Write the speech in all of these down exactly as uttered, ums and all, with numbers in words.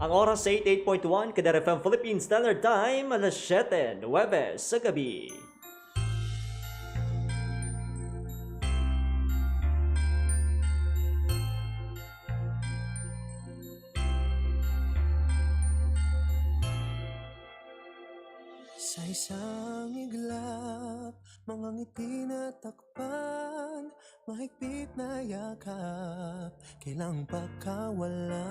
Ang oras sa eighty-eight point one Kadar F M Philippine Standard Time, alas siyete nuwebe sa gabi. Sa isang iglap, mga ngiti natakpan, mahigpit na yakap, kailang pagkawalan.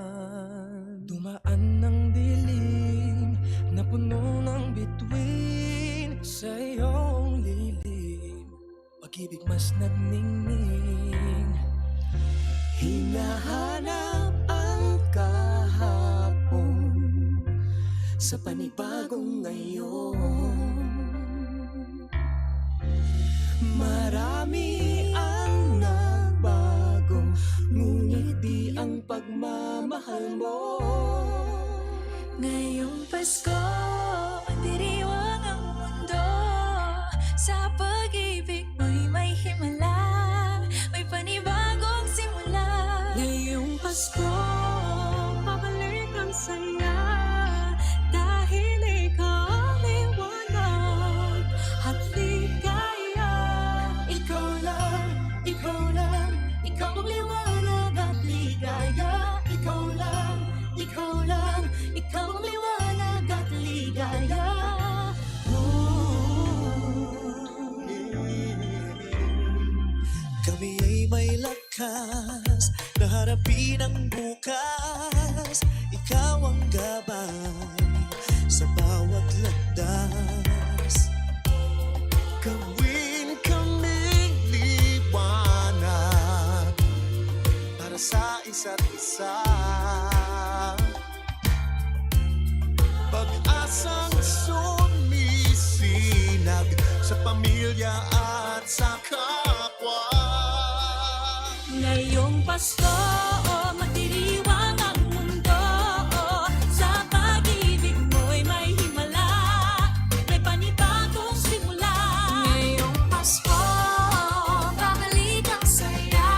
Dumaan ang dilim na puno ng bituin sa iyong lilim. Pag-ibig mas nagningning. Hinahanap ang kahapon sa panibagong ngayon. Marami ang nagbago, ngunit di ang pagmamahal mo. Ngayong Pasko, magdiriwang ang mundo. Sa pag-ibig mo'y may himala, may panibagong simula. Ngayong Pasko, pabalik ang saya, dahil ikaw ang liwanag at ligaya. Ikaw lang, ikaw lang, ikaw ang liwanag at ligaya. Ikaw lang, ikaw lang, ikaw ang liwanag at ligaya. Kami ay may lakas na harapin ang bukas. Ikaw ang gabay sa bawat landas. Gawin kaming liwanag para sa isa't isa. Pag-asang sumisinag sa pamilya at sa kapwa. Ngayong Pasko, oh, magdiriwang ang mundo, oh, sa pag-ibig mo'y may himala, may panibagong simula. Ngayong Pasko, babalik ang saya,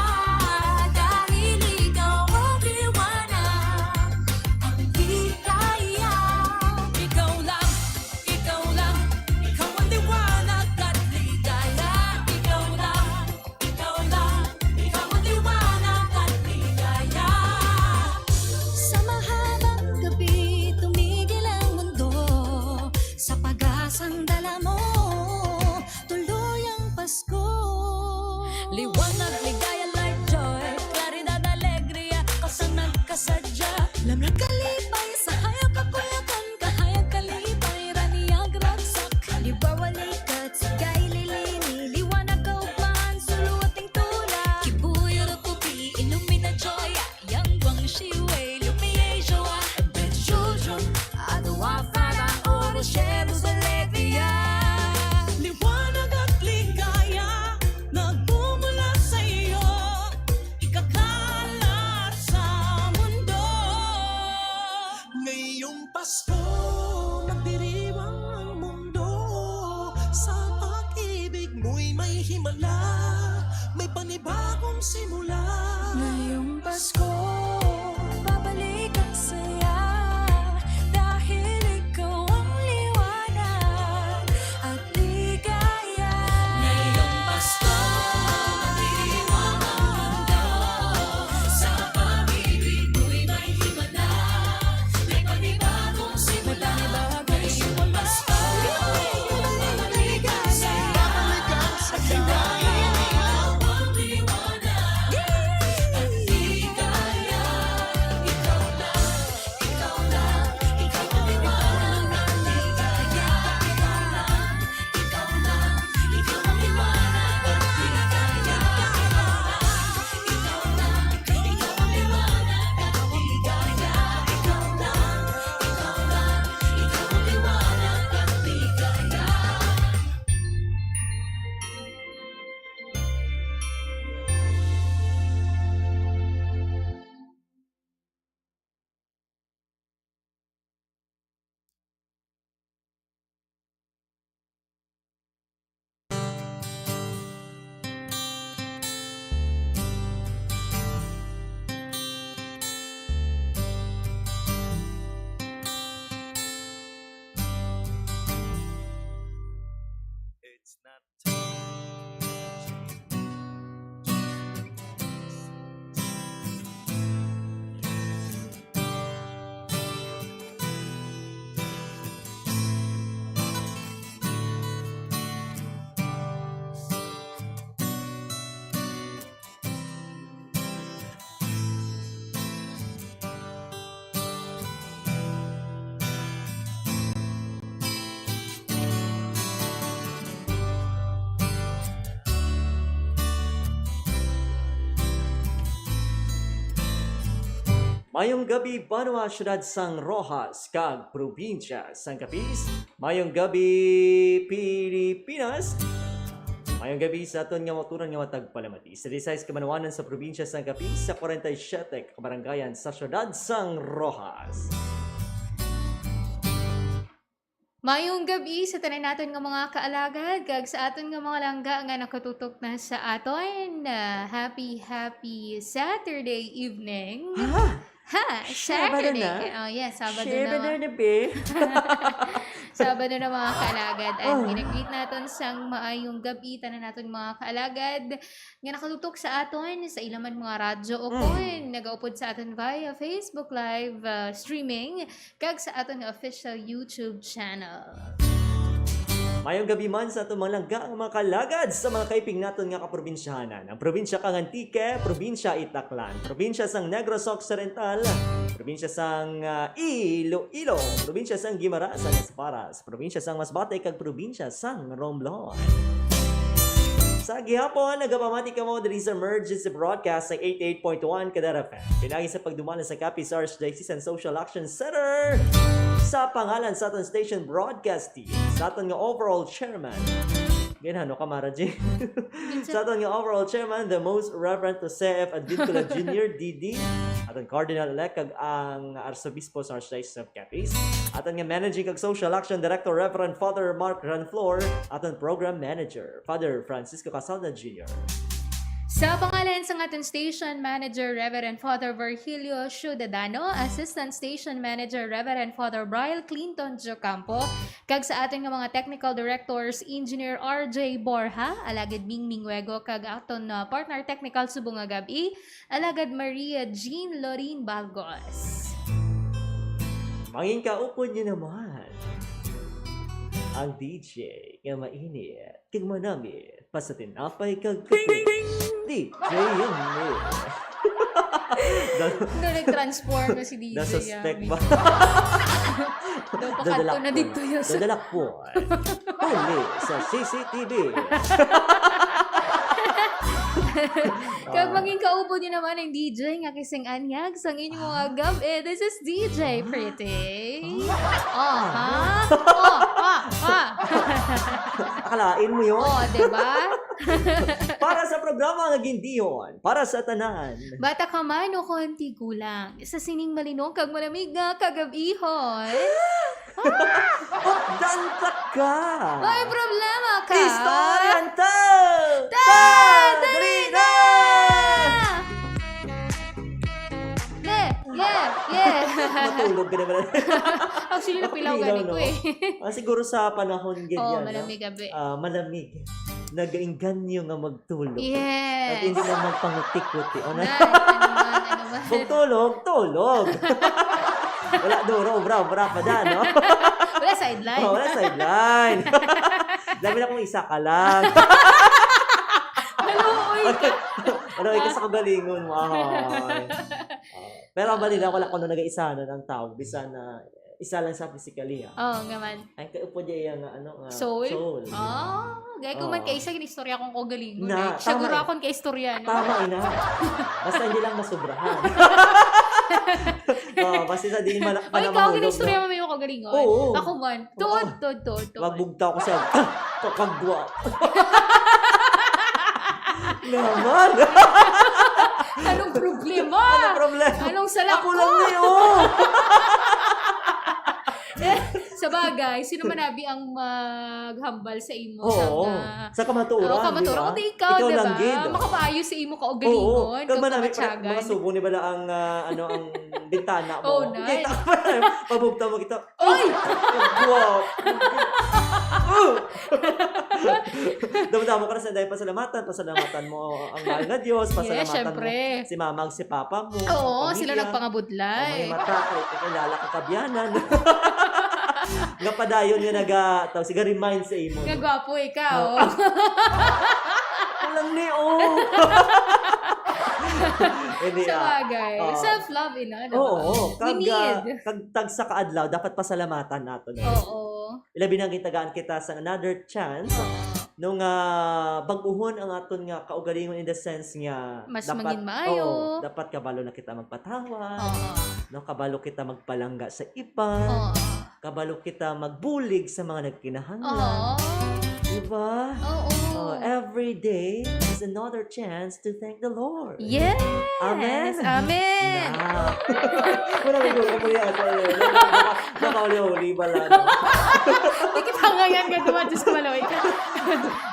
dahil ikaw ang liwanag, ang ligaya. Ikaw lang, ikaw lang, ikaw ang liwanag at ligaya. Ikaw lang, ikaw lang, ikaw ang liwanag at ligaya. Sa mahabang gabi, tumigil ang mundo. Sa pag-asang dala mo, tuloy ang Pasko. Liwanag, ligaya, light, joy, claridad, alegria, kasang nagkasadya. Lamlag, kalipay, sa hayag, kakuyakan, kahayag, kalipay, raniag, ragsak, halimbawa, likat, sigay, lilini, liwanag, kaugmahan, suluating tula, kibuyo, rukupi, ilumina, joya, yang guang shiwei, lumiye, joa, ben, shujun, adwa, fara, oro, sheru, zaleria. Liwanag at ligaya nagmumula sa iyo, ikakalat sa mundo. Ngayong Pasko, magdiriwang ang mundo. Sa pag-ibig mo'y may himala, may panibagong simula. Ngayong Pasko, babalik ang saya, dahil ikaw ang liwanag at ligaya. Ngayong Pasko, magdiriwang ang mundo. Sa pag-ibig mo'y may himala, may panibagong simula. Ngayong Pasko, babalik ang saya. Babalik ang saya. Dahil ikaw ang liwanag at ligaya. Mayong gabi, banwa, syudad sang Roxas, kag probinsya sang Capiz. Mayong gabi, Pilipinas. Mayong gabi sa aton nga mga utron nga matag palamati. Sa disais ka banwanan sa probinsya sang Capiz, sa kwarenta y siyete ka kabarangayan sa syudad sang Roxas. Mayong gabi sa tanan naton nga mga kaalagad, kag sa aton nga mga langga nga nakatutok na sa aton. Ah, happy, happy Saturday evening. Ha? Ha? Sabado Saturday na? Ka-, oh, yes, Sabado Sabado na. Na, be. Sabado na, mga kaalagad. And Oh. ginagreet naton sang maayong gabi, tanan naton mga kaalagad nga nakatutok sa aton sa ila man mga radyo o Mm. kon nagaupod sa aton via Facebook Live, ah, streaming, kag sa aton nga official YouTube channel. Mayong gabi man sa aton mga langga nga mga kaalagad sa mga kaiping naton nga kaprobinsyahanan. Ang probinsya kang Antique, probinsya it Aklan, probinsya sang Negros Occidental, probinsya sang, ah, Iloilo, probinsya sang Guimaras, sang Esparras, probinsya sang Masbate, kag probinsya sang Romblon. Sa gihapon, nagapamati kamo diri sa emergency broadcast sa eighty-eight point one Kadar F M. Pinaagi sa pagdumala sa Capiz Archdiocese and Social Action Center sa pangalan sa aton station broadcast team, sa aton nga overall chairman. Ganhano ka, Mara G? Sa aton nga overall chairman, the most Reverend Jose F. Advincula Junior, D D, aton Cardinal-elect, kag ang Arsobispo sa Archdiocese of Capiz, aton nga Managing kag Social Action Director, Reverend Father Mark Ranflor, aton Program Manager, Father Francisco Casalda Junior. Sa pangalan sa aton Station Manager, Reverend Father Virgilio Ciudadano, Assistant Station Manager, Reverend Father Brian Clinton Jocampo, kag sa aton nga mga Technical Directors, Engineer R J Borja, Alagad Ming Mingwego, kag aton, uh, Partner Technical subong nga gab-i, Alagad Maria Jean Lorin Balgos. Mangin kaupod niyo naman ang D J nga mainit kag manami pa sa tinapay kag kape. D J Yummy. Na nag-transform na si D J Nasuspect Yummy. Ba? Daw Dadala pakadto na ko. Dito yun sa Dadala ko. Huli sa C C T V. Kag Ah. Mangin kaupod niyo naman ang D J nga kising-anyag sang inyo mga Ah. Gab-i. This is D J Ah. Pretty. Ah. Aha. Ah, ah, ah. Akalain mo yun? Oh, diba? Para sa programa nga gindiyon, para sa tanan. Bata ka man o kon tigulang, sa sining malinog kag malamig nga kagab-ihon. Hutdan ta ka. May problema ka? Istoryan ta! Ta! Ta! Dali Dali na! na! Yeah! Yeah! Yeah! Matulog ka naman. Actually, napilaw Napilaw, gani ko no? Eh. Ah, siguro sa panahon Oo, ganyan, no? Malamig gabi. Ah, malamig. Nagainganyo nga magtulog. Yes. At hindi na magpanguti-kuti. O na. Nay, ano man, ano man. Kung tulog, tulog. Wala duro, obra, obra pa dyan, no? Wala sideline. Oh, wala sideline. Labi na kung isa ka lang. Naluoy ka. Ano, ikaw sa kagalingon mo, ahoy. Oh. Pero ang balila, wala ko na nag-isa na ng tao. Bisan na isa lang sa physically, ah. Oo, nga man. Ay, kaupod niya iya nga, ano, nga Soul? Soul. Ah, gaya ko man Oo. Kay isa, ginistorya kong kaugalingon, Na, eh. Siya tama, gura eh. Akong kaistorya, no? Tama, ina. Basta hindi lang masobrahan. Oo, basta sa di man, O, ikaw, panamahulog, ginistorya no? Mo may kaugalingon? Oo. Ako man. Oo. Tuod, tuod, tuod, tuod. Wag bugtaw ko sa kakagwa. Naman. Anong problema? Anong problema? Anong sala Ako ko? Lang ni, oh. Eh, sa bagay, sino man abi ang maghambal sa imo Oo. Sa nga Sa kamatuoran, Oo, kamatuoran. di ba? Kundi ikaw, Ikaw di lang ba? Gid. Makapaayo sa imo kaugalingon, Oo. Kag kag manami, kamatyagan. Mga subo ni bala ang, ah, ano, ang bintana mo. Oo, na. Kita ka pa, pabugta mo kita. Oy! Wow! Damo-damo ka na sa dahil pasalamatan. Pasalamatan mo ang mahal nga Diyos. Yes, Pasalamatan syempre. Mo si mama ug si papa mo, Oo, ang sila pamilya. Nagpangabudlay. Ang mga mata, kay kakilala ka kabyanan. Nga padayon nga naga-, tawag, sige, remind sa imo. Nga gwapo ikaw. Oo. Kulang ni, oh. Hindi, Sa ah. bagay. Oo. Self-love, ina, di ba? Oo, We kag, ah, need. Kag tagsa ka adlaw, dapat pasalamatan nato na. Oo. Ilabi na gitagaan kita sa another chance. Oo. no, nga bag-uhon ang aton nga kaugalingon in the sense nga Mas dapat, mangin maayo. Oo, dapat kabalo na kita magpatawad, Oo. no, kabalo kita magpalangga sa iban, Oo. kabalo kita magbulig sa mga nagkinahanglan. Oo. Diba? Oo. Oh, every day is another chance to thank the Lord. Yes! Amen. Amen! Na. Wala na yung kamuya sa iyo. Baka, baka uli-uli ba lang? Di kita ngayon nga duwa, Diyos ko, malaway ka.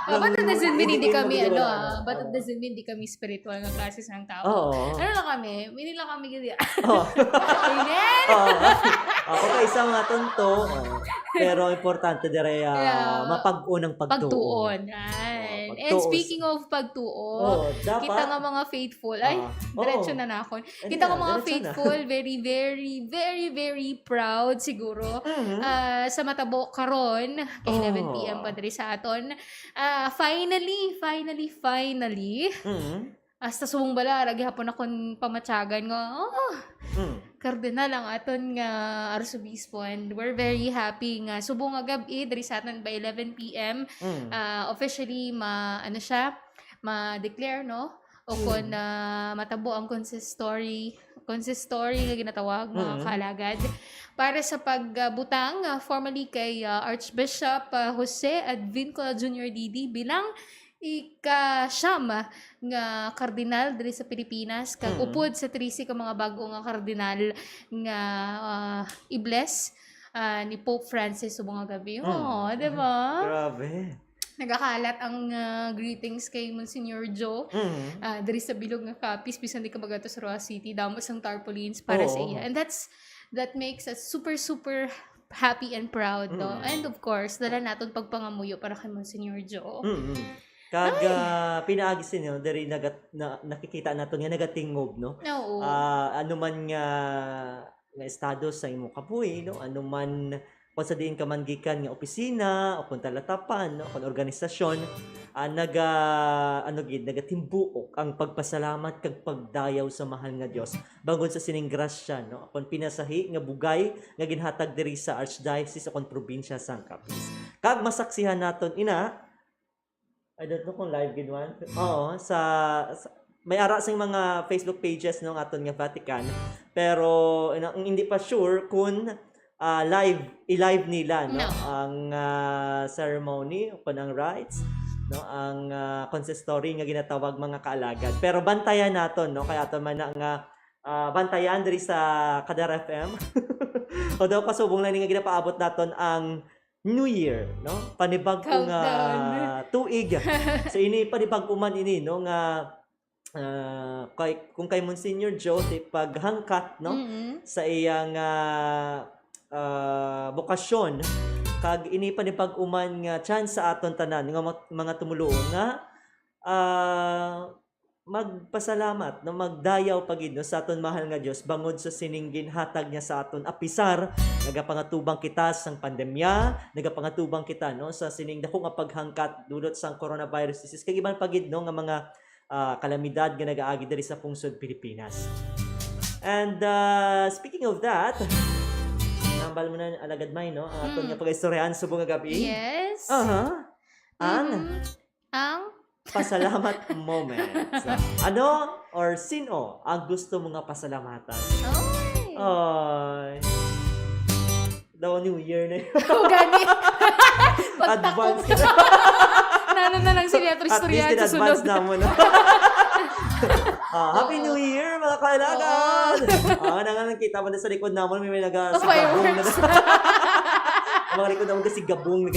Ah, but it doesn't mean hindi kami, ano, ah, but it doesn't mean hindi kami spiritual nga klase sang tao. Oo. Ano lang kami, mini lang kami gid. Oh. Amen! Oo. Ako kay isa nga tonto, oh. Pero importante dire, ah, Yeah. mapag-unang pagtuon. Pagtuon, yan. Oh, And pagtuon. speaking of pagtuon, Oh, dapat. kita nga mga faithful, ay, Ah, diretso oo. na nakon. Ano Kita nga yan? mga Diretso na. faithful, very, very, very, very proud siguro. Mhm. Ah, sa matabo karon, kay Oh. eleven P M pa diri sa aton. Ah, finally, finally, finally, Mhm. hasta subong bala, lagi hapon akon pamatyagan nga, oh, Mm. Kardinal ang aton nga Arsobispo, and we're very happy nga subong nga gab-i, diri sa aton by eleven P M, Mm. ah, officially ma-, ano siya, ma-declare, no? O Mm. kon, ah, matabo ang consistory, consistory nga ginatawag, mga Mm. kaalagad. Para sa pagbutang, ah, formally kay, ah, Archbishop, ah, Jose Advincula Junior D D bilang ika-siyam nga kardinal diri sa Pilipinas, kag Mm. upod sa trese ka mga bag-o nga kardinal nga, ah, i-bless, ah, ni Pope Francis subong nga gab-i. Mm. Oh, di ba? Grabe. Nagakalat ang, ah, greetings kay Monsignor Joe, Mm. ah, diri sa bilog nga Capiz, bisan di ka mag-adto sa Roxas City, damo sang tarpaulins para sa Oo. iya. And that's, that makes us super, super happy and proud, no? Mm. And of course, dala naton pagpangamuyo para kay Monsignor Joe. Mm-mm. Kag, Ay. ah, pinaagi sa inyo, diri nagat-, na, nakikita naton nga nagatingob, no? Oo. Ah, ano man nga, nga estado sa imo kabuhi, no? Ano man, kung sa diin ka man gikan nga opisina, o kung talatapan, no? O kung organisasyon, ah, naga-, ano gid, nagatimbuok ang pagpasalamat kag pagdayaw sa mahal nga Dios bangod sa sining grasya, no? O kung pinasahi nga bugay nga ginhatag diri sa Archdiocese o kung probinsya sang Capiz. Kag masaksihan naton ina, I don't know kung live gid man. Oo, sa, sa, may ara sing mga Facebook pages, no, ang aton nga Vatican. Pero, ina-, hindi pa sure kung, ah, live, i-live nila, no, No. ang, ah, ceremony o kung ang rites, no, ang, ah, consistory nga ginatawag, mga kaalagad. Pero bantayan naton, no, kay aton man na nga, ah, bantayan diri sa Kadar F M. Although kasubong lang ni nga ginapaabot naton ang New Year, no? Panibag-o nga Countdown. tuig. So, ini panibag-o man ini, no, nga, ah, kay, kung kay Monsignor Joe, ti paghangkat, no, Mm-mm. sa iyang, ah, ah, bokasyon, kag ini panibag-o man nga chance sa aton tanan nga mga, mga tumuluo nga, ah, magpasalamat, no, magdayaw pa gid, no, sa aton mahal nga Dios bangod sa sining ginhatag niya sa aton. Apisar nagapangatubang kita sang pandemya, nagapangatubang kita, no, sa sining dako nga paghangkat dulot sang coronavirus disease kag iban pa gid, no, nga mga, ah, kalamidad nga nagaagi diri sa pungsod Pilipinas. And, ah, speaking of that, nambal mo na, Alagad May, no, ang aton Mm. nga pag-istoryahan subong nga gab-i. Yes. Aha. Ang Mhm. Ang? Pasalamat moment. So, ano or sino ang gusto mo nga pasalamatan? Oy. Oy. Daw New Year na yun. Oh, gani. Advance Pagtakop. kita. Nano na lang si Leandro At least Istorya in sa advance sunod. na mo na. Ah, Happy Oo. New Year, mga kailangan! Oo. Ah, nangalan kita man sa likod namon, may, may naga-, Oh, si Gabong na fireworks. Ang mga likod namon kasi Gabong na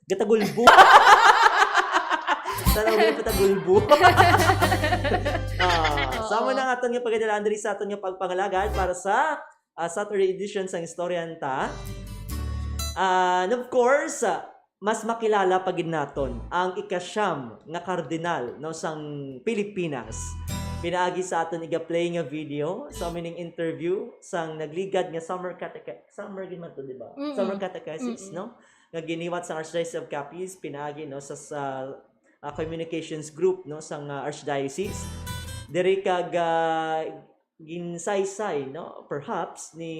Gatagulbo. Tanaw mo yung patagulbo. Ah, Oo. Sa mga nga aton nga pagkadalaan diri sa aton nga pagpangalagad para sa, ah, Saturday edition sang Istoryahan Ta. Ah, and of course, ah, mas makilala pa gid naton ang ikasyam nga kardinal, no, sang Pilipinas. Pinaagi sa aton iga-play nga video sa mining interview sang nagligad nga summer catech-, summer gid man to, di ba? Mm-mm. Summer catechesis, Mm-mm. no? nga giniwat sa Archdiocese of Capiz pinaagi, no, sa, sa, ah, communications group, no, sa, ah, Archdiocese. Diri kag, ah, ginsaysay, no, perhaps ni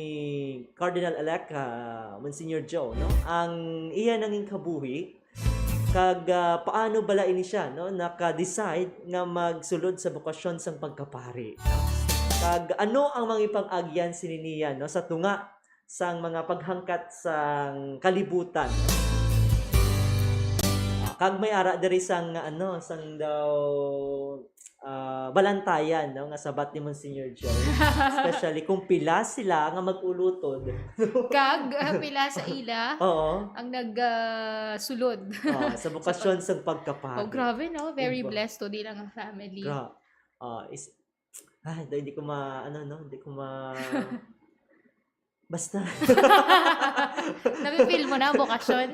Cardinal-elect, ah, Monsignor Joe, no, ang iya nanging kabuhi Kag, ah, paano bala ini siya, no, naka-decide nga magsulod sa bokasyon sang pagkapari? Kag ano ang mga ipang-agyan sini niya, no, sa tunga sang mga paghangkat sang kalibutan? Ah, kag may ara diri sang, ano, sang daw, ah, balantayan, no, nga sabat ni Monsignor Joe. Especially kung pila sila nga mag-ulutod. Kag, ah, pila sa ila Oo. ang nag, ah, sulod. Ah, sa bokasyon sa pag- sang pagkapari. Oh, grabe, no? Very Diba? blessed to, di lang ang family. Gra-, ah, is, ah, hindi ko ma-, ano, no? Hindi ko ma-, basta. Nafe-feel mo na ang bokasyon.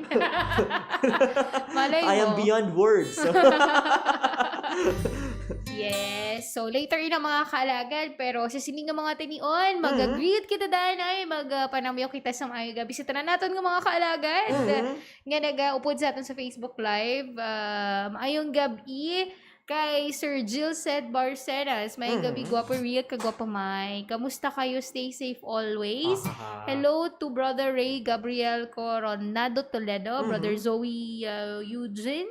Malay I am mo. beyond words. Yes. So, later ina, mga kaalagad, pero sa sini nga mga tinion, Mhm. mag-greet kita, danay, mag, ah, panamyo kita sa maayong gabi sa tanan naton nga mga kaalagad Mhm. nga nagaupod sa aton sa Facebook Live. Ah, maayong gabi kay Sir Gilsed Barcenas. Maayong gabi, Mhm. Guapo Rick, kag Guapo Mai. Kamusta kayo? Stay safe always. Ahaha. Hello to Brother Ray Gabriel Coronado Toledo, Brother Mhm. Zoe, ah, Eugene,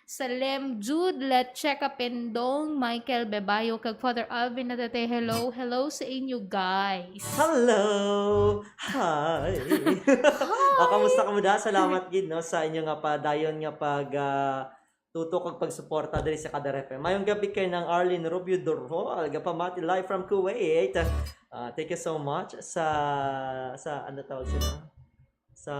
Salem Jude, Letcheka Pendong, Michael Bebayo, kag Father Alvin Natete. Hello, hello sa inyo, guys. Hello! Hi! Hi! Ah, kamusta kamo da? Salamat gid, no, sa inyo nga padayon nga pag, ah, tutok kag pagsuporta diri sa Kadar F M. Mayong gabi kay Nang Arlene Rubio Durhol, gapamati live from Kuwait. Ah, thank you so much sa, sa, ano tawag sila? Sa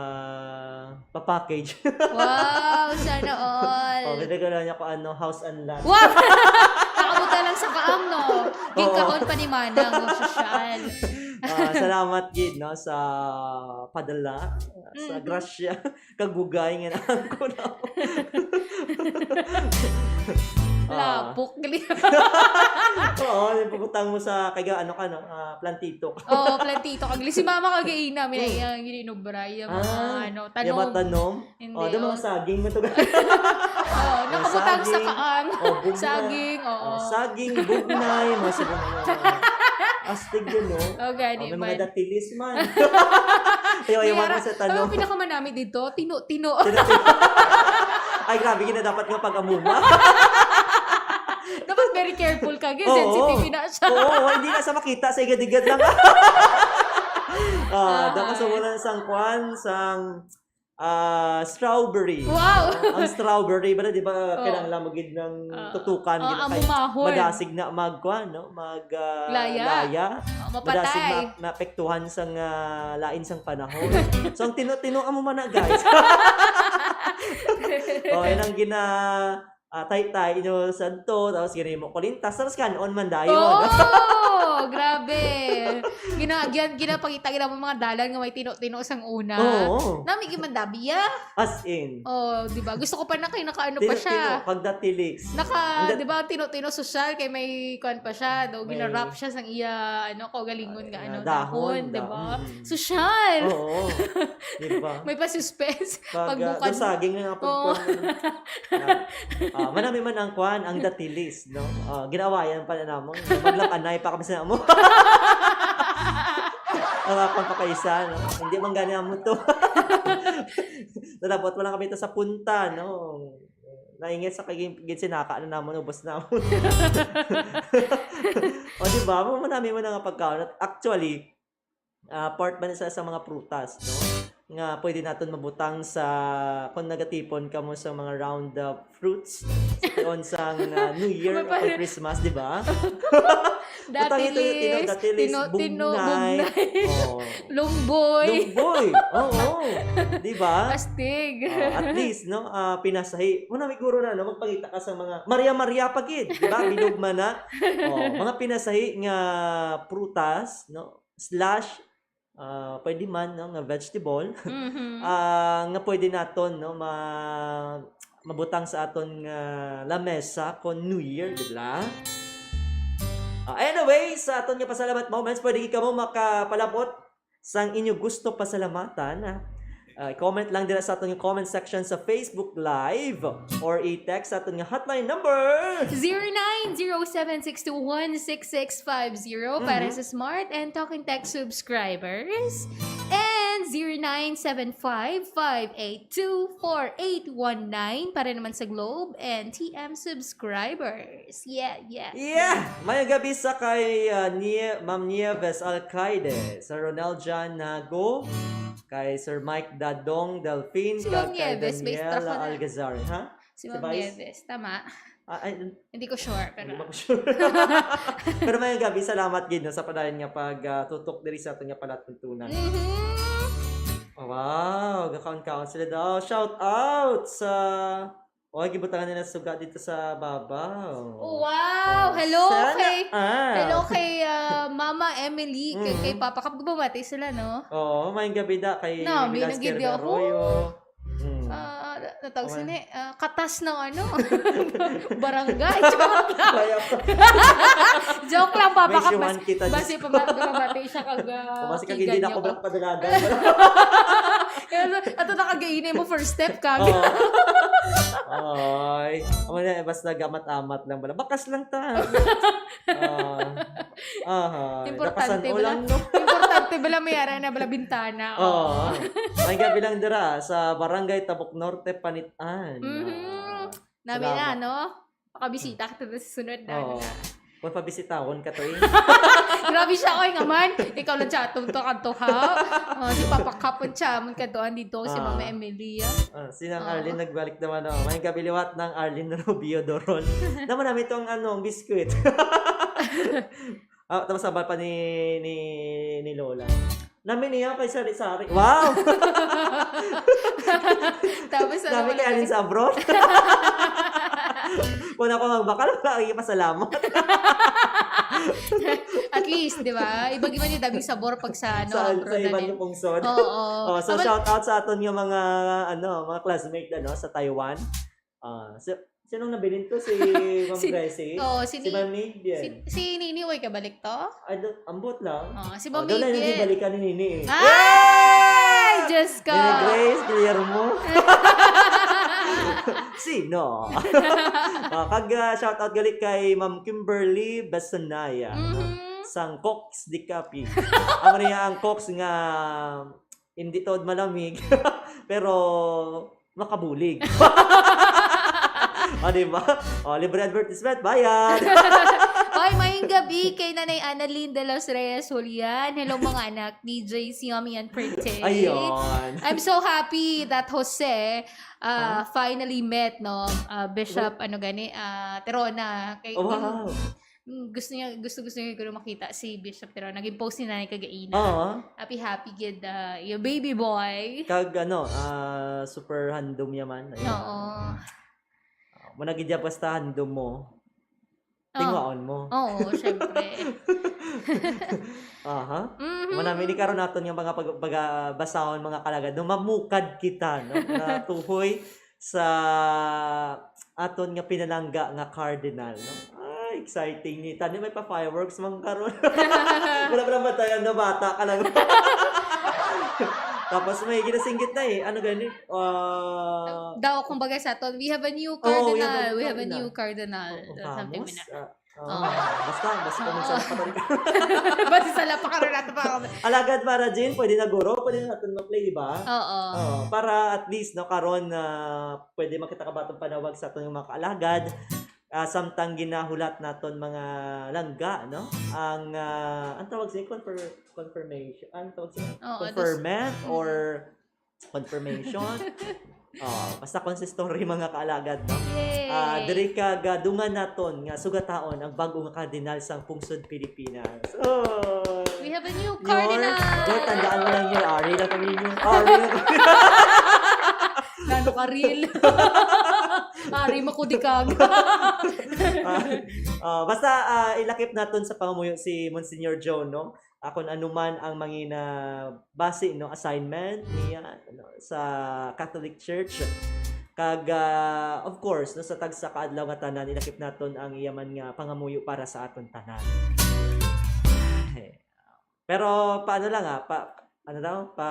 pa-package. Wow, sana all. Oh, ganda-ganda niya ko, ano, house and lot. Wow! Nakabuta lang sa kaam, no? Oo. Gingkaon pa ni Manang, oh, sosyal. Ah, salamat gid, no, sa padala, sa Mhm. grasya, kag bugay nga naan ko na. Ah. Lapok, gali. Oo, yung pagkutang mo sa, kaya ano ka, no? Ah, plantito. Oo, plantito. Kag si mama kag ina, may Mm. iyang gininubra, yung mga, Ah, ano, yung mga tanom. tanom? Hindi, Oh, doon mga oh. saging mo to. Oo, Mga nakabutang sa saging. kaam. Oh, bugnay. Saging, oo. Oh, saging, bugnay, mga saging, mga astig yun, no? Oh, gani Oh, may mga man. datilis man. Ayaw, ayaw, May wag ara-, mo sa tanong. ang pinakamanami dito, tino-tino. Tino-tino. Ay, grabe, yun na dapat nga pag-amuma. Dapat very careful ka, gid. Oo. Sensitive na siya. Oo, hindi na sa makita, sa igad-igad lang. Ah, Ah. dapat sa wala sang kwan, sang, ah, strawberry. Wow! Ang strawberry, ba, di ba, Oh. kailangan mo gid ng Ah. tutukan, Oh, gid ang kay mumahon. madasig na magkwan, no? Mag, ah, Laya. laya. Oh, mapatay. Madasig ma-, maapektuhan sang, ah, lain sang panahon. So, ang tino-tino, amo man na, guys. Oh, yun ang gina-, ah, tay-tay, inyo santo, tapos gani mo kulintas, tapos kanon man dayon. Oh, grabe. Gina-, gina-, ginapakita gina mo mga dalan nga may tino-tino sang una. Oo. Nami gyud man dabi, ah. As in. Oh, di ba? Gusto ko pa na kay nakaano pa Tino-tino, siya. pagdatilis. Naka, Ang da- di ba, tino-tino sosyal kay may kuan pa siya, daw May gina-wrap siya sang iya, ano, kaugalingon nga, Ah, ano, dahon, dahon, di ba? dahon. Mm. Sosyal. Oo. Di ba? May pa-suspense. Pag, Pag ah, bukan doon saging na nga, pag, Oo. pag, ah, ah, manami man ang kwan, ang datilis, no? Ah, ginawayan pa na namon. Maglapanay pa kami sa namo. Ang akon pa kaisa, no? Hindi man gani amo to. Nadabot mo lang kami to sa punta, no? Naingit sa kagin-, ginsinaka na namon, ubos namon. O, di ba? Mo manami mo na nga pagkaon. At actually, ah, part man sa, sa mga prutas, no? Nga pwede naton mabutang sa, kung nagatipon kamo sa mga round of fruits, on sang, ah, New Year Mapal- o Christmas, di ba? Butang ito, Datilis, tino-, datilis, tino-, tino-, bugnay. bugnay. Oh. Lumboy. Lumboy. Oo. Di ba? Astig. Ah, at least, no? Ah, pinasahi. Muna, siguro na, no? Magpangita ka sa mga Maria-Maria pa gid, di ba? Bilog man na. Oh, mga pinasahi nga prutas, no? Slash, ah, pwede man, no, nga vegetable, Mhm. ah, nga pwede naton, no, ma-, mabutang sa aton nga lamesa kon New Year, di ba? Ah, anyway, sa aton nga pasalamat moments, pwede kamo makapalabot sang inyo gusto pasalamatan, ah. Ah, comment lang dira sa aton nga comment section sa Facebook Live or i-text sa aton nga hotline number. Zero nine zero seven six two one six six five zero para Mhm. sa Smart and Talk and Text subscribers. And zero nine seven five, five eight two, four eight one nine para naman sa Globe and T M subscribers. Yeah, yeah. Yeah! Mayong gabi sa kay ah, Nie- Ma'am Nieves Alcaide, Sir Ronald John Nago, kay Sir Mike Dadong Delfin, Si Ma'am kag kay Nieves, may Daniela stroke na. Algazar, ha? Si Si Ma'am Vice? Nieves, tama? Ah, ay, Hindi ko sure, pero... hindi ko sure. Pero mayong gabi, salamat gid no, sa padayon nga pag ah, tutok diri sa aton nga palatuntunan. Mhm. Oh, wow, gakaon-kaon sila daw. Shout out sa... Oh, gibutangan nila suga dito sa babaw. Wow! Hello Sana kay... all. Hello kay ah, Mama Emily, kay, Mm. kay Papa Kap. Bumati sila, no? Oo, mayong gabi da kay Nami, Milas nagidi Guerrero ako. Arroyo. Hmm. Ah, na- natawag Okay. sini, ah, katas ng ano? Barangay. Joke lang. Kaya pa. Joke lang, Papa May Kap. siwan Bas, kita basi pamati siya kag ah, O, basi kag kigan hindi na niya ako ko. black padalagan. Ato na kagainay mo first step ka. Oo. Ay. Amo na, basta gamat-amat lang bala. Bakas lang ta. Ah. Aha. Importante Nakasan-o bala. lang, no? Importante bala may ara na bala bintana. Oo. May gabi lang dira sa Barangay Tabok Norte, Panitan. Mhm. Ah, Nami na, salamat. No? Makabisita kita sa sunod na. Oo. Ano na. Kung pabisitahon ka to eh. Grabe siya, oy, nga man. Ikaw lang siya, itong to, kanto, ha? Oh, si Papa Kapon siya, man kanto, andito si Ah. Mama Emilia. Ah, si Nang Oo. Arlene nagbalik naman. Oh. May gabi liwat ng Arlene Rubio Doron. Naman namin itong ano, ang biskwit. Ah, tapos sabal pa ni, ni, ni Lola. Namin niya kay Sari-Sari. Wow! Tapos ano Namin kay na- Alin sa abroad. Wala ko magbakal, wala ko ipasalamat. At least, di ba? Iba man yung daming sabor pag sa ano, sa, abroad sa na iban din. Yung pungsod. Oo. Oh, so Amal- shout out sa aton nga mga ano, mga classmate ano sa Taiwan. Ah, si, sinong nabilin to? Si Ma'am Si- Gracie? Oo, si Si Ni- Ma'am Migdian. Si, si Nini, way ka balik to? Ay, do, ambot lang. Oh, si Oh, Ma'am doon na yung Migdian. gibalikan ni Nini eh. Ay! Diyos ko! Nini Grace Guillermo. Sino? Ah, kag ah, shout out gali kay Ma'am Kimberly Basanaya. Mhm. Sang Cox de Capi. Amo niya ang Cox nga hindi taod malamig, pero makabulig. O, di ba? O, libre advertisement, bayad! Oy, maayong gabi kay Nanay Annalyn de los Reyes Julian. Hello, mga anak ni J C, Yummy and Pretty. Ayun. I'm so happy that Jose uh, finally met, no, uh, Bishop, ano gani, uh, Terona. Kay, Oh, wow. mm, gusto niya, gusto, gusto niya ko makita si Bishop Terona. Naging post ni Nanay kagaina. Oo. Happy, happy gid, uh, your baby boy. Kag ano, ah, super handom niya man. Ayun. Oo. Muna gid basta handom mo. Oo. Tingwaon mo. Oo, syempre. Aha. Mhm. Manami ni karon naton nga mga pag, pag ah, basahon, mga kalagad, no, mamukad kita, no, natuhoy sa aton nga pinalangga nga cardinal, no. Ah, exciting ni tani, may pa fireworks man karon. Wala pa naman tayo, no, bata ka lang. Tapos may ginasinggit na eh. Ano gani? Ah, Daw, kumbaga sa aton, we have a new Oo, we have a cardinal. new We have a cardinal. new cardinal. Oo, Something vamos. na. Ah, ah, Oo. Basta, basta kung Oo. saan pa rin. Basta sa lapa karon nato pa. Alagad para Jean, pwede na guro, pwede na natin ma-play, di ba? Oo. Oo, para at least, no, karon na pwede makita ka ba itong panawag sa aton mga kaalagad, ah, samtang ginahulat naton mga langga, no? Ang, ah, ang tawag sa confir- confirmation, ang tawag sa Oo, confirmant this- or confirmation? Oh, basta consistory, mga kaalagad, no? Yay! Ah, diri ka gadungan naton nga sugataon ang bag-o nga kardinal sang pungsod Pilipinas. Oh. We have a new Yun. cardinal! Yun, tandaan mo lang yun. Ari lang kami yun. Ari lang kami. Nano ka real? Ari mo ko di kag. Ah, ah, basta ah, ilakip naton sa pangamuyo si Monsignor Joe, no? Ah, kung ano man ang mangina base, no, assignment niya, ano, sa Catholic Church. Kag ah, of course, no, sa tagsa ka adlaw nga tanan, ilakip naton ang iya man nga pangamuyo para sa aton tanan. Pero paano lang, ah, pa ano daw? Pa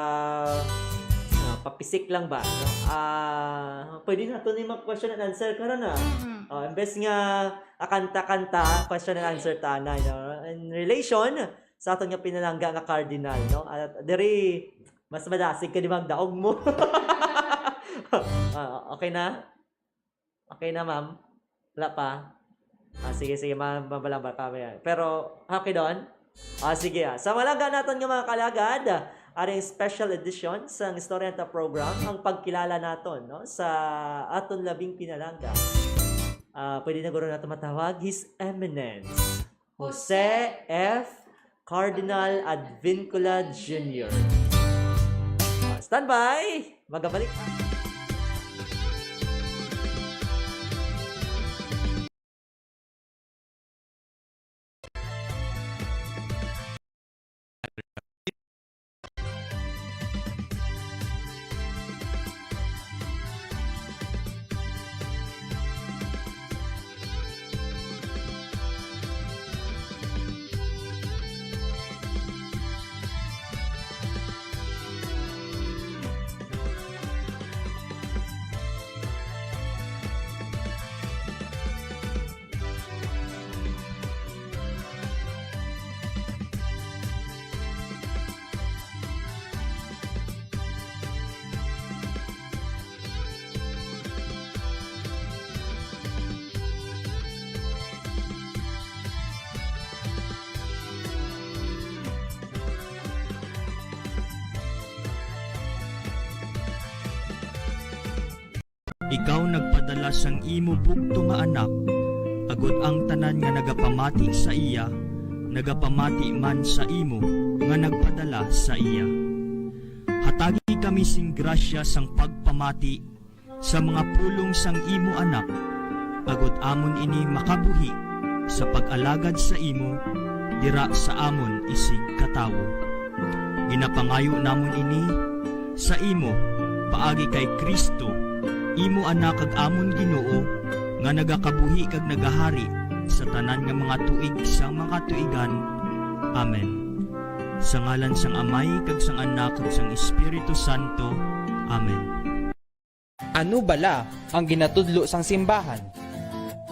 ah, papisik lang ba, no? Ah, pwede nato ni mag question and answer karon, ah. Mm-mm. Oh, imbes nga ah, kanta-kanta, question and answer ta na, no? In relation sa aton nga pinalangga nga cardinal, no? At diri Mas madasig ka di ba ang daog mo? Ah, okay na? Okay na, ma'am? Wala pa? Ah, sige, sige, ma-, mabalambal kami yan. Pero, okay doon? Ah, sige, ah. Sa malangga naton nga mga kalagad, ah, aring special edition sang Istorya ta Program, ang pagkilala naton, no, sa aton labing pinalangga. Ah, pwede na guro nato matawag His Eminence Jose F. Cardinal Advincula Junior. Ah, standby! Magabalik. Ikaw nagpadala sang imo bugto nga Anak, agod ang tanan nga nagapamati sa iya, nagapamati man sa imo nga nagpadala sa iya. Hatagi kami sing grasya sang pagpamati sa mga pulong sang imo Anak, agod amon ini makabuhi sa pag-alagad sa imo dira sa amon isig katawo. Ginapangayo namon ini sa imo paagi kay Cristo, imo Anak kag amon Ginoo, nga nagakabuhi kag nagahari sa tanan nga mga tuig sang mga tuigan. Amen. Sa ngalan sang Amay, kag sang Anak, kag sang Espiritu Santo. Amen. Ano bala ang ginatudlo sang simbahan?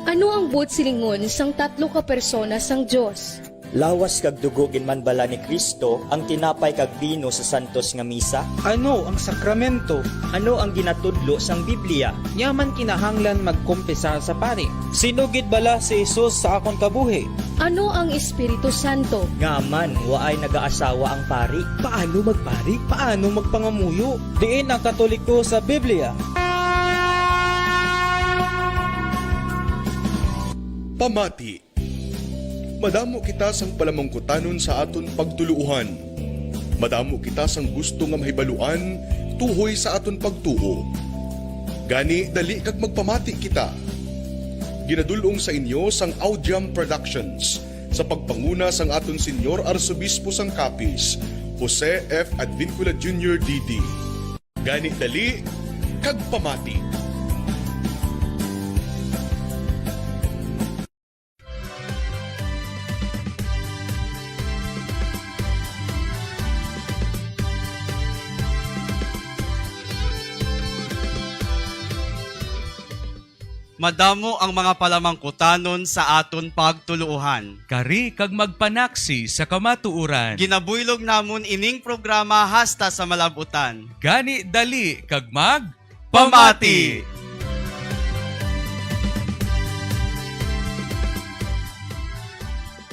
Ano ang buot silingon sang tatlo ka persona sang Dios? Lawas kag dugo gid man bala ni Cristo ang tinapay kag bino sa santos nga misa? Ano ang sakramento? Ano ang ginatudlo sang Biblia? Ngaa man kinahanglan magkumpesar sa pari? Sin-o gid bala si Jesus sa akon kabuhi? Ano ang Espiritu Santo? Ngaa man waay nagaasawa ang pari? Paano magpari? Paano magpangamuyo? Diin ang Katoliko sa Biblia? Pamati. Madamo kita sang palamangkutanon sa aton pagtuluohan. Madamo kita sang gusto nga mahibaluan tuhoy sa aton pagtuo. Gani, dali kag magpamati kita. Ginadul-ong sa inyo sang Audiam Productions, sa pagpanguna sang aton Señor Arsobispo sang Capiz, Jose F. Advincula Junior D D. Gani dali kag pamati. Madamo ang mga palamangkutanon sa aton pagtuluohan. Kari kag magpanaksi sa kamatuoran. Ginabuylog namon ining programa hasta sa malab-utan. Gani dali kag mag Pamati!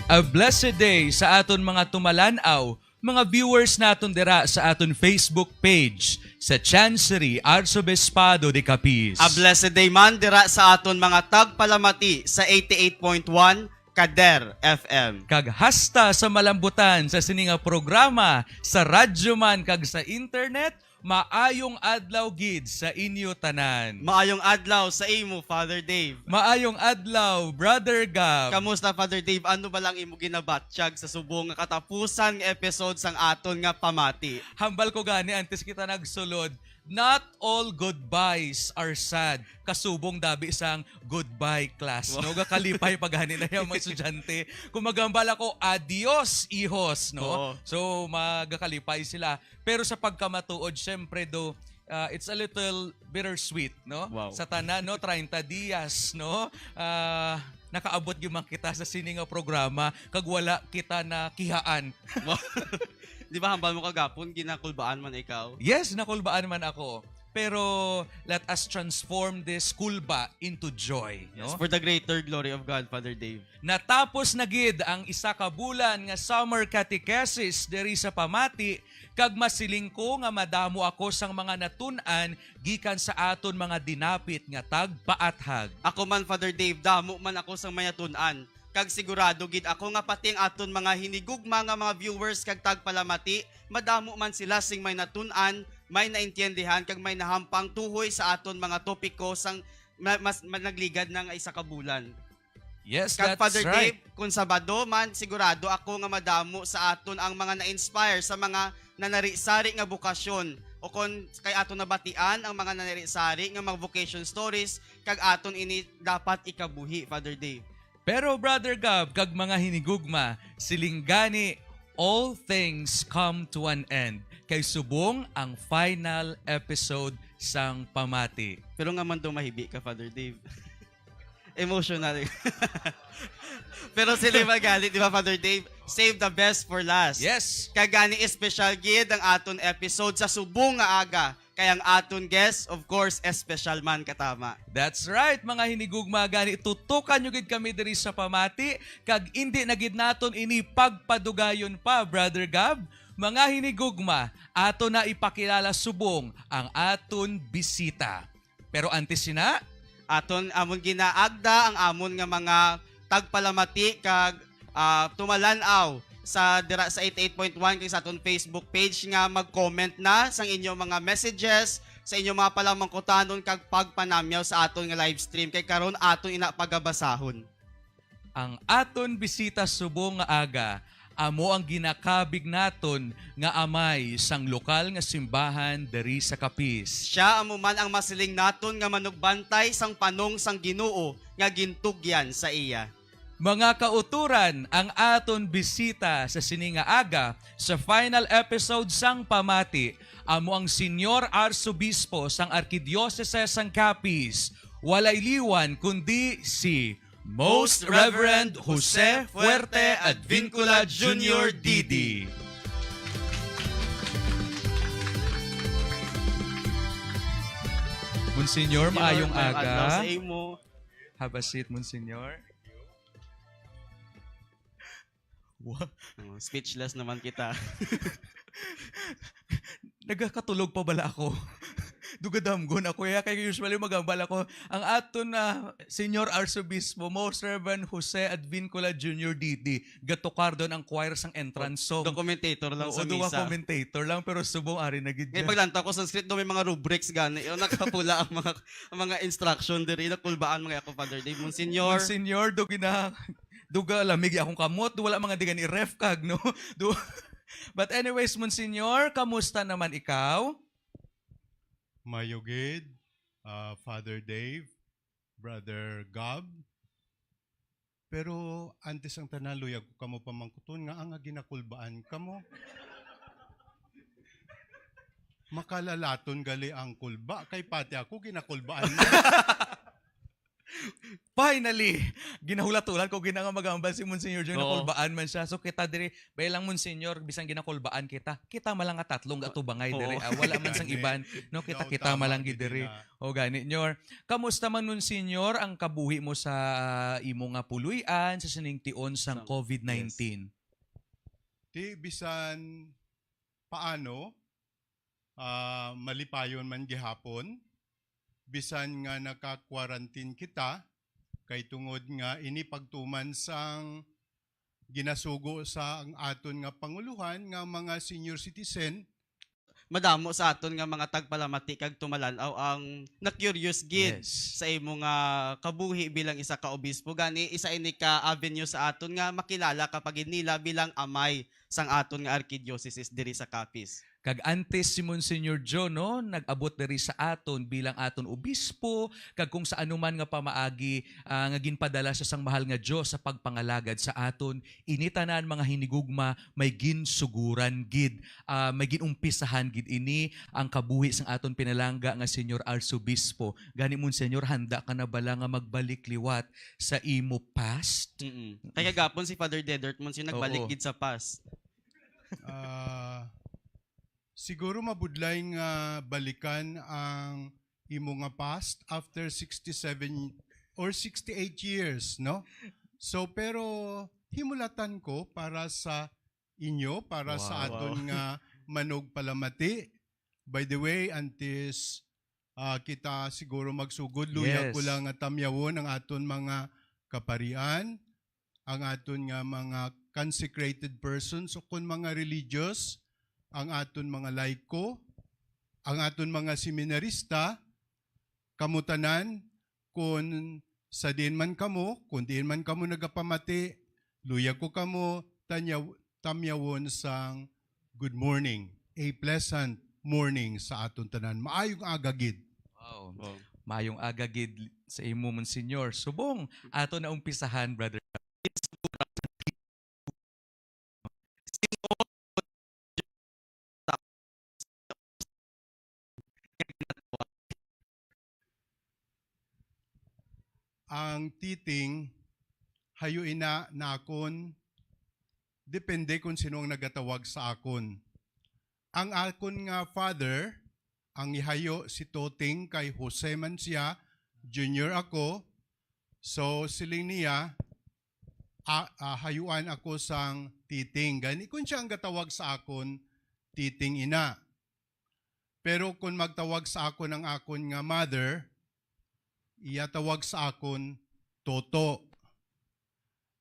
A blessed day sa aton mga tumalan-aw, mga viewers naton dira sa aton Facebook page sa Chancery Arzobispado de Capiz. A blessed day man dira sa aton mga tagpalamati sa eighty-eight point one Kader F M. Kag hasta sa malambutan sa sini nga programa, sa radyo man kag sa internet, maayong adlaw gid sa inyo tanan. Maayong adlaw sa imo, Father Dave. Maayong adlaw, Brother Gab. Kamusta, Father Dave? Ano ba lang imo ginabatyag sa subong nga katapusan nga episode sang aton nga pamati? Hambal ko gani, antes kita nagsulod, not all goodbyes are sad. Kasubong dabi sang goodbye class, no? Wow. Gakalipay pa gani na yung mga estudyante. Kung maghambal ako, "Adios, hijos," no? Oo. So, magakalipay sila. Pero sa pagkamatuod, syempre, do, ah, it's a little bittersweet, no? Wow. Sa tanan, no? Treinta dias, no? Ah, Nakaabot gyud man kita sa sini nga programa kag wala kita nakihaan. Wow. Di ba hambal mo kagapon, ginakulbaan man ikaw? Yes, nakulbaan man ako. Pero let us transform this kulba into joy, Yes, no? For the greater glory of God, Father Dave. Natapos na gid ang isa ka bulan nga summer catechesis diri sa Pamati, kag masiling ko nga madamo ako sang mga natun-an gikan sa aton mga dinapit nga tagpaathag. Ako man, Father Dave, damo man ako sang may natun-an. Kag sigurado gid ako nga pati ang aton mga hinigugma nga mga viewers kag tagpalamati, madamo man sila sing may natun-an, may naintiyendihan, kag may nahampang tuhoy sa aton mga topiko sang ma-, mas, ma-, nagligad na nga isa ka bulan. Yes, Kag that's Father right. Dave, kung Sabado man, sigurado ako nga madamo sa aton ang mga na-inspire sa mga nanari-sari nga bokasyon, o kon kay aton nabatian ang mga nanari-sari nga mga vocation stories, kag aton ini dapat ikabuhi, Father Dave. Pero, Brother Gab, kag mga hinigugma, siling gani, all things come to an end. Kay subong ang final episode sang Pamati. Pero nga man daw mahibi ka, Father Dave. Emotional. Pero sila magalit, di ba, Father Dave? Save the best for last. Yes. Kay gani special gid ang aton episode sa subong nga aga. Kay ang aton guest, of course, special man katama. That's right, mga hinigugma, gani tutukan nyo gid kami diri sa Pamati, kag indi na gid naton ini pagpadugayon pa, Brother Gab. Mga hinigugma, ato na ipakilala subong ang aton bisita. Pero antes sina, aton amon ginaagda ang amon nga mga tagpalamati kag, ah, tumalan-aw sa dira sa eighty-eight point one kag sa aton Facebook page nga mag-comment na sang inyong mga messages, sa inyong mga palamangkutanon kag pagpanamyaw sa aton nga live stream, kay karon aton ina pagabasahon. Ang aton bisita subong nga aga amo ang ginakabig naton nga amay sang lokal nga simbahan diri sa Capiz. Siya amo man ang masiling naton nga manugbantay sang panong sang Ginoo nga gintugyan sa iya. Mga kauturan, ang aton bisita sa sini nga aga sa final episode sang Pamati amo ang Señor Arsobispo sang Arkidiocese sang Capiz, walay liwan kundi si Most Reverend Jose Fuerte Advincula Junior D D. Monsignor, Monsignor, maayong maayong aga. Adlaw sa imo. Have a seat, Monsignor. Wa- Oh, speechless naman kita. Nagakatulog pa bala ako? Dugadamgon ako. Kaya kay usually magambal ako. Ang aton na Señor Arsobispo, Most Reverend Jose Advincula Junior D D, gatukar doon ang choir sang entrance song. Documentator lang Oo, sa duwa misa. Commentator lang, pero subong ari na gid Kaya dyan. Paglantaw ko sa script, doon may mga rubrics gani. Yung nakapula ang mga, ang mga instruction diri, nakulbaan mga ako, Father Dave. Monsignor. Monsignor, do gina-, duga lamig akong kamot, do wala mga digan i-ref kag, no? Do, but anyways, Monsignor, kamusta naman ikaw? Mayo gid, ah, Father Dave, Brother Gab. Pero antes ang tanan, luyag ko kamo pamangkuton nga ang ginakulbaan kamo. Makalalaton gali ang kulba, kay pati ako ginakulbaan na. Finally, ginahulat-hulat ko gina nga magambal si Monsignor Jun, Oo. Nakulbaan man siya. So kita diri, bay lang Monsignor, bisan ginakulbaan kita, kita man lang nga tatlong gatubangay Oo. Diri. Ah, wala man sang Gani. iban, no, kita-kita Daw, man lang tama gid gid diri. Na. O gani, Nyor. Kamusta man nun, Senyor, ang kabuhi mo sa imo nga puloy-an sa sining tion sang Sang, COVID nineteen? Yes. Ti bisan paano, ah, malipayon man gihapon, bisan nga naka-quarantine kita, kay tungod nga ini pagtuman sang ginasugo sa ang aton nga panguluhan nga mga senior citizen. Madamo sa aton nga mga tagpalamati kag tumalan-aw ang na-curious gid Yes. sa imo nga kabuhi bilang isa ka obispo. Gani, isa ini ka avenue sa aton nga makilala ka pa gid nila bilang amay sang aton nga arkidiocese diri sa Capiz. Kag antes si Monsignor Joe, no, nag-abot diri sa aton bilang aton obispo, kag kung sa anuman nga pamaagi, ah, nga ginpadala siya sang mahal nga Dios sa pagpangalagad sa aton, ini tanan, mga hinigugma, may ginsuguran gid, ah, may ginumpisahan gid ini ang kabuhi sang aton pinalangga nga Señor Arsobispo. Gani, Monsignor, handa ka na bala nga magbalik liwat sa imo past? Mm-mm. Kay kagapon si Father Dedert, Monsignor, nagbalik Oo. gid sa past. Ah, siguro mabudlay nga balikan ang imo nga past after sixty-seven or sixty-eight years, no? So, pero himulatan ko para sa inyo, para sa Wow. aton nga manugpalamati. By the way, antes, ah, kita siguro magsugod, luya ko Yes. lang nga tamyawon ang aton mga kaparian, ang aton nga mga consecrated persons, o kon mga religious, ang aton mga laiko, ang aton mga seminarista, kamo tanan, kon sa diin man kamo, kon diin man kamo nagapamati, luyag ko kamo tanyaw-, tamyawon sang good morning. A pleasant morning sa aton tanan. Maayong aga gid. Wow. Wow. Maayong aga gid sa imo, Monsignor. Subong, ato na umpisahan, brother. Ang titing, hayo ina nakon, depende kung sino ang nagatawag sa akon. Ang akon nga father, ang ihayo si Toting, kay Jose man siya, junior ako. So, siling niya, a-, a-, hayuan ako sang Titing. Gani, kung siya ang gatawag sa akon, Titing ina. Pero kung magtawag sa akon ang akon nga mother, iya tawag sa akon, Toto.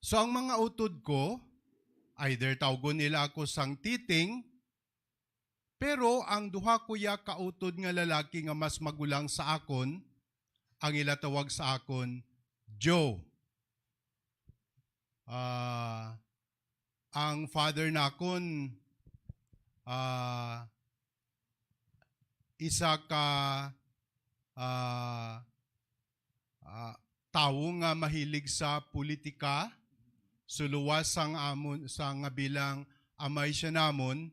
So, ang mga utod ko, either tawgon nila ako sang Titing, pero ang duha ko ya ka utod nga lalaki nga mas magulang sa akon, ang ila tawag sa akon, Joe. Ah, ang father nakon, ah, isa ka, ah, ah, tawo nga mahilig sa politika. So, luwas sang amon, sa nga bilang amay siya namon,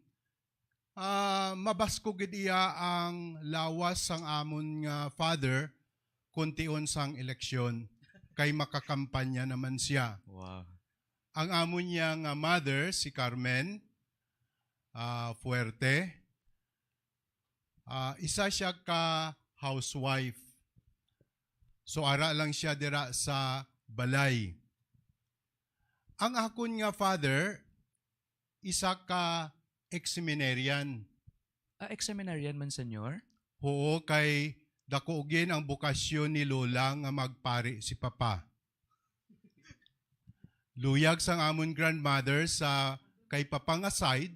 ah, mabaskog gid iya ang lawas sang amon nga father, kuntion sang eleksyon, kay makakampanya naman siya. Wow. Ang amon niya nga mother, si Carmen, ah, Fuerte, ah, isa siya ka housewife. So, ara lang siya dira sa balay. Ang akon nga father, isa ka ex-seminarian. Ah, ex-seminarian man, Senyor? Oo, kay dako gid ang bokasyon ni Lola nga magpari si Papa. Luyag sang amon grandmother sa kay Papa nga side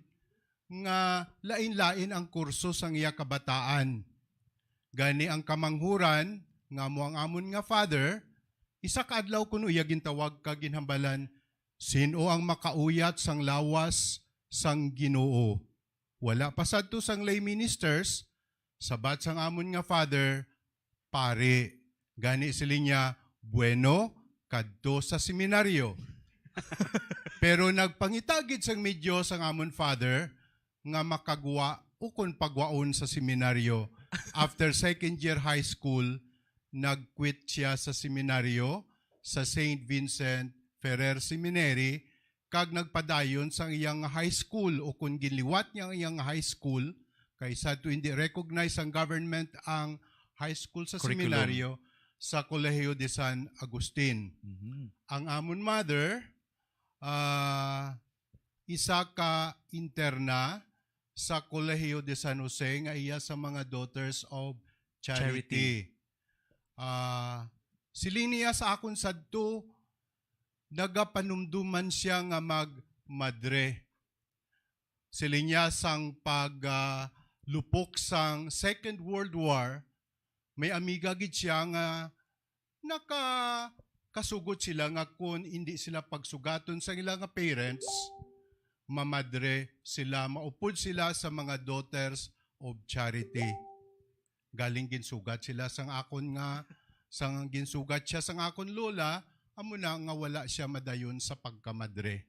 nga lain-lain ang kurso sang iya kabataan. Gani ang kamanghuran nga amo ang amon nga father, isa ka adlaw kuno iya gintawag kag ginhambalan, "Sin-o ang makauyat sang lawas sang Ginoo?" Wala pa sadto sang lay ministers, sabat sang amon nga father, "Pari." Gani siling niya, "Bueno, kadto sa seminaryo." Pero nagpangita gid sang medyos ang amon father nga makagwa ukon pagwaon sa seminaryo. After second year high school, nag-quit siya sa seminaryo sa Saint Vincent Ferrer Seminary kag nagpadayon sang iyang high school, o kon ginliwat niya ang iyang high school, kay sadto hindi recognize sang government ang high school sa Curriculum. Seminaryo sa Colegio de San Agustin. Mhm. Ang amon mother, ah, isa ka interna sa Colegio de San Jose nga iya sa mga Daughters of Charity. Charity. Ah, siling niya sa akon sadto, nagapanumduman siya nga magmadre. Siling niya, sang pag, ah, lupok sang Second World War, may amiga gid siya nga nakakasugot sila nga kon indi sila pagsugaton sa ila nga parents, mamadre sila, maupod sila sa mga Daughters of Charity. Galing ginsugat sila sang akon nga, sang ginsugat siya sang akon lola, amo na nga wala siya madayon sa pagkamadre.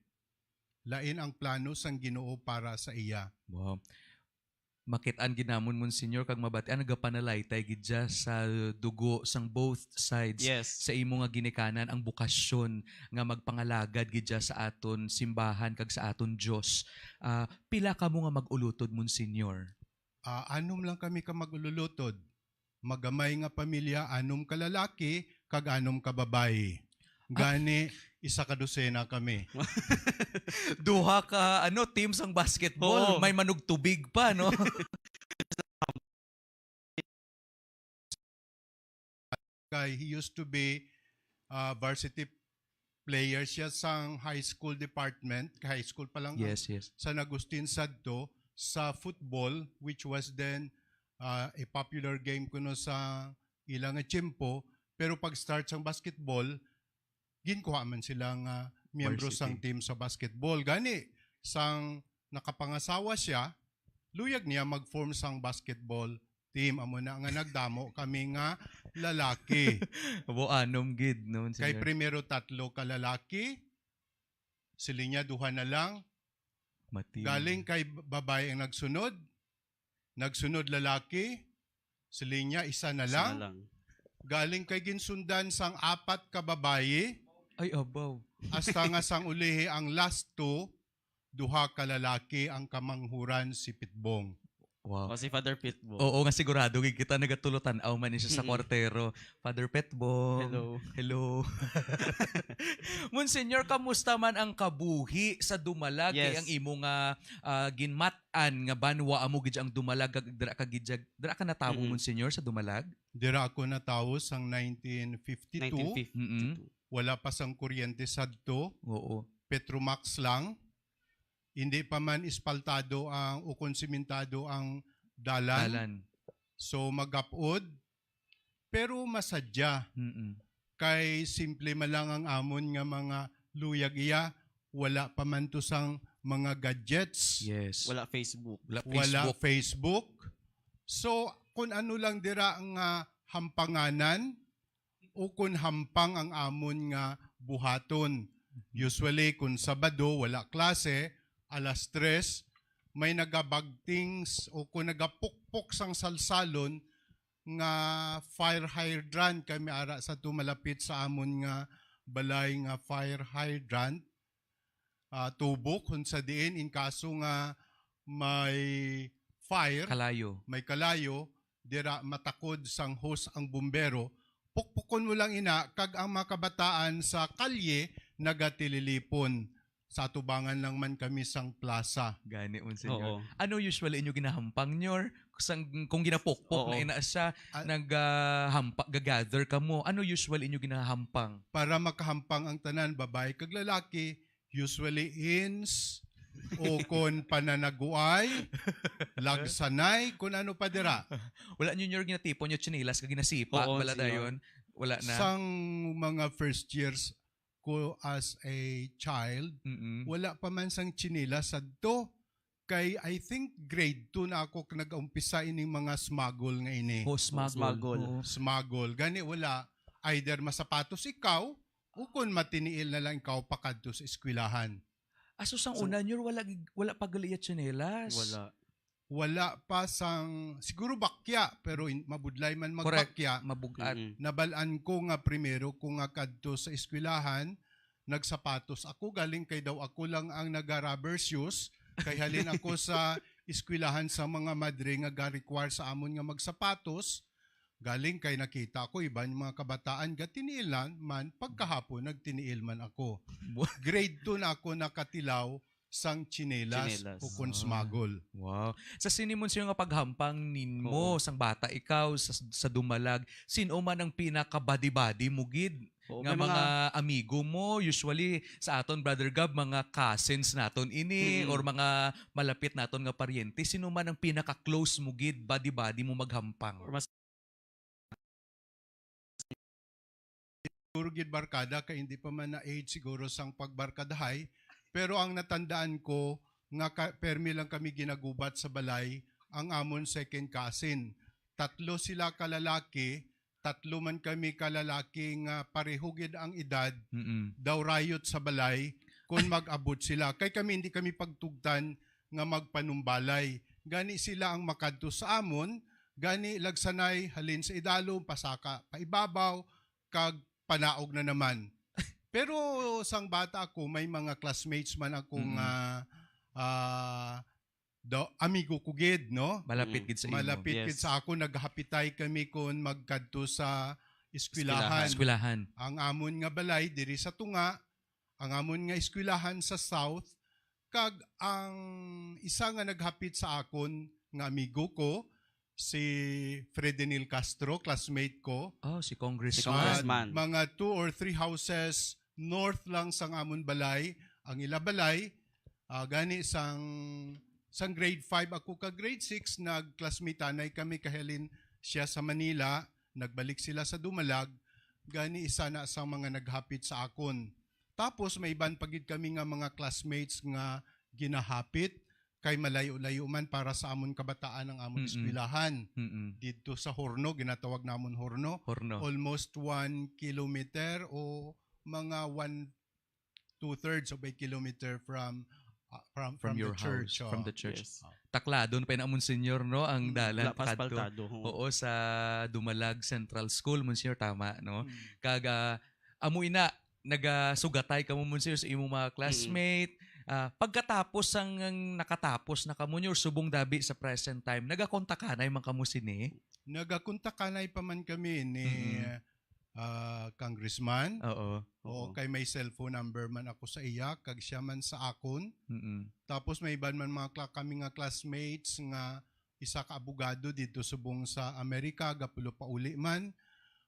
Lain ang plano sang Ginoo para sa iya. Wow. Makit-an gid namon, Monsignor, kag mabatian, nagapanalaytay gid siya sa dugo sang both sides Yes. sa imo nga ginikanan, ang bukasyon nga magpangalagad gid siya sa aton simbahan kag sa aton Dios. Ah, pila kamo nga mag-ulutod, Monsignor? Ah, anom lang kami ka mag-ululutod. Magamay nga pamilya, anom ka lalaki, kag anom ka babayi. Gani, isa ka dosena kami. Duha ka, ano, team sang basketball. Oo. May manugtubig pa, no? Kay he used to be uh, varsity player siya sang high school department, high school pa lang, Yes, yes. San Agustin sadto sa football, which was then uh, a popular game kuno sa ila nga tiyempo. Pero pag start sang basketball, ginkuha man sila nga miyembro Varsity. Sang team sa basketball. Gani, sang nakapangasawa siya, luyag niya mag-form sang basketball team. Amo na nga nagdamo kami nga lalaki. Abo anom gid, no, Kay Monsignor? Primero tatlo ka lalaki, siling niya duha na lang. Mati. Galing kay babae ang nagsunod. Nagsunod lalaki, siling niya isa na Isa lang. na lang. Galing kay ginsundan sang apat ka babayi, Ay, abaw. hasta nga sang ulihi ang last two, duha ka lalaki ang kamanghuran si Pitbong. Wow. O si Father Pitbull. Oo, nga sigurado gid kita nagatulo tan-aw man siya sa Mm-mm. kwartero. Father Petbong. Hello. Hello. Monsignor, kamusta man ang kabuhi sa Dumalag? Kay Yes. Ang imo nga ah, ginmat-an nga banwa amo gid ang Dumalag, kag dira ka gid, dira ka natawo, Mm-mm. Monsignor, sa Dumalag? Dira ako natawo sang nineteen fifty-two. nineteen fifty-two. Mm-mm. Wala pa sang kuryente sadto. Oo. Petromax lang. Hindi pa man espaltado ang ukon simentado ang dalan. Dalan. So magapod, pero masadya. Mm-mm. Kay simple man lang ang amon nga mga luyag iya, wala pa man to sang mga gadgets. Yes. Wala Facebook. Wala Wala Facebook. Facebook. So kung ano lang dira nga hampanganan o kung hampang ang amon nga buhaton. Usually kung Sabado wala klase, alas tres may nagabagting s- o kung nagapukpok sang salsalon nga fire hydrant kay may ara sa to malapit sa amon nga balay nga fire hydrant, ah, tubo kung sa diin in kaso nga may fire, Kalayo. May kalayo, dira matakod sang hose ang bumbero, pukpukon mo lang ina kag ang mga kabataan sa kalye nagatililipon. Sa atubangan lang man kami sang plaza. Gani, Monsignor. Oo. Ano usually inyo ginahampang, Nyor? Sang, kung ginapukpok Oo. na ina siya, Ah. naghahampa, gagather ka mo. Ano usually inyo ginahampang? Para makahampang ang tanan, babae kag lalaki, usually ins, o kon pananaguay, lagsanay, kung ano pa dira. Wala nyo, Nyor, ginatipon nyo tsinelas kag ginasipa, Oo, bala Monsignor. dayon? Wala na? Sang mga first years ko as a child, Mm-mm. wala pa man sang tsinelas sadto. Kay I think grade two na ako k- nag-umpisa ining mga smuggle nga ini. Oh, smuggle. Smuggle. Oo. Smuggle. Gani wala, either masapatos ikaw o kung matiniil na lang ikaw pakadto sa eskwelahan. Aso sang So- una, Nyor, wala, gig- wala pa gali iya tsinelas. Wala. Wala pa sang, siguro bakya, pero in, mabudlay man Correct. Magbakya. Mabugat. Mm-mm. Nabal-an ko nga primero ko nga kadto sa eskwelahan, nagsapatos ako, galing kay daw ako lang ang naga-rubber shoes, kay halin ako sa eskwelahan sa mga madre nga ga-require sa amon nga magsapatos, galing kay nakita ko iban mga kabataan gatiniilan man, pagkahapon nagtiniil man ako. Bu- Grade two na ako nakatilaw sang tsinelas Tsinelas. o kon Ah. smuggle. Wow. Sa sini mo siya nga paghampang ninmo, Oo. sang bata ikaw, sa, sa Dumalag, sino man ang pinaka-buddy-buddy mo gid? Oo, Nga may mga, amigo mo, usually sa aton, Brother Gab, mga cousins naton ini, Mm-mm. or mga malapit naton nga paryente, sino man ang pinaka-close mo gid, buddy-buddy mo maghampang? Or mas- Siguro gid barkada kay hindi pa man na age siguro sang pagbarkadahay, pero ang natandaan ko nga ka-, permi lang kami ginagubat sa balay, ang amon second cousin. Tatlo sila ka lalaki, tatlo man kami ka lalaki nga pareho gid ang edad, Mm-mm. daw rayot sa balay kung mag-abot sila. Kay kami, hindi kami pagtugtan nga magpanumbalay. Gani sila ang makadto sa amon, gani lagsanay halin sa idalom, pasaka paibabaw, kag panaog na naman. Pero sang bata ako, may mga classmates man ako Mm-mm. nga, ah, daw, amigo ko gid, no? Malapit Mm. gid sa imo. Malapit gid Yes. sa ako, naghapitay kami kon magkadto sa eskwelahan. Eskwelahan. Eskwelahan. Ang amon nga balay diri sa tunga, ang amon nga eskwelahan sa south, kag ang isa nga naghapit sa akon nga amigo ko, si Fredenil Castro, classmate ko. Oh, si Congressman. Si Congressman. Mga two or three houses north lang sang amon balay, ang ila balay, ah, gani sang, sang grade five ako ka grade six, nagclassmateanay kami kahalin siya sa Manila, nagbalik sila sa Dumalag, gani isa na sang mga naghapit sa akon. Tapos may iban pa gid kami nga mga classmates nga ginahapit kay malayo-layo man para sa amon kabataan ang amon Mm-mm. eskwelahan. Mm-mm. Didto sa Horno, ginatawag namon Horno. Horno. Almost one kilometer o mga one, two-thirds of a kilometer from, ah, from, From from your the church, house, oh. from the church. Yes. Taklado na pa yun, Monsignor, no? Ang Mm, dalan la-, pa kadto. Paspaltado, ho. Oo, sa Dumalag Central School, Monsignor, tama, no? Mm. Kag, ah, amo ina, nagasugatay kamo, Monsignor, sa imong mga Mm. classmate. Ah, pagkatapos sang, ang nakatapos na kamo, Monsignor, subong dabi sa present time, nagakontakanay man kamo sini? Nagakontakanay pa man kami ni, Mm-mm. ah, Congressman. Oo. Oo, Oo. kay may cellphone number man ako sa iya, kag siya man sa akon. Mm-mm. Tapos may iban man mga kla-, kami nga classmates nga isa ka abogado didto subong sa Amerika, gapulo pauli man.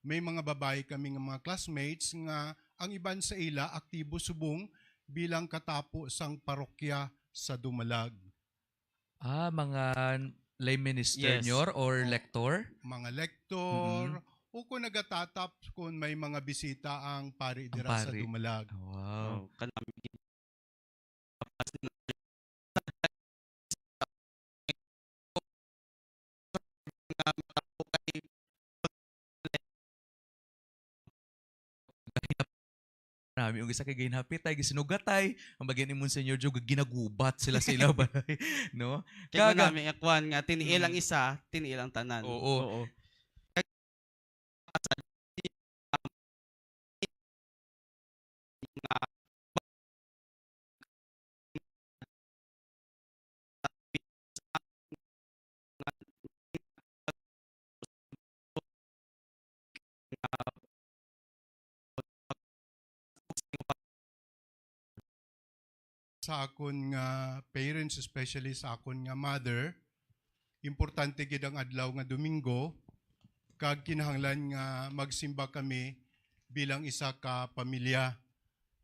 May mga babayi kami nga mga classmates nga ang iban sa ila aktibo subong bilang katapo sang parokya sa Dumalag. Ah, mga lay minister Yes. nyor or Oo. lektor? Mga lektor, Mm-mm. o kung nagatatap kung may mga bisita ang pari Ang dira sa pari. Dumalag. Wow. Oh, kanami. Nami, yung isa kay ginhapit ay gisinugat ay, ang bagyan ni Monsignor Joe, ginagubat sila sa ila balay, no? Kaya Kaga- nami nga kwan nga, tiniil ang Mm. isa, tiniil ang tanan. Oo. Oo. Sa akon nga parents, especially sa akon nga mother, importante gid ang adlaw nga Domingo, kag kinahanglan nga magsimba kami bilang isa ka pamilya.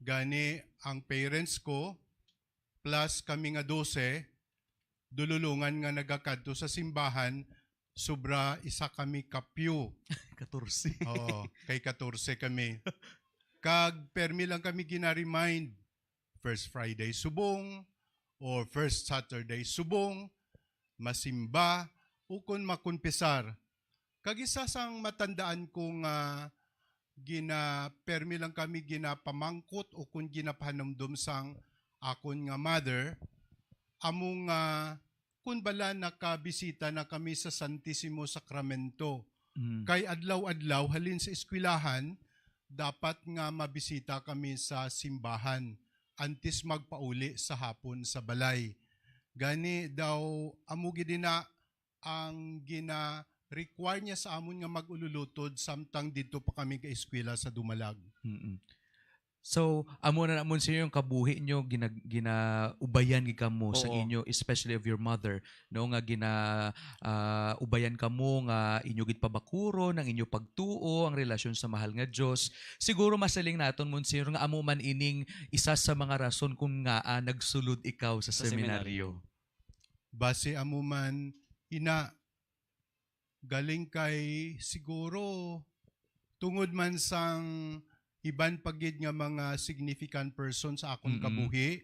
Gani, ang parents ko, plus kami nga dose, dululungan nga nagakadto sa simbahan, sobra isa kami ka pew. Katorse. Oo, kay katorse kami. Kag permi lang kami gina-remind, first Friday subong, or first Saturday subong, masimba, ukon makonpesar. Kag isa sang matandaan ko nga gina-, permi lang kami ginapamangkot ukon ginapahanumdom sang akon nga mother, amo nga kun bala nakabisita na kami sa Santisimo Sacramento. Mm. Kay adlaw-adlaw, halin sa eskwelahan, dapat nga mabisita kami sa simbahan antes magpauli sa hapon sa balay. Gani daw, amo gid na ang gina-require niya sa amon nga mag-ululutod samtang didto pa kami ga-eskwela sa Dumalag. Mm-mm. So, amo na namon sa inyong kabuhi nyo, gina-, ginaubayan gid kamo sa Oo. inyo, especially of your mother, no, nga gina-, ah, ubayan kamo nga inyo gid pabakuron ang inyo pagtuo, ang relasyon sa mahal nga Dios. Siguro masiling naton, Monsignor, nga amo man ining isa sa mga rason kung ngaa nagsulod ikaw sa Sa seminaryo. seminaryo. Basi amo man, ina, galing kay siguro tungod man sang iban pa gid nga mga significant person sa akon Mm-mm. kabuhi,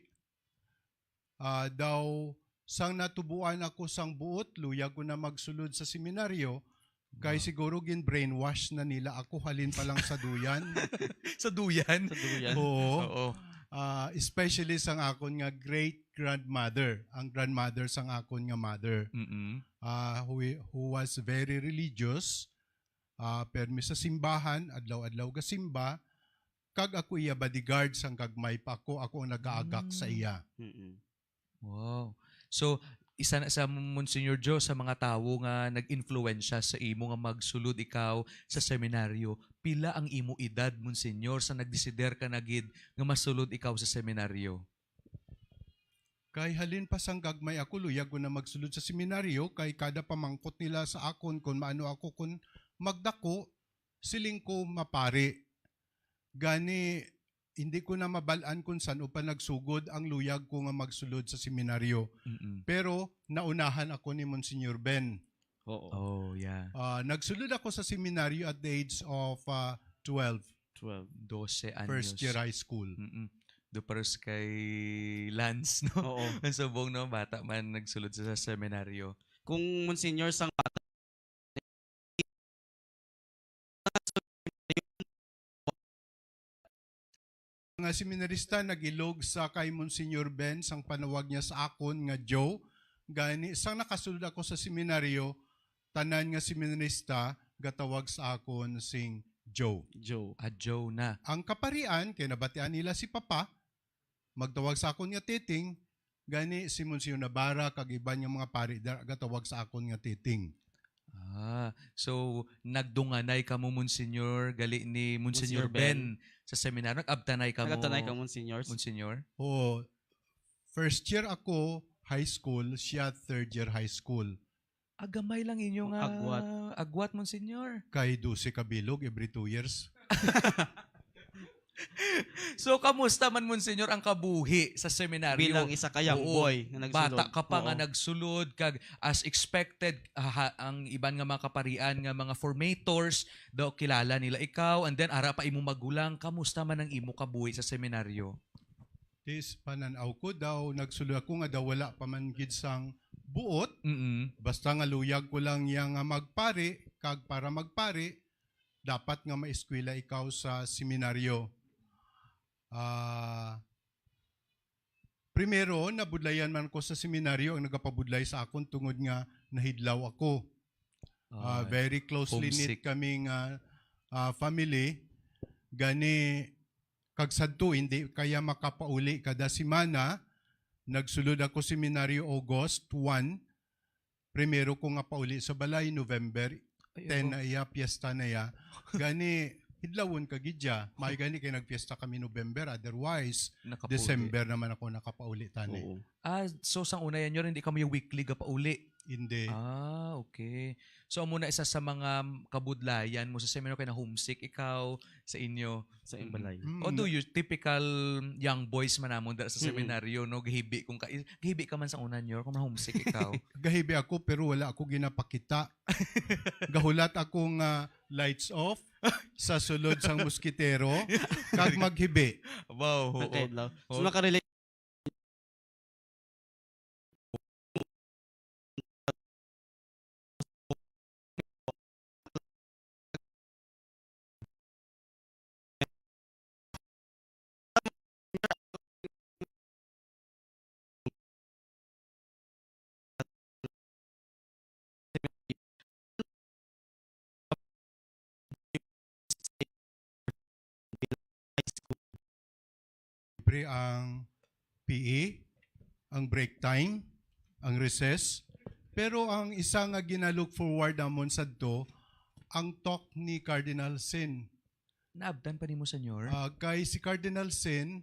Ah, daw, sang natubuan ako sang buot, luyag ko na magsulod sa seminaryo, kay Wow. siguro gin-brainwash na nila ako halin pa lang sa duyan. Sa duyan? Sa duyan. Oo. Oo. Ah, especially sang akon nga great-grandmother, ang grandmother sang akon nga mother. Mm-mm. Ah, who, who was very religious, ah, permi sa simbahan, adlaw-adlaw gasimba, kag ako iya bodyguard sang gagmay pa ako, ako ang nagaagak sa Mm. iya. Mm-mm. Wow. So, isa na sa, Monsignor Joe, sa mga tawo nga nag-influensya sa imo nga magsulod ikaw sa seminaryo. Pila ang imo edad, Monsignor, sa nagdesider ka na gid nga masulod ikaw sa seminaryo? Kay halin pa sang gagmay ako, luyag ko na magsulod sa seminaryo, kay kada pamangkot nila sa akon kon maano ako kon magdako, siling ko mapari. Gani, hindi ko na mabal-an kon san-o pa nagsugod ang luyag ko nga magsulod sa seminaryo. Mm-mm. Pero naunahan ako ni Monsignor Ben. Oo. Oh, yeah. Ah, nagsulod ako sa seminaryo at the age of, ah, twelve. Twelve. Dose anyos. First year high school. Mm-mm. Do pares kay Lance, no? Oo. Ang subong, no? Bata man nagsulod sa, sa seminaryo. Kung Monsignor sang bata, nga seminarista nag-ilog sa kay Monsignor Ben sang panawag niya sa akon nga Joe. Gani, sang nakasulod ako sa seminaryo, tanan nga seminarista gatawag sa akon sing Joe. Joe. Ah, Joe na. Ang kaparian, kay nabatian nila si Papa, magtawag sa akon nga Titing, gani si Monsignor Navarra kag iban nga mga pari dira gatawag sa akon nga Titing. Ah, so nagdunganay kamo, Monsignor, gali ni Monsignor Monsignor Ben. Ben sa seminaryo? Nag-abtanay kamo, Nag-abtanay ka, Monsignor? Monsignor? Oo. First year ako, high school, siya third year high school. Agamay lang inyo nga Agwat. Agwat, Monsignor. Kay dose ka bilog every two years. So, kamusta man, Monsignor, ang kabuhi sa seminaryo? Bilang isa ka young Oo. boy nga nagsulod. Bata ka pa nga Oo. nagsulod, kag as expected, ah, ha, ang iban nga mga kaparian nga mga formators, daw kilala nila ikaw, and then ara pa imo magulang, kamusta man ang imo kabuhi sa seminaryo? Tis panan-aw ko daw, nagsulod ako nga daw wala pa man gid sang buot. Mm-mm. Basta nga luyag ko lang niya nga magpari, kag para magpari, dapat nga maeskwela ikaw sa seminaryo. Ah, primero, nabudlayan man ko sa seminaryo ang nagapabudlay sa akon tungod nga nahidlaw ako. Ah, Ah, very closely knit homesick. kami nga, ah, family. Gani, kag sadto, hindi kaya makapauli kada semana. Nagsulod ako seminaryo August one. Primero ko nga pauli sa balay, November Ay, ten ako. na iya, piyesta na iya. Gani, hidlawon ka gid ya. May gani kay nagpiyesta kami November, otherwise, Nakapauli. December naman ako nakapauli tani. Oo. Ah, so sang una yan, Nyor, hindi kamo yung weekly gapauli? Hindi. Ah, okay. So, amo na isa sa mga kabudlayan mo sa seminaryo kay na-homesick ikaw sa inyo. Sa Mm. imbalay. Mm. Although you typical young boys man namon dira sa Mm. seminaryo, no, gahibi kung ka, gahibi ka man sa una, Nyor, kung na-homesick ikaw. Gahibi ako, pero wala ako ginapakita. Gahulat ako nga lights off sa sulod sang moskitero, kag maghibi. Wow, oo. Nakaidlaw. So, Oh. nakarelate Libre ang P E, ang break time, ang recess. Pero ang isa nga gina-look forward namon sadto, ang talk ni Cardinal Sin. Naabtan pa nimo, Senyor? Ah, kay si Cardinal Sin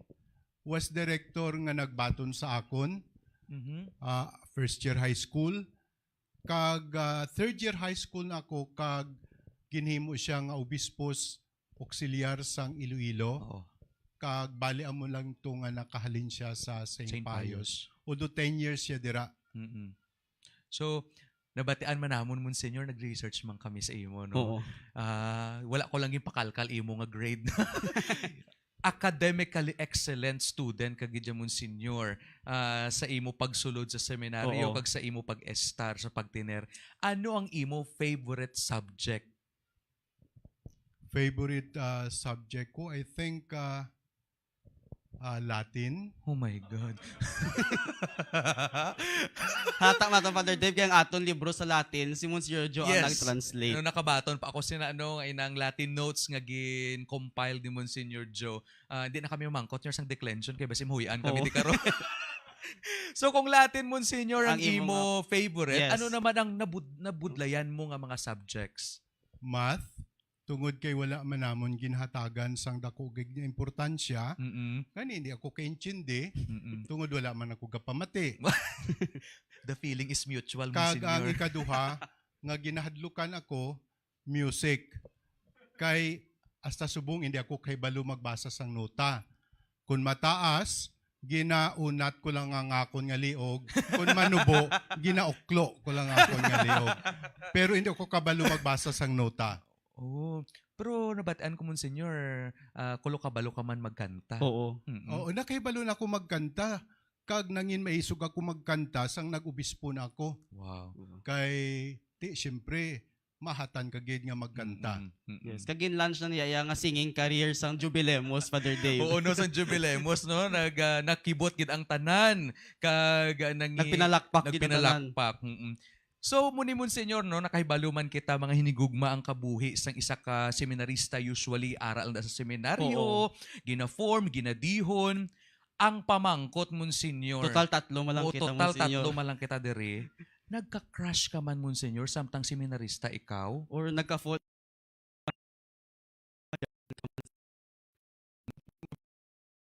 was director nga nagbaton sa akon, Mhm. ah, first year high school. Kag, ah, third year high school na ako, kag ginhimo siya nga obispo s-, auxiliar sang Iloilo. Oo. Kag bali amo lang to nga nakahalin siya sa Saint Saint Pius. Pius. Although ten years siya dira. Mm-mm. So, nabatian man namon, Monsignor, nag-research man kami sa imo, no? Oo. Ah, wala ko lang yung pakalkal imo nga grade. academically excellent student ka gid, Monsignor, ah, sa imo pagsulod sa seminaryo Oo. kag sa imo pag-estar sa pagtener. Ano ang imo favorite subject? Favorite, ah, subject ko, I think, ah, ah, Latin. Oh my God. Hata man to, Father Dave, kay ang aton libro sa Latin, si Monsignor Joe ang Yes. nag-translate. No, nakabaton pa ako sina, ano, nga inang Latin notes nga gin-compile ni Monsignor Joe. Ah, di na kami mamangkot, Nyor, sang declension kay basi mahuy-an kami Oo. di karon. So, kung Latin, Monsignor, ang Ang imo imo nga favorite, Yes. ano naman ang nabud-, nabudlayan mo nga mga subjects? Math, tungod kay wala man namon ginhatagan sang dako gid nga importansya, Mm-mm. gani hindi ako kaintindi, Mm-mm. tungod wala man ako gapamati. The feeling is mutual, Kag ang Monsignor. ikaduha, nga ginahadlukan ako, music. Kay hasta subong hindi ako kahibalo magbasa sang nota. Kun mataas, ginaunat ko lang ang akon nga liog. Kun manubo, ginauklo ko lang ang akon nga liog. Pero hindi ako kabalo magbasa sang nota. Oh, pero nabatian ko, Monsignor, ah, kulo kabalo ka man magkanta. Oo. Mm-mm. Oo, nakahibalo na ako magkanta. Kag nangin maisog ako magkanta sang nag-obispo na ako. Wow. Kay, ti, siyempre, mahatan ka gid nga magkanta. Mm-mm, mm-mm. Yes, kag gin-launch na niya iya nga singing career sang Jubilemos, Father Dave. Oo, no, sang Jubilemos, no, nag, ah, nakibot gid ang tanan, kag, ah, nangi-, Nagpinalakpak gid ang tanan. nagpinalakpak, mm-mm. So, muni, Monsignor, no, nakahibalo man kita mga hinigugma ang kabuhi sang isa ka seminarista, usually ara lang na sa seminaryo, Oo. gina-form, ginadihon. Ang pamangkot, Monsignor. Total tatlo man lang O, kita, total Monsignor. tatlo man lang kita diri. Nagka-crush ka man, Monsignor, samtang seminarista ikaw? Or nagka-fall?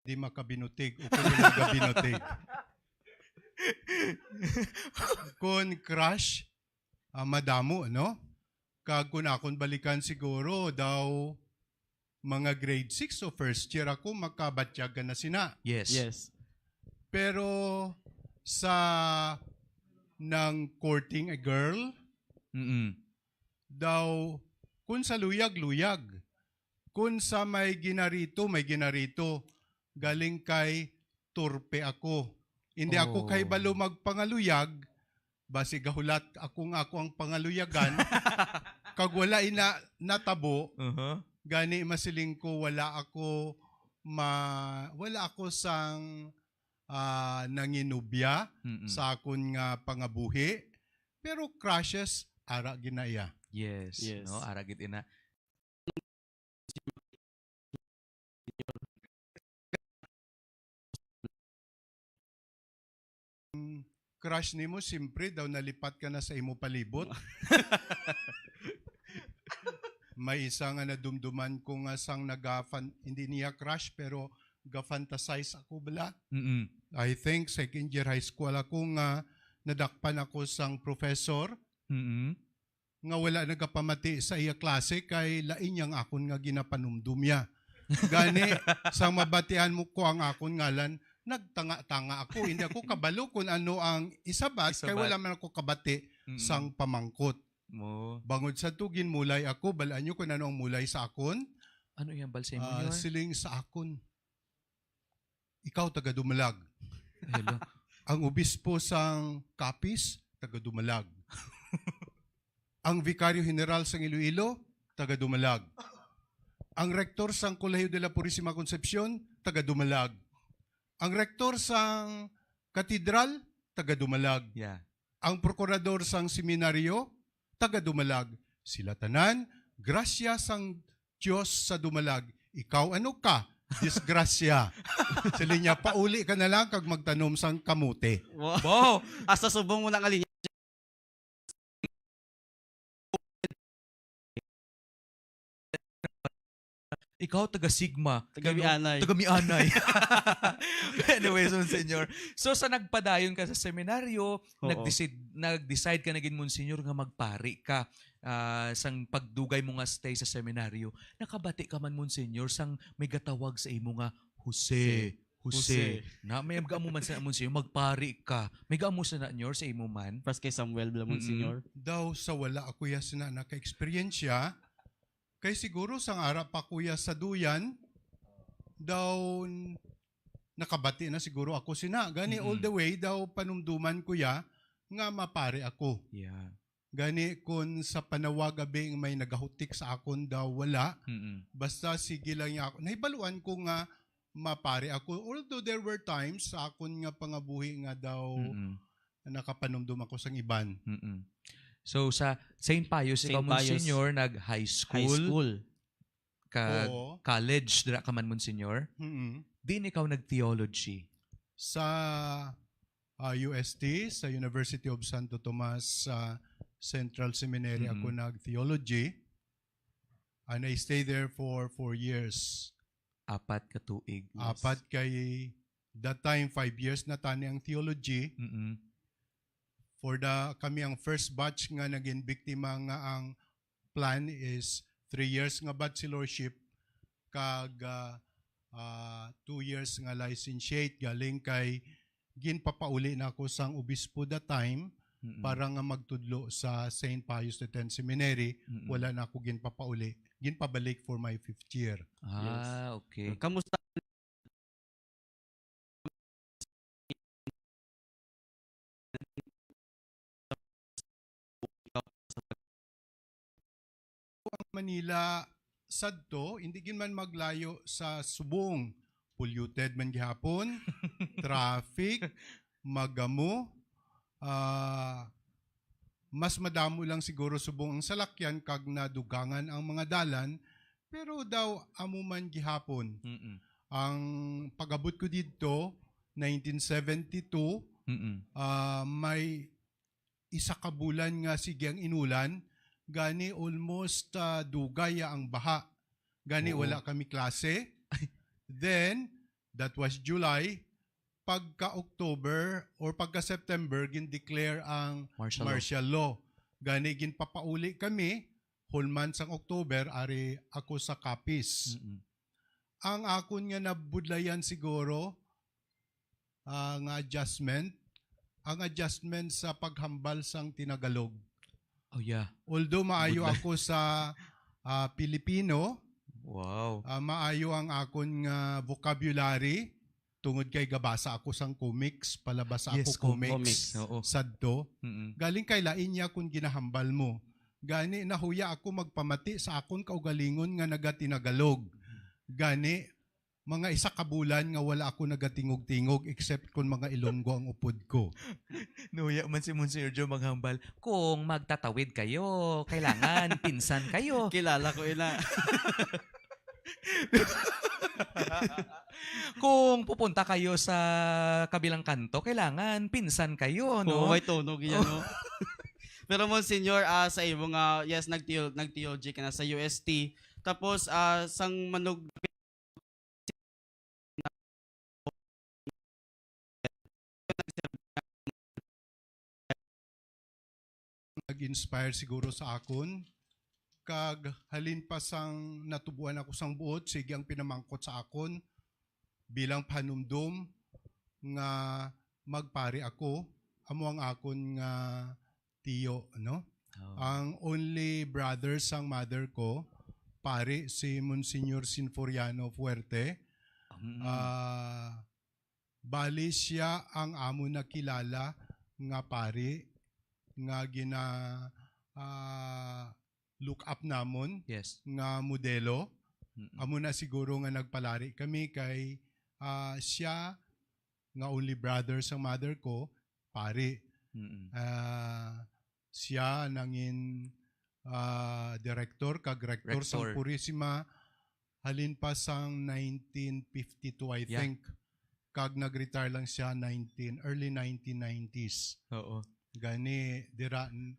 Di makabinutig o kung nagabinutig. Kon crush, ah, madamo, no? Kag kun akon balikan siguro daw mga grade six o first year ako, makabatyag ka na sina. Yes. Yes. Pero sa nang courting a girl, Mm-mm. daw, kun sa luyag, luyag. Kun sa may ginarito, may ginarito. Galing kay turpe ako. Hindi ako Oh. kahibalo magpangaluyag, basi gahulat ako nga ako ang pangaluyagan, kag wala ina natabo, Uh-huh. gani masiling ko wala ako ma-, wala ako sang, ah, nanginubya Mm-mm. sa akon nga pangabuhi, pero crushes, ara gid na iya. Yes, Yes. no? Ara gid ina. Mm, crush nimo, siyempre daw nalipat ka na sa imo palibot. May isa nga nadumduman ko nga sang nagafan-, hindi niya crush, pero ga-fantasize ako bala. Mm-mm. I think second year high school ako nga nadakpan ako sang professor Mm-mm. nga wala nagapamati sa iya klase kay lain yang akon nga ginapanumdom niya. Gani, sang mabatian mo ko ang akon ngalan, nagtanga-tanga ako. Hindi ako kabalo kung ano ang isabat, kay Isabat. wala man ako kabati Mm-mm. sang pamangkot. Mo. Bangod sa to, ginmulay ako. Balaan niyo kung ano ang mulay sa akon? Ano iyang balsay mo, Ah, Nyor? siling sa akon. Ikaw taga Dumalag. Hello. Ang obispo sang Capiz, taga Dumalag. Ang vikaryo general sang Iloilo, taga Dumalag. Ang rektor sang Colegio de la Purisima Concepcion, taga Dumalag. Ang rektor sang katedral, taga Dumalag. Yeah. Ang prokurador sang seminaryo, taga Dumalag. Sila tanan, grasya sang Dios sa Dumalag. Ikaw, ano ka? Disgrasya. Siling niya, "Pauli ka na lang kag magtanom sang kamote." Wow. Wow! Hasta subong mo na nga linya. Ikaw, taga Sigma. Taga Ikaw, Mianay. Taga Mianay. Anyways, Monsignor. So, sa nagpadayon ka sa seminaryo, Oo. nag-decide, nag-decide ka na gid, Monsignor, nga magpari ka, ah, sang pagdugay mo nga stay sa seminaryo. Nakabati ka man, Monsignor, sang may gatawag sa imo nga Jose. Jose. Jose. Na, may gaamo man sa, Monsignor, magpari ka. May gaamo sa na, Nyor, sa imo man? Pas kay Samuel bala, Mm-mm. Monsignor. Daw sa wala ako ya sina naka-eksperyensya, kay siguro sang ara pa ko ya sa duyan, daw n-, nakabati na siguro ako sina. Gani, all Mm-mm. the way daw panumduman ko ya nga mapari ako. Yeah. Gani, kun sa panawag abi nga may nagahutik sa akon daw, wala. Mm-mm. Basta sige lang ya ako. Nahibaluan ko nga mapari ako. Although there were times sa akon nga pangabuhi nga daw Mm-mm. nakapanumdum ako sang iban. Mm-mm. So, sa Saint Pius, ikaw, Saint Pius. Monsignor, nag-high High school, school. Kag Oo. college, dira ka man, Monsignor? Mm-mm. Diin ikaw nag-theology? Sa, ah, U S T, sa University of Santo Tomas, ah, Central Seminary Mm-mm. ako nag-theology. And I stayed there for four years. Apat ka tuig. Yes. Apat kay that time, five years na tani ang theology. Mm-mm. For the, kami ang first batch nga naging biktima nga ang plan is three years nga bachelorship kag, ah, ah, two years nga licentiate galing kay ginpapauli na ako sang obispo that time Mm-mm. para nga magtudlo sa Saint Pius the Tenth Seminary. Mm-mm. Wala na ako ginpapauli. Ginpabalik for my fifth year. Ah, Yes. okay. Kamusta? Ang Manila sadto, hindi gid man maglayo sa subong. Polluted man gihapon, traffic, magamo, ah, mas madamo lang siguro subong ang salakyan kag nadugangan ang mga dalan, pero daw amo man gihapon. Mm-mm. Ang pag-abot ko didto, nineteen seventy-two, Mm-mm. ah, may isa ka bulan nga sige ang inulan, gani almost, ah, dugay ang baha. Gani Oo. wala kami klase. Then, that was July. Pagka October or pagka September, gin-declare ang Martial law. martial law. Gani, ginpapauli kami, whole month sang October, ari ako sa Capiz. Mm-mm. Ang akon nga nabudlayan siguro, ah, nga adjustment, ang adjustment sa paghambal sang Tinagalog. Oh, yeah. Although maayo Budlay. ako sa, ah, Pilipino, Wow. ah, maayo ang akon nga vocabulary, tungod kay gabasa ako sang comics, palabas Yes, ako com-, comics, Comics, oo. sadto. Mm-mm. Galing kay lain niya kung ginahambal mo. Gani, nahuya ako magpamati sa akon kaugalingon nga nagatinagalog. Gani, mga isa ka bulan nga wala ako nagatingog-tingog except kon mga Ilonggo ang upod ko. Nuya man si Monsignor Joe maghambal, "Kung magtatawid kayo, kailangan pinsan kayo. Kilala ko ina. Kung pupunta kayo sa kabilang kanto, kailangan pinsan kayo, no?" Oo, may tunog yan, no? Pero, Monsignor, ah, sa imo nga, yes, nag-theo-, nag-theology ka na sa U S T. Tapos, ah, sang manug-, nag-inspire siguro sa akon, kag halin pa sang natubuan ako sang buot, sige ang pinamangkot sa akon bilang panumdom nga magpari ako, amo ang akon nga tiyo, no? Oh. Ang only brother sang mother ko, pari si Monsignor Sinforiano Fuerte. Mm. Ah, bali siya ang amo nakilala nga pari nga gina, ah, look up namon Yes. nga modelo. Mm-mm. Amo na siguro nga nagpalari kami kay, ah, siya nga only brother sa mother ko, pari. Mm-mm. Ah, siya nangin, ah, director kag rector sang Rector. Purisima halin pa sang nineteen fifty-two, I Yeah. think. Kag nag-retire lang siya nineteen, early nineteen nineties. Oo. Gani, dira, n-,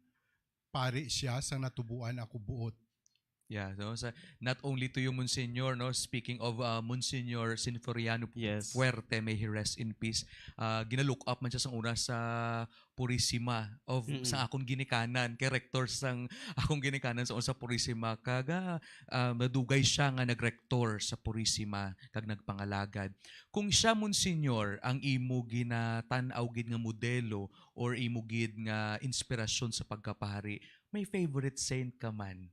pari siya sang natubuan ako buot. Yeah, no? Sa, not only to you, Monsignor, no? Speaking of, uh, Monsignor Sinforiano Pu-, Yes. Fuerte, may he rest in peace. Uh, ginalook up man siya sa una sa Purisima of, Mm-mm. sa akong ginikanan, kay rector sang akong ginikanan sa una sa Purisima, kag, ah, ah, madugay siya nga nagrektor sa Purisima kag nagpangalagad. Kung siya, Monsignor, ang imo ginatan-aw gid nga modelo or imo gid nga inspirasyon sa pagkapahari, may favorite saint ka man?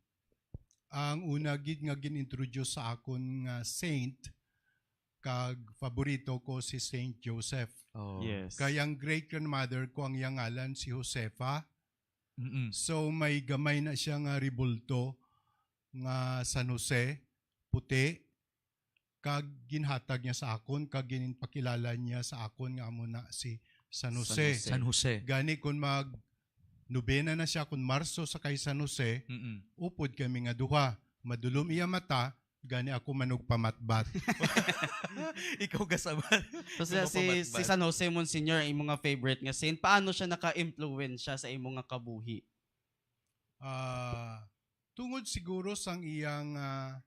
Ang una gid nga gin-introduce sa akon nga saint, kag faborito ko si Saint Joseph. Oh. Yes. Kay ang great-grandmother ko, ang iyang ngalan si Josefa. Mm-mm. So, may gamay na siya nga rebulto nga San Jose, puti, kag ginhatag niya sa akon, kag ginpakilala niya sa akon nga amo na si San San Jose. Jose. San Jose. Gani, kung mag nobena na siya, kung Marso sa kay San Jose, Mm-mm. upod kami nga duha. Madulom iya mata, gani ako manugpamatbat. Ikaw gasabat. So, sa, Ikaw si, pamatbat. Si San Jose, Monsignor, ang imo nga favorite nga saint, paano siya naka-impluwensya sa imo nga kabuhi? Ah, tungod siguro sang iyang, ah,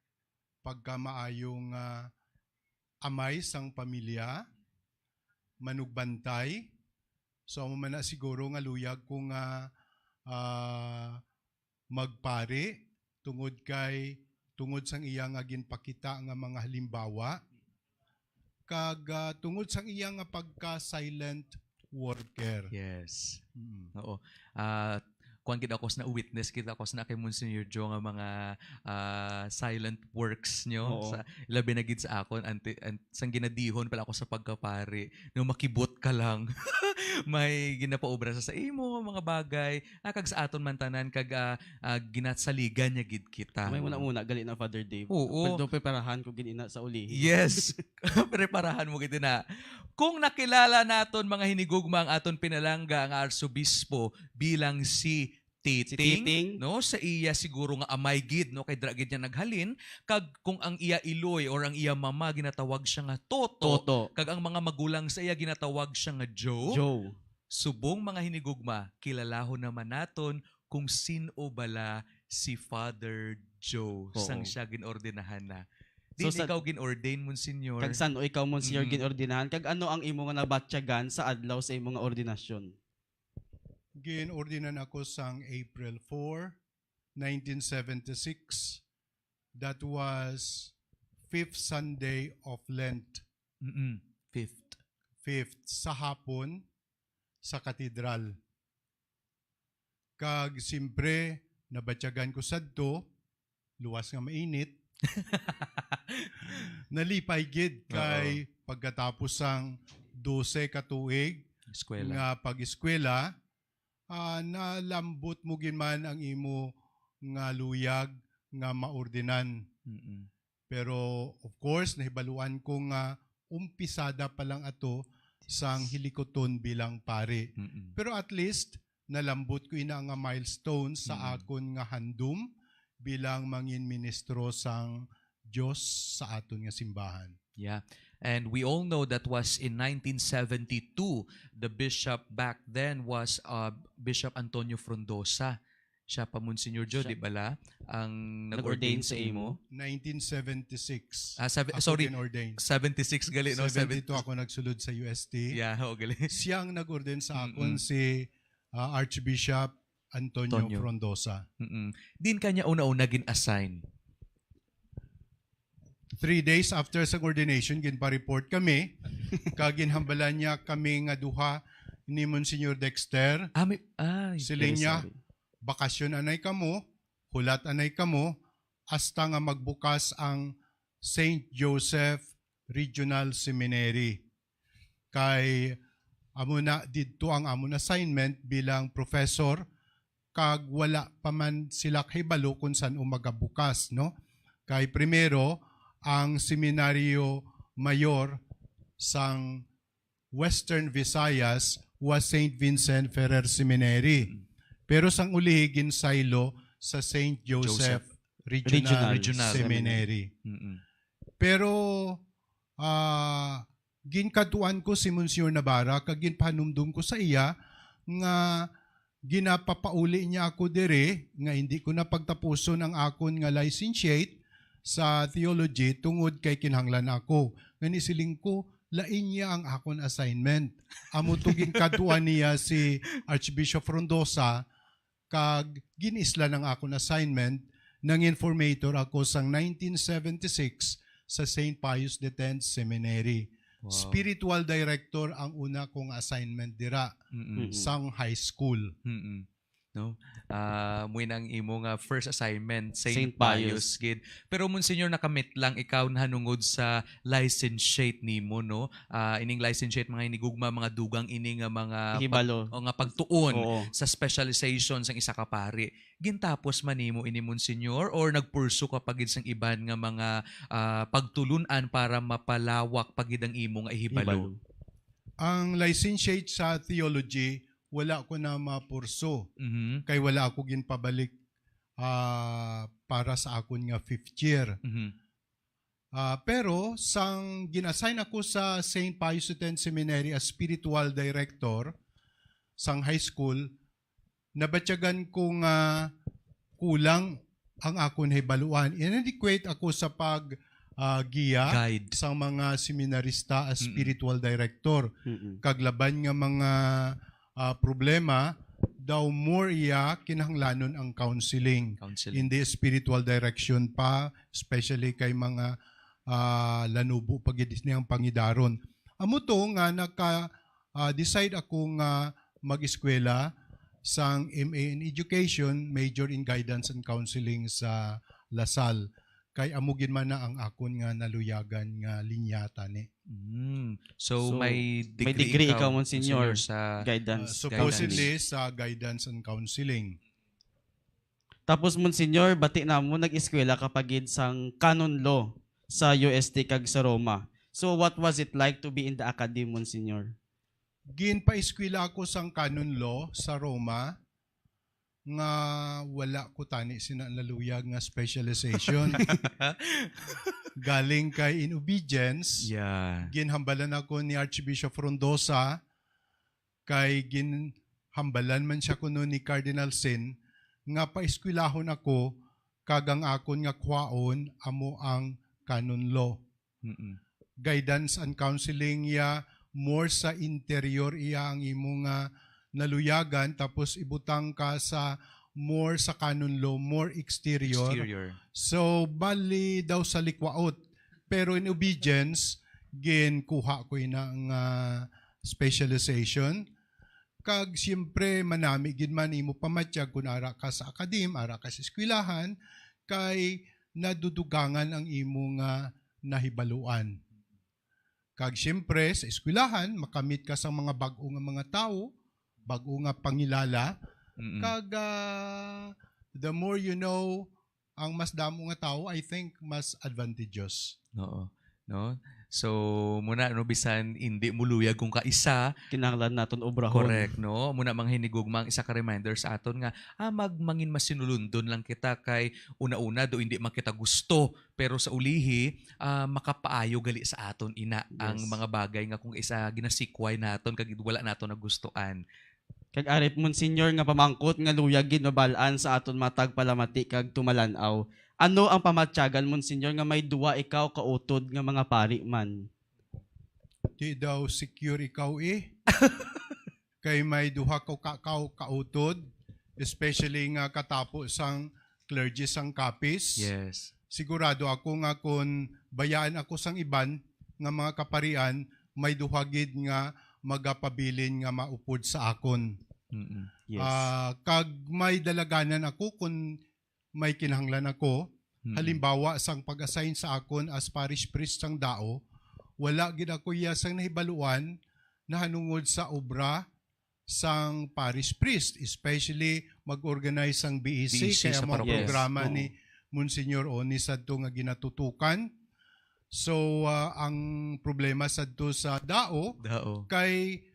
pagkamaayo nga amay sang pamilya, manugbantay. So, amo man na siguro nga luyag ko nga, ah, magpari tungod kay, tungod sang iya nga ginpakita nga mga halimbawa, kag, ah, tungod sang iya nga pagka-silent worker. Yes. Mm. Oo. Ah, kuwan gid ako sa na-witness gid ako sa na kay Monsignor Joe nga mga, ah, silent works nyo. Oo. Sa, labi na gid sa akon, anti-, an-, sang ginadihon pala ako sa pagkapari. No, makibot ka lang. May ginapaobra sa, sa imo, mga bagay. Ah, kag sa aton man tanan, kag, ah, ah, ginasaligan niya gid kita. May muna-muna, gali na, Father Dave. Oo. Pero preparahan ko gid ina sa ulihi. Yes. Preparahan mo gid na. Kung nakilala naton, mga hinigugma, ang aton pinalangga, ang Arsobispo, bilang si Titing, Si Titing. no? Sa iya siguro nga amay gid, no? Kay dira gid niya naghalin, kag kung ang iya iloy or ang iya mama ginatawag siya nga Toto, Toto. kag ang mga magulang sa iya ginatawag siya nga Joe, Joe. Subong mga hinigugma, kilalahon naman naton kung sin-o bala si Father Joe Oo. sang siya ginordenahan na. So, Di sa ikaw gin-ordain, Monsignor? Kag san-o ikaw, Monsignor, Mm. ginordenahan? Kag ano ang imo nga nabatyagan sa adlaw sa imo nga ordinasyon? Ginordinan ako sang April four, nineteen seventy-six. That was fifth Sunday of Lent. Mm-mm. Fifth. Fifth, sa hapon, sa katedral. Kag siyempre, nabatyagan ko sadto, luwas nga mainit. Nalipay gid Oo. kay pagkatapos sang dose ka tuig Eskwela. nga pag-eskwela, ah, nalambot mo gid man ang imo nga luyag nga maordinan. Mm-mm. Pero, of course, nahibaluan ko nga umpisada pa lang ato sang hilikuton bilang pari. Mm-mm. Pero at least, nalambot ko ina nga milestone sa Mm. akon nga handom bilang mangin ministro sang Dios sa aton nga simbahan. Yeah. And we all know that was in nineteen seventy-two, the bishop back then was, uh, Bishop Antonio Frondosa. Siya pa, Monsignor Joe, Siya. di bala, ang Nag-ordain nag-ordain sa sa imo? imo? Nineteen seventy-six. Ah, seven, Ako sorry, gin-ordain. seventy-six gali, no? Seven- Seventy-two ako nagsulod sa U S T. Yeah, oo, gali. Siya ang nag-ordain sa akon, Mm-mm. si, ah, Archbishop Antonio Antonio. Frondosa. Mm-mm. Din kanya una-una gin-assign? Three days after sa ordination, ginpa-report kami. Kag ginhambalan niya kami nga duha ni Monsignor Dexter. Ah, may, ay, Siling very niya, sorry. "Bakasyon anay kamo, hulat anay kamo, hasta nga magbukas ang Saint Joseph Regional Seminary." Kay amo na didto ang amon assignment bilang professor, kag wala pa man sila kahibalo kung san-o magabukas, no? Kay primero, ang Seminaryo Mayor sang Western Visayas was Saint Vincent Ferrer Seminary. Mm. Pero sang ulihi ginsaylo sa Saint Joseph Joseph. Regional Regional. Regional. Seminary. Mm-mm. Pero, ah, ginkadtuan ko si Monsignor Navarra kag ginpahanumdom ko sa iya nga ginapapauli niya ako diri nga hindi ko na pagtapuson ang akon nga licentiate sa theology tungod kay kinahanglan ako. Ngani siling ko, lain niya ang akon assignment. Amo to ginkadtuan niya si Archbishop Frondosa kag gin-islan ang akon assignment, nangin formator ako sang nineteen seventy-six sa Saint Pius the Tenth Seminary. Wow. Spiritual director ang una kong assignment dira, Mm-mm. sang high school. Mm-mm. No? Ah, mo ang imo nga first assignment, Saint Saint Pius. Pius, gid. Pero, Monsignor, nakamit lang ikaw nahanungod sa licentiate nimo, no? Ah, ining licentiate, mga hinigugma, mga dugang ini nga mga pag-, Hibalo. o nga pagtuon Oo. sa specialization sang isa ka pari. Gintapos man nimo ini, Monsignor, or nagpursu ka pa gid sang iban nga mga, ah, pagtulun-an para mapalawak pa gid ang imo nga ihibalo? Hibalo. Ang licentiate sa theology, wala ko na mapurso Mhm. kay wala ako ginpabalik, ah, para sa akon nga fifth year. Mhm. Ah, pero sang gin-assign ako sa Saint Pius X Seminary as spiritual director sang high school, nabatyagan ko nga kulang ang akon hibaluan. Inadequate ako sa pag, ah, giya Guide. sa mga seminarista as Mm-mm. spiritual director. Mm-mm. Kag laban nga mga, ah, problema, daw more iya kinahanglanon ang counseling. Counseling. Hindi spiritual direction pa, especially kay mga, ah, lanubo pa gid ni ang pangidaron. Amo to nga naka, ah, decide ako nga mag-eskwela sang M A in Education, major in Guidance and Counseling sa La Salle. Kay amo gid man na ang akon nga naluyagan nga linya tani. Mm. So, So, may may degree degree ikaw, ikaw, Monsignor, Monsignor, sa Guidance. Ah, supposedly Guidance. sa Guidance and Counseling. Tapos, Monsignor, bati namo, nag-eskwela ka pa gid sang canon law sa U S T kag sa Roma. So, what was it like to be in the academy, Monsignor? Ginpaeskwela ako sang canon law sa Roma nga wala ko tani sina naluyag nga specialization. Galing kay in obedience, Yeah. ginhambalan ako ni Archbishop Frondosa, kay ginhambalan man siya kuno ni Cardinal Sin nga paeskwelahon ako, kag ang akon nga kwaon amo ang canon law. Mm-mm. Guidance and counseling iya, more sa interior iya ang imo nga naluyagan, tapos ibutang ka sa more sa canon law, more exterior. Exterior. So, bali daw sa likwaot. Pero in obedience, ginkuha ko ina nga specialization. Kag siyempre, manami gid man imo pamatyag kun ara ka sa akadim, ara ka sa eskwelahan, kay nadudugangan ang imo nga nahibaluan. Kag siyempre, sa eskwelahan, makamit ka sa mga bag-o nga mga tawo, bag-o nga pangilala. Mm-mm. Kag, ah, the more you know, ang mas damo nga tawo, I think, mas advantageous. Oo. No? So, muna, no, bisan hindi mo luyag kung kaisa, Kinahanglan naton obrahon. Correct, no? Muna, mga hinigugma, ang isa ka reminder sa aton nga, ah, mag-, mangin masinulundon lang kita kay una-una, do hindi man kita gusto, pero sa ulihi, ah, makapaayo gali sa aton ina ang Yes. mga bagay nga kung isa ginasikway naton kag wala naton nagustuan. Kag ari, Monsignor, nga pamangkot nga luyag gid mabal-an sa aton matag palamati kag tumalan-aw. Ano ang pamatyagan, Monsignor, nga may duwa ikaw kautod nga mga pari man? Di daw secure ikaw, eh. Kay may duha ka ka-, ka-, kautod, especially nga katapo sang clergy sang Capiz. Yes. Sigurado ako nga kun bayaan ako sang iban nga mga kaparian, may duha gid nga magapabilin nga maupod sa akon. Mm-mm. Yes. Ah, kag may dalaganan ako kun may kinahanglan ako. Mm-mm. Halimbawa, sang pag-assign sa akon as parish priest sang Dao, wala gid ako iya sang nahibaluan nahanungod sa obra sang parish priest, especially mag-organize sang B E C, B E C kaya sa mga parokya. Yes. programa Oo. ni Monsignor Oni sadto nga ginatutukan. So, ah, ang problema sadto sa Dao Dao. kay,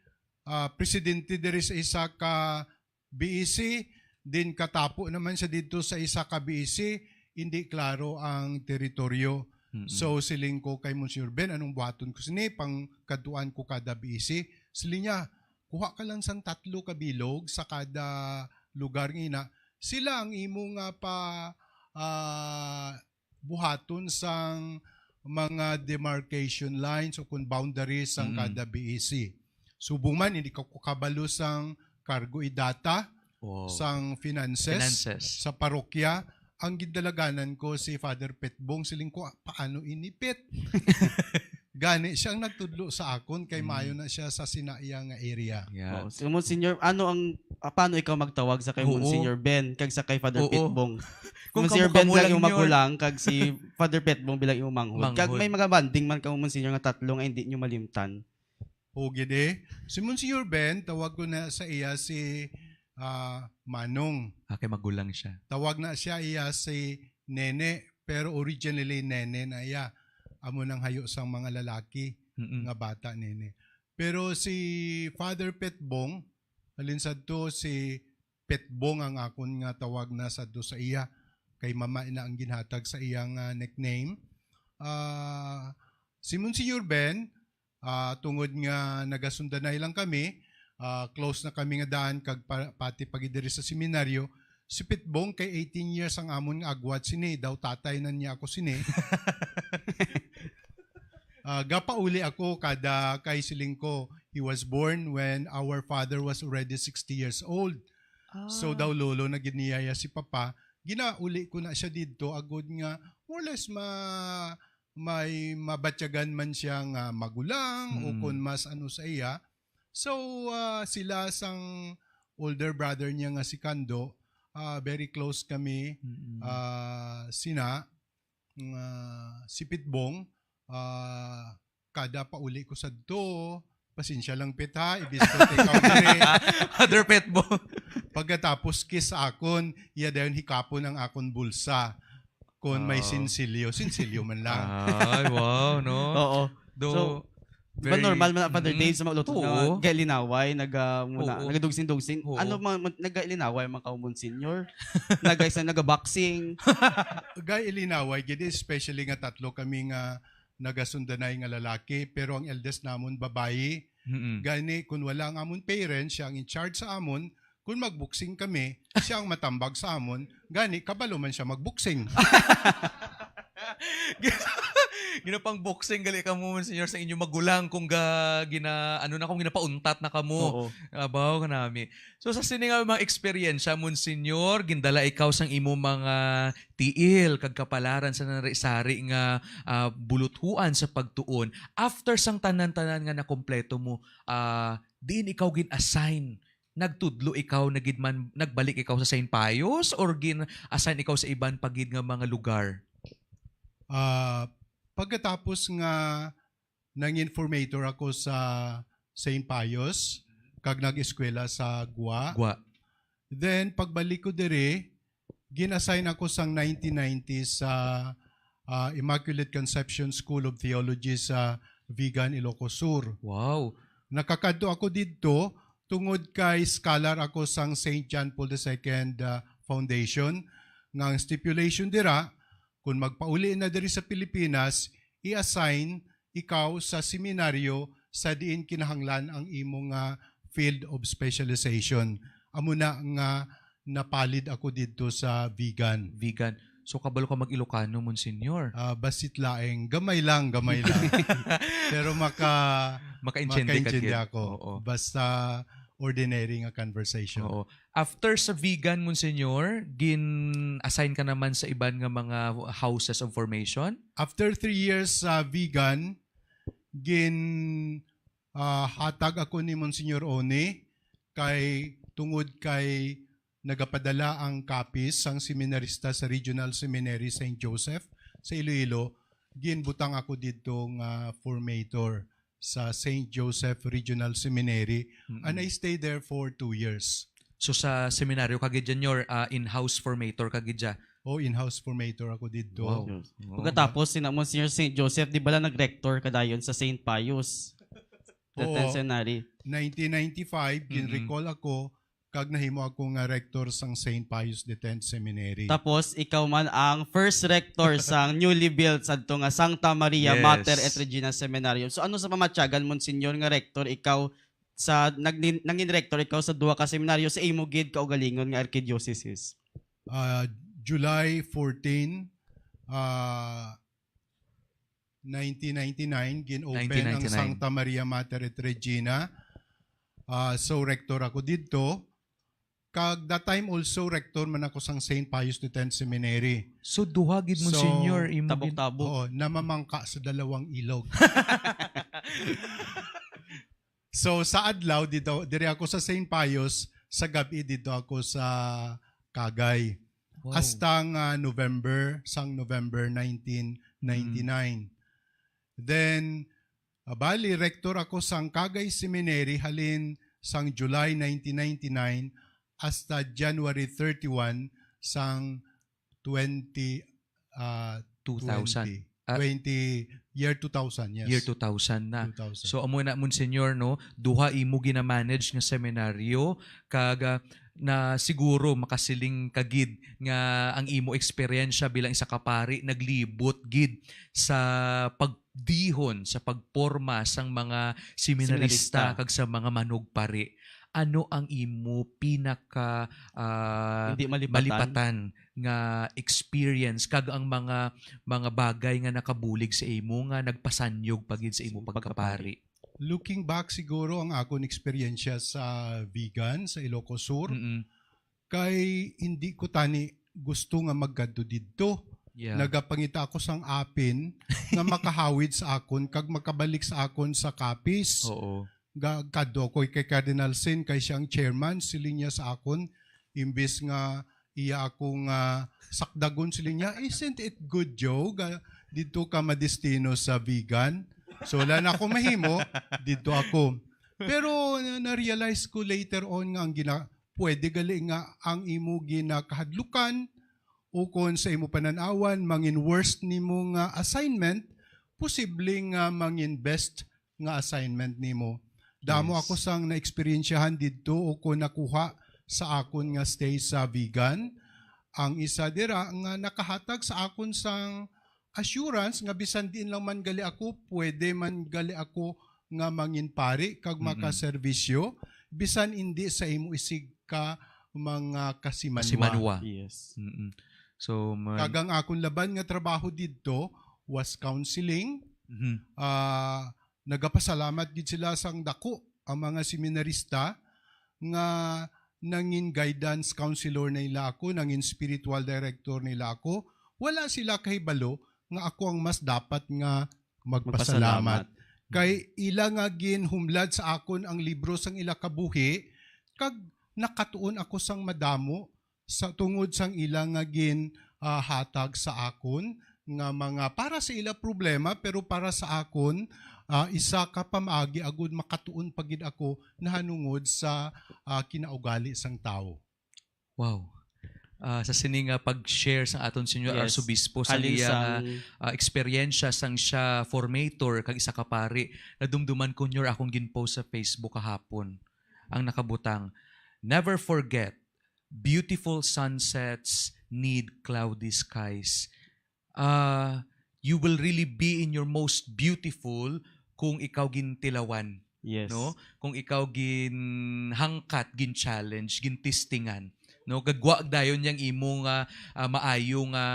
ah, presidente diri sa isa ka B E C, din katapo naman siya didto sa isa ka B E C, hindi klaro ang teritoryo. Mm-mm. So, siling ko kay Monsignor Ben, anong buhaton ko sini? Pangkadtuan ko kada B E C. Siling niya, "Kuha ka lang sang tatlo ka bilog sa kada lugar nga ina. Sila ang imo nga pa, ah, buhaton sang mga demarcation lines o kung boundaries sang Mm. kada B E C." Subong man, hindi ka ko kabalo sang cargo y data, Wow. sang finances, Finances. sa parokya. Ang gindalaganan ko si Father Petbong, siling ko, "Ah, paano ini, Pet?" Gani, siya ang nagtudlo sa akon kay Mm. maayo na siya sa sinaiya nga area. Yeah. Oo. So, Monsignor, ano ang, ah, paano ikaw magtawag sa kay Oo. Monsignor Ben kag sa kay Father Oo. Pitbong? Kung Monsignor kamo Ben kamo bilang lang, imong Senyor. magulang kag si Father Pitbong bilang imong manghod. Kag Manghod. may mga bonding man kamo, Monsignor, nga tatlo nga hindi nyo malimtan. O, gid eh. Si Monsignor Ben, tawag ko na sa iya si, ah, Manong. Ah, kay magulang siya. Tawag na siya iya si Nene, pero originally Nene na iya. Amo nang hayo sang mga lalaki Mm-mm. nga bata, Nene. Pero si Father Petbong, halin sadto si Petbong ang akon nga tawag na sadto sa iya, kay mama ina ang ginhatag sa iya nga nickname. Ah, si Monsignor Ben, ah, tungod nga nagasundanay lang kami, ah, close na kami nga daan kag pa-, pati pa gid diri sa seminaryo. Si Petbong kay eighteen years ang amon nga agwat sini, daw tatay na niya ako sini. Ah, gapauli ako kada kay siling ko, he was born when our father was already sixty years old. So Ah. daw lolo na gid niya ya si papa. Ginauli ko na siya didto agod nga more or less ma-, may mabatyagan man siya nga magulang o Mm. kun mas ano sa iya. So, ah, sila sang older brother niya nga si Kando, ah, very close kami, Mm-mm. ah, sina, nga si Pitbong, ah, kada pauli ko sadto, pasensya lang, Pet, ha, ibis ko ikaw diri. Father Petbong. Pagkatapos kiss akon, iya dayon hikapon ang akon bulsa. Kon may Oh. sinsilyo, sinsilyo man lang. Ay, wow, no? Oo. Do, So, di ba very normal man ang Father Mm. Dave sa mga uloton Oo. nga galinaway, naga-, muna, Oo. nagadugsing-dugsing? Oo. Ano man, man, nagalinaway man ka, Monsignor? Naga-, sa, naga-boxing? Gay ilinaway, gid, especially nga tatlo kami nga nagasundanay nga lalaki, pero ang eldest namon babayi. Mm-mm. Gani, kun wala ang amon parents, siya ang in charge sa amon. Kun magboxing kami, siya ang matambag sa amon. Gani, kabalo man siya magboxing. Ginapang boxing gali kamo, Monsignor, sa inyong magulang kung ga-, gina-, ano na, kung ginapauntat na kamo. Oo. Abaw, kanami. So, sa sini nga mga eksperyensya, Monsignor, gindala ikaw sang imo mga tiil kag kapalaran sa nanari-sari nga, ah, buluthuan sa pagtuon. After sang tanan-tanan nga nakompleto mo, ah, diin ikaw gin-assign? Nagtudlo ikaw na gid man, nagbalik ikaw sa Saint Pius, or gin-assign ikaw sa iban pa gid nga mga lugar? Ah, pagkatapos nga nangin formator ako sa Saint Pius, kag nag-eskwela sa Gua. Gua. Then, pagbalik ko diri, gin-assign ako sang nineteen ninety sa, ah, Immaculate Conception School of Theology sa Vigan, Ilocos Sur. Wow. Nakakadto ako didto tungod kay scholar ako sang Saint John Paul the Second, ah, Foundation, nga ang stipulation dira, kung magpauli na diri sa Pilipinas, i-assign ikaw sa seminaryo sa diin kinahanglan ang imo nga field of specialization. Amo na nga napalid ako didto sa Vigan. Vigan. So, kabalo ka mag-Ilocano, Monsignor? Ah, basit laeng. Gamay lang, gamay lang. Pero maka-, Makaintindi ka makaintindi gid. ako. Oo. Basta ordinary nga conversation. Oo. After sa Vigan, Monsignor, gin-assign ka naman sa iban nga mga houses of formation? After three years sa Vigan, gin, ah, hatag ako ni Monsignor Oni kay tungod kay nagapadala ang kapis sang seminarista sa Regional Seminary Saint Joseph sa Iloilo, ginbutang ako didto nga formator sa Saint Joseph Regional Seminary, Mm. and I stayed there for two years. So, sa seminaryo ka gid dyan, your, ah, in-house formator ka gid dya? Oh, in-house formator ako didto. Wow. Yes. Oo. Pagkatapos, sina Monsignor Saint Joseph, di ba lang nag-rector ka dayon sa Saint Pius? The Oo. Tenth Centenary. Nineteen ninety-five, Mm-mm. gin-recall ako, kag nahimo ako nga rector sang Saint Pius the Tenth Seminary. Tapos, ikaw man ang first rector sang newly built sadto nga Santa Maria Yes. Mater et Regina Seminarium. So, ano sa pamatyagan, Monsignor, nga rector ikaw sa, nagnin-, nangin rector ikaw sa duha ka seminaryo sa imo gid kaugalingon nga archidioceses? Ah, July fourteen, ah, nineteen ninety-nine, gin-open ang Nineteen ninety-nine. Santa Maria Mater et Regina. Ah, so, rector ako didto. Kag that time also, rector man ako sang Saint Pius the Tenth Seminary. So, duha gid, So, Monsignor, imo gin- Tabok-tabok. Oo, namamangka sa dalawang ilog. So, sa adlaw, dito, diri ako sa Saint Pius, sa gab-i, dito ako sa Kagay. Wow. Hasta nga November, sang November nineteen ninety-nine. Mm. Then, ah, bali, rector ako sang Kagay Seminary halin sang July nineteen ninety-nine hasta January thirty-one sang twenty, ah, Two thousand. twenty. Ah, twenty, year two thousand, yes. Year two thousand na. Two thousand. So, amo na, Monsignor, no? Duha imo ginamanage nga seminaryo, kag, ah, na siguro makasiling ka gid nga ang imo eksperyensya bilang isa ka pari naglibot gid sa pagdihon, sa pagporma sang mga seminarista Seminarista. kag sa mga manugpari. Ano ang imo pinaka, ah, Hindi malipatan. malipatan nga experience kag ang mga, mga bagay nga nakabulig sa imo nga nagpasanyog pa gid sa imo Sa pagkapari? pagkapari. Looking back, siguro ang akon eksperyensya sa Vigan, sa Ilocos Sur, Mm-mm. kay hindi ko tani gusto nga magkadto didto. Yeah. Nagapangita ako sang apin nga makahawid sa akon kag makabalik sa akon sa Capiz. Oo. Ga-, kadto ako kay Cardinal Sin, kay siya ang chairman, siling niya sa akon, imbis nga iya ako nga sakdagon, siling niya, "Isn't it good, Joe, ga, didto ka madestino sa Vigan?" So, wala na ako mahimo, didto ako. Pero na-, na-realize ko later on nga ang gina-, pwede gali nga ang imo ginakahadlukan o kon sa imo panan-awan, mangin worst nimo nga assignment, posible nga mangin best nga assignment nimo. Damo Yes. ako sang naeksperyensyahan didto o kon nakuha sa akon nga stay sa Vigan. Ang isa dira nga nakahatag sa akon sang assurance nga bisan diin lang man gali ako, pwede man gali ako nga mangin pari kag Mm-mm. makaserbisyo, bisan indi sa imo isig ka mga kasimanwa. Kasimanwa. Yes. Mm-mm. So, man- Kag ang akon laban nga trabaho didto was counseling. Mhm. Ah, nagapasalamat gid sila sang dako ang mga seminarista nga nangin guidance counselor nila ako, nangin spiritual director nila ako. Wala sila kahibalo nga ako ang mas dapat nga magpasalamat. Magpasalamat. Kay ila nga ginhumlad sa akon ang libro sang ila kabuhi, kag nakatuon ako sang madamo sa tungod sang ila nga gin, ah, hatag sa akon nga mga para sa ila problema, pero para sa akon, ah, isa ka pamaagi agud makatuon pa gid ako nahanungod sa, ah, kinaugali sang tawo. Wow. Ah, sa sini nga pag-share sang aton Senior Yes. Arsobispo sa Halin iya nga, sang ah, eksperyensya sang siya formator kag isa ka pari, nadumduman ko, Nyor, akong gin-post sa Facebook kahapon. Ang nakabutang, "Never forget, beautiful sunsets need cloudy skies." Ah, you will really be in your most beautiful kung ikaw gintilawan, Yes. no? Kung ikaw ginhangkat, gin-challenge, gintestingan, no? Gagwa dayon yang imo nga, ah, maayo nga,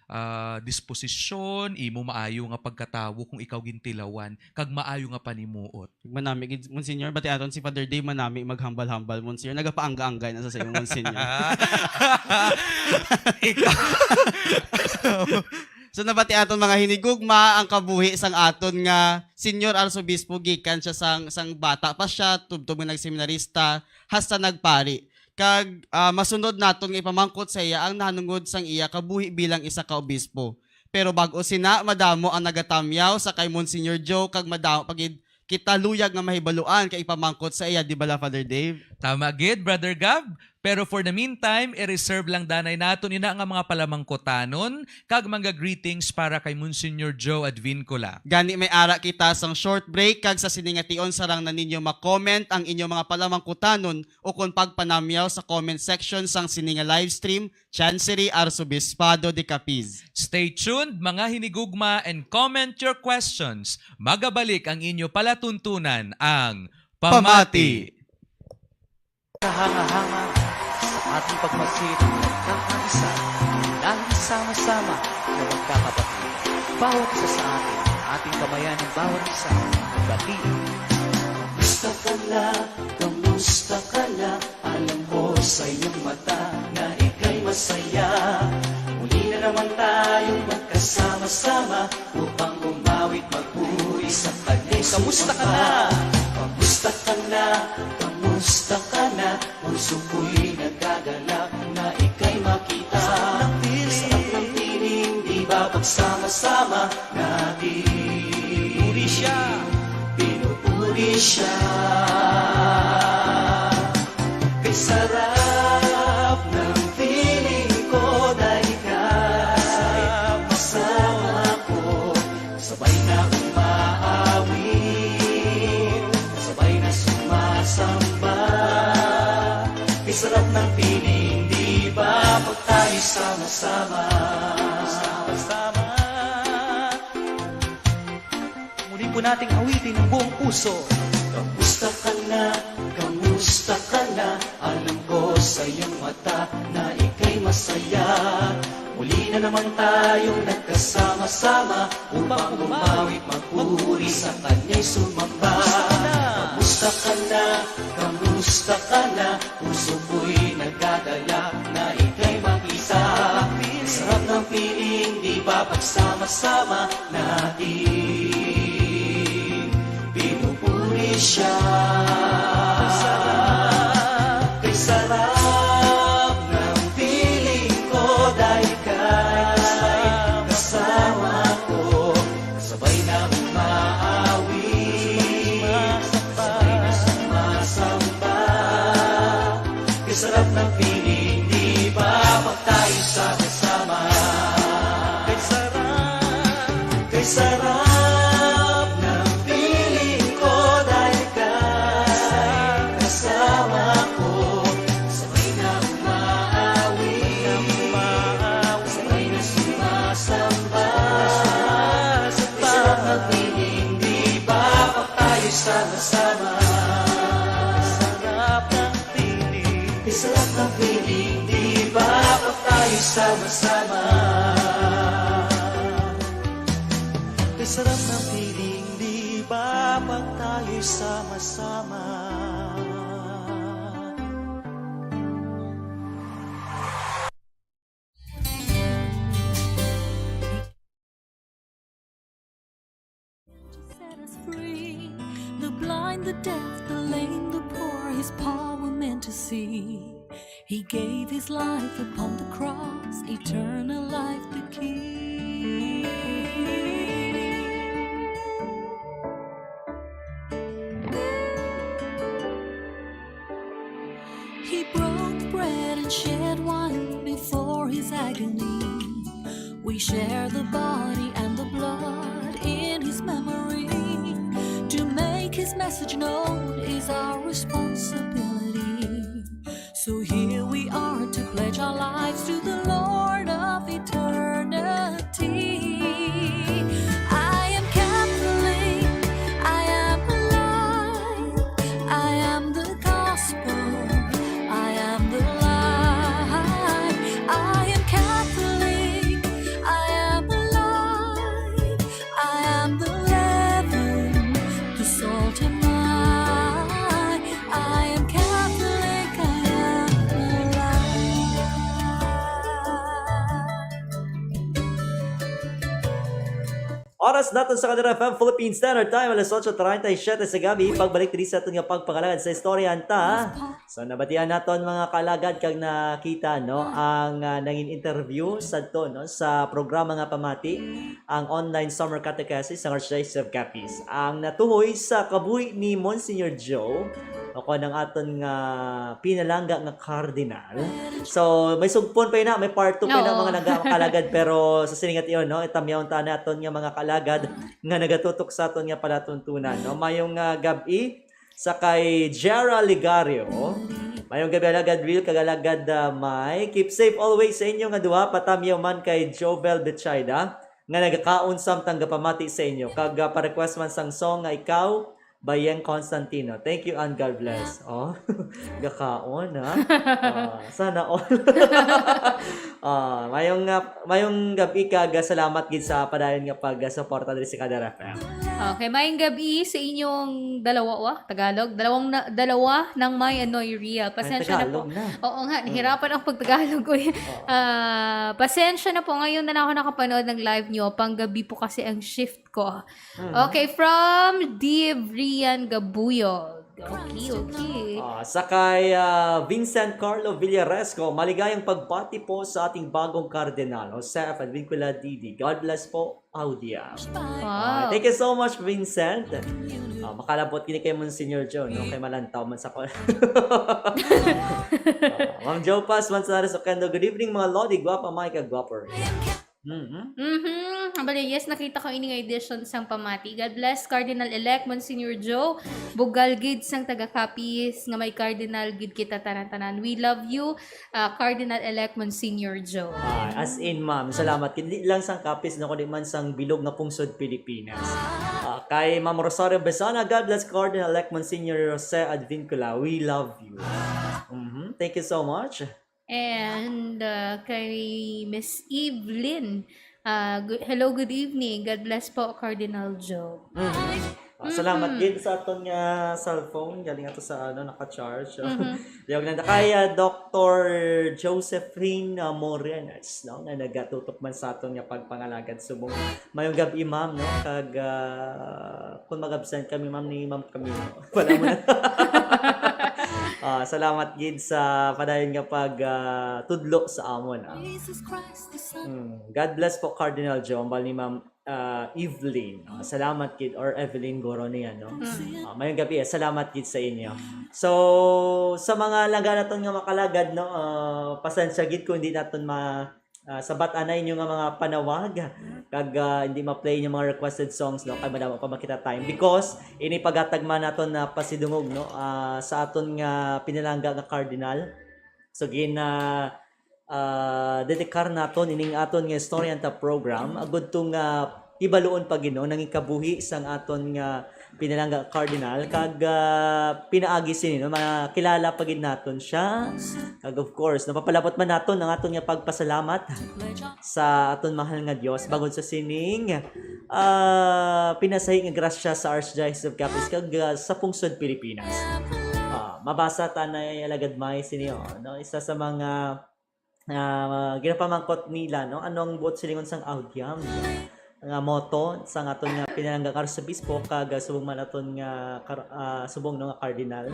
ah, disposisyon, imo maayo nga pagkatawo kung ikaw gintilawan, kag maayo nga panimuot. Manami gid, Monsignor, bati aton si Father Dave, manami maghambal-hambal, Monsignor. Nagapaangga-anggay na sa sayo, Monsignor. Ikaw. So, nabati aton mga hinigugma ang kabuhi sang aton nga Senior Arsobispo, gikan siya sang, sang bata pa siya, tubtob nga nagseminarista, hasta nagpari. Kag, ah, masunod naton nga ipamangkot sa iya ang nahanungod sang iya kabuhi bilang isa ka obispo. Pero bag-o sina, madamo ang nagatamyaw sa kay Monsignor Joe, kag madamo pa gid kita luyag nga mahibaluan kay ipamangkot sa iya, di bala, Father Dave? Tama gid, Brother Gab. Pero for the meantime, i-reserve lang danay naton ina nga mga palamangkutanon kag mga greetings para kay Monsignor Joe Advincula. Gani, may ara kita sang short break, kag sa sini nga tion, sarang na ninyo ma-comment ang inyo mga palamangkutanon o kon pagpanamyaw sa comment section sang sini nga live stream, Chancery Arsobispado de Capiz. Stay tuned, mga hinigugma, and comment your questions. Magabalik ang inyo palatuntunan, ang Pamati. Pamati. Kahanga-hanga sa ating pagmati ng nagkakaisa, dahil sama-sama na magkakapatid. Bawat isa sa atin, ating kamayan ang bawat isa. Bati. Kamusta ka na? Kamusta ka na? Alam mo, Na ika'y masaya. Muli na naman tayong magkasama-sama upang umawit, magpuri sa kanya'y Kamusta ka sumamba. Na? Kamusta ka na? Kamusta ka na? Puso ko'y nagkagalak na ika'y makita. Sarap ng feeling. Sarap ng feeling, di ba, pagsama-sama natin? Pinupuri siya. Pinupuri siya. Kay sarap ng feeling ko dahil ka kasama ko. Sabay na umaawit, sabay na sumasamba. Kay sarap ng feeling, di ba, pag tayo sama-sama? Sama-sama. Muli po nating awitin ng buong puso. Kamusta ka na? Kamusta ka na? Alam ko sa iyong mata na ika'y masaya. Muli na naman tayong nagkasama-sama upang umawit, magpuri sa kanya'y sumamba. Kamusta ka na? Kamusta ka na? Puso ko'y nagkadala na ika'y makita. Sarap ng feeling, di ba, pagsama-sama natin? Pinupuri siya. Kay sarap ng feeling ko dahil ka kasama ko. Sabay na umaawit, sabay na sumasamba. Kay sarap ng feeling, di ba, pag tayo sama-sama? Kay sarap, kay sarap ng feeling ko dahil ka kasama ko. Sabay na umaawit, sabay na sumasamba. Sarap ng feeling, di ba, pag tayo sama-sama? Sarap ng feeling. Sarap ng feeling, di ba, pag tayo sama-sama? Sarap ng feeling, di ba, pag tayo sama-sama? To set us free. The blind, the deaf, the lame, the poor, his power meant to see. He gave his life upon the cross, eternal life the key. He broke bread and shed wine before his agony. We share the body and the blood in his memory. To make his message known is our responsibility. So here we are to pledge our lives to the Lord of eternity. I am Catholic, I am alive, I am the gospel, I am the light. I am Catholic, I am alive, I am the leaven, the salt and light. I am Catholic, I am alive. Oras naton sa Kalera F M Philippine Standard Time, alas otso treinta y siete sa gabi. Pagbalik diri sa aton nga pagpangalagad sa istorya, anta. So, nabatian naton, mga kaalagad, kag nakita, no, ang, ah, nangin interview sadto, no, sa programa nga pamati, ang online summer catechesis sang Archdiocese of Capiz. Ang natuhoy sa kabuhi ni Monsignor Joe, o kon ang aton nga pinalangga nga cardinal. So, may sugpon pa ina, may part two pa ina, Oo. mga nag-, mga kaalagad, pero sa sining tion, no, itamyaw ta naton nga mga kaalagad nga nagatutok sa aton nga palatuntunan, no? Mayong, ah, gab-i sa kay Jera Ligario. Mayong gab-i, Alagad Will, kag Alagad, ah, May. Keep safe always sa inyo nga duha. Patamyaw man kay Jovel Betsaida nga nagakaon samtang gapamati sa inyo. Kag, ah, pa-request man sang song nga Ikaw Bayang Constantino. Thank you and God bless. Oh, gakaon, ha? Ah, sana all. Ah, mayong, ah, mayong gabi kag salamat gid sa padayon nga pagsuporta diri sa Kadar F M. Okay, mayong gabi sa inyong dalawa, wa? Tagalog? Dalawang na, dalawa ng may anoy real. Ay, Pasensya na po. Tagalog na. Oo nga, Mm. nahirapan ako pag-Tagalog, uy. Oo. Ah, pasensya na po, ngayon na lang ako nakapanood ng live nyo. Panggabi po kasi ang shift ko. Mm. Okay, from Divrian Gabuyog. Okay, okay. Ah, sa kay, ah, Vincent Carlo Villaresco, maligayang pagbati po sa ating bagong Cardinal, Jose F. Advincula, D D. God bless po, Audia. Wow. Ah, thank you so much, Vincent. Ah, makalabot gini kay Monsignor Joe, no? Kay malantaw man sa ko. Ah, Ma'am Joe Paz Manzanares Oquendo, "Good evening, mga Lodi. Gwapa, Mike, kag gwapo rin." Mhm. Mhm. Abali, yes, nakita ko ini nga edition sang pamati. God bless, Cardinal-elect Monsignor Joe. Bugal gid sang taga-Capiz nga may Cardinal gid kita tanan-tanan. We love you, ah, Cardinal-elect Monsignor Joe. Ah, as in, ma'am, salamat. Hindi lang sang Capiz, no, kundi man sang bilog nga pungsod Pilipinas. Ah, kay Ma'am Rosario Besana, "God bless Cardinal-elect Monsignor Jose Advincula. We love you." Mhm. Thank you so much. And, uh, kay Miss Evelyn, uh, gu-, hello, good evening. God bless po, Cardinal Joe. Mm. Ah, salamat Mhm. gid sa aton nga cellphone. Galing ato sa, ano, naka-charge. Mhm. Diyog lang na kay, ah, Doctor Josephine, ah, Morenas, no, nga nagatutok man sa aton nga pagpangalagad subong. Mayong gabi, ma'am, no? Kag, ah, kung mag-absent kami, ma'am, ni ma'am kami, no? Wala mo na. Ah, salamat gid sa padayon nga pag, ah, tudlo sa amon, ah. Jesus Christ, the Son. Mm. God bless po, Cardinal Joe. Ambal ni Ma'am, ah, Evelyn. Ah, salamat gid, or Evelyn Goro niya, no? Mm. Ah, mayong gabi, ah. Salamat gid sa inyo. So, sa mga langga naton nga makalagad, no, ah, pasensya gid kung hindi naton ma-, ah, sabat-an na inyo nga mga panawag, kag, ah, hindi ma-play inyo mga requested songs, no, kay madamo pa makita time. Because ini paghatag man naton na pasidungog, no, ah, sa aton nga pinalangga nga Cardinal. So, gina, ah, dedikar naton ining aton nga Istorya ta program, agud to nga hibaluon pa gid, no, nangikabuhi sang aton nga pinalangga Cardinal, kag, ah, pinaagi sini, no, makilala pa gid naton siya. Kag of course, napapalabot man naton ang aton nga pagpasalamat sa aton mahal nga Dios bangod sa sining, ah, pinasahi nga grasya sa Archdiocese of Capiz kag, ah, sa pungsod Pilipinas. Ah, mabasa ta na alagad may sini, oh, no? Isa sa mga, ah, ginapamangkot nila, no? Ano ang buot silingon sang audiam? Nga motto sang aton nga pinalanggang arsobispo kag, ah, subong man aton nga kar-, ah, subong, no, nga kardinal.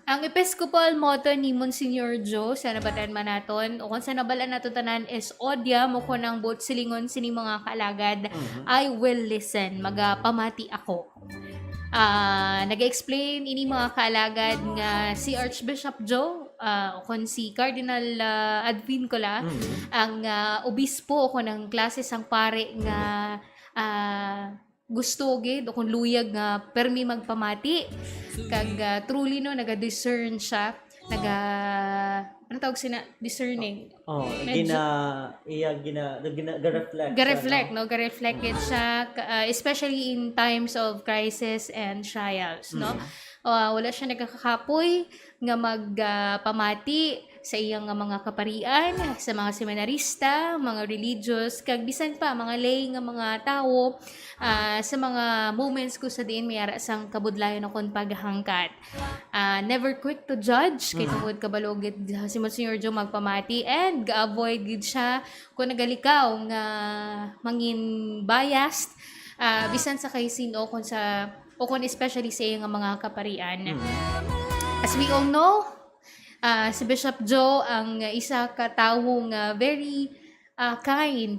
Ang Episcopal motto ni Monsignor Joe, sa nabatan man naton, o kung sa nabalaan naton tanan, is Audiam, o kung ang buot silingon sini mga kaalagad, Mhm. "I will listen," magapamati ako. Ah, nag-explain ini mga kaalagad nga si Archbishop Joe, ah, o kon si Cardinal, ah, Advincula, Mhm. ang, ah, obispo o kon ang klase sang pare nga, ah, gusto gid o kon luyag nga permi magpamati. Kag, ah, truly, no, naga-discern siya. Naga, ano tawag sina? Discerning. Oh, Medyo gina, iya gina, gina, ga-reflect siya, Ga-reflect, no? no? Ga-reflect gid Mm. siya, ka-, ah, especially in times of crisis and trials, no? Mm. Ah, wala siya nagakakapoy nga mag, ah, pamati sa iya nga mga kaparian, sa mga seminarista, mga religious, kag bisan pa mga lay nga mga tawo, ah, sa mga moments kung sa diin may ara sang kabudlayan o kon paghangkat. Ah, never quick to judge, kay Mm. tungod kabalo gid si Monsignor Joe magpamati, and ga-avoid gid siya kung nagalikaw nga mangin biased, ah, bisan sa kay sin-o, kung sa, o kung especially sa iya nga mga kaparian. Mm. As we all know, ah, si Bishop Joe ang isa ka tawo nga very, ah, kind,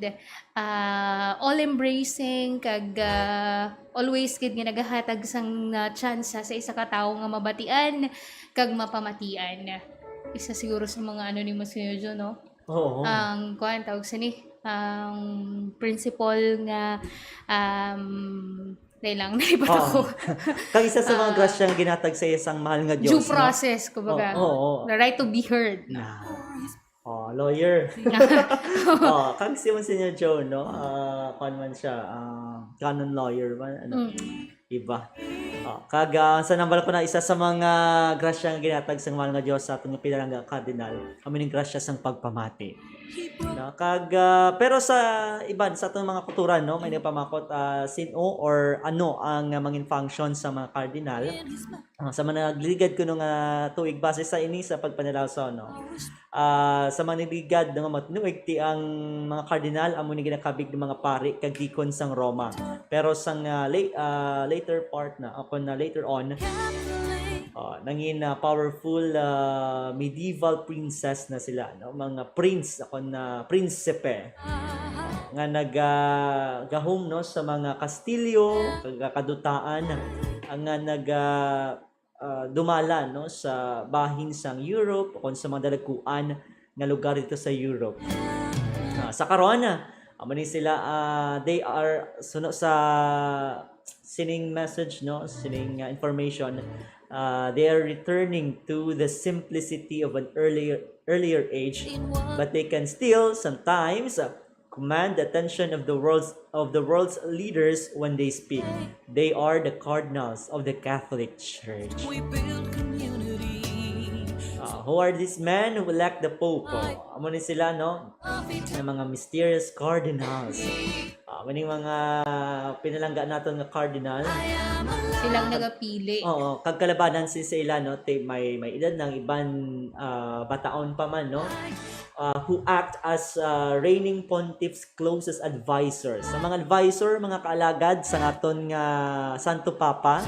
ah, all-embracing, kag, ah, always gid nga nagahatag sang, ah, tsansa sa isa ka tawo nga mabatian kag mapamatian. Isa siguro sa mga ano ni Monsignor Joe, no? Oo. Ang, kuwan, tawag sini, ang principle nga, um, dahil lang, naipat Oo. ako. Kag isa sa mga Ah, grasya nga ginhatag sa isang mahal nga Due Diyos, no? process, kumbaga. Oo, oo. The right to be heard. Na. Oh, lawyer. Oh, kag si Monsignor Joe, no? Ah, kuwan man siya, ah, canon lawyer man, ano? Mm. Iba. Oh, kag, ah, sa nambal ko na, isa sa mga grasya nga ginatag sang mahal nga Dios sa aton nga pinalangga nga kardinal, amo ning grasya sang pagpamati. No? Kag, ah, pero sa iban, sa aton mga kultura, no, may nagpamakot, ah, sin-o or ano ang, ah, mangin function sa mga kardinal. Ah, sa mga nagligad kuno nga tuig, base sa ini sa pagpanalawsaw, no? Ah, sa mga nagligad nga matunuig, ti ang mga kardinal amo ni ginakabig ng mga pari kag dikon sang Roma. Pero sang, ah, la-, ah, later part na, o kung na later on, ah, nangin, ah, powerful, ah, medieval princess na sila, no? Mga prince, o kung na prinsipe, nga nag, ah, gahom, no, sa mga kastilyo, kag kadutaan, ang nga nag, ah, ah, dumala, no, sa bahin sang Europe o kon sa mga dalagkuan nga lugar dito sa Europe. Ah, sa karon, ah, amo ni sila, ah, they are, suno sa sining message, no, sining, ah, information, ah, they are returning to the simplicity of an earlier, earlier age, but they can still sometimes, ah, command the attention of the world's, of the world's leaders when they speak. They are the cardinals of the Catholic Church. We build community. Ah, who are these men who elect the Pope? Oh, amo ni sila, no? Nga mga mysterious cardinals. Ah, amo ning mga pinalangga naton nga cardinal. Silang nagapili. Oo, kag kalabanan si sa ila, no? Ti may, may edad nang iban, ah, bataon pa man, no? Ah, who act as, ah, reigning pontiff's closest advisors. Sa mga advisor, mga kaalagad sa aton nga Santo Papa,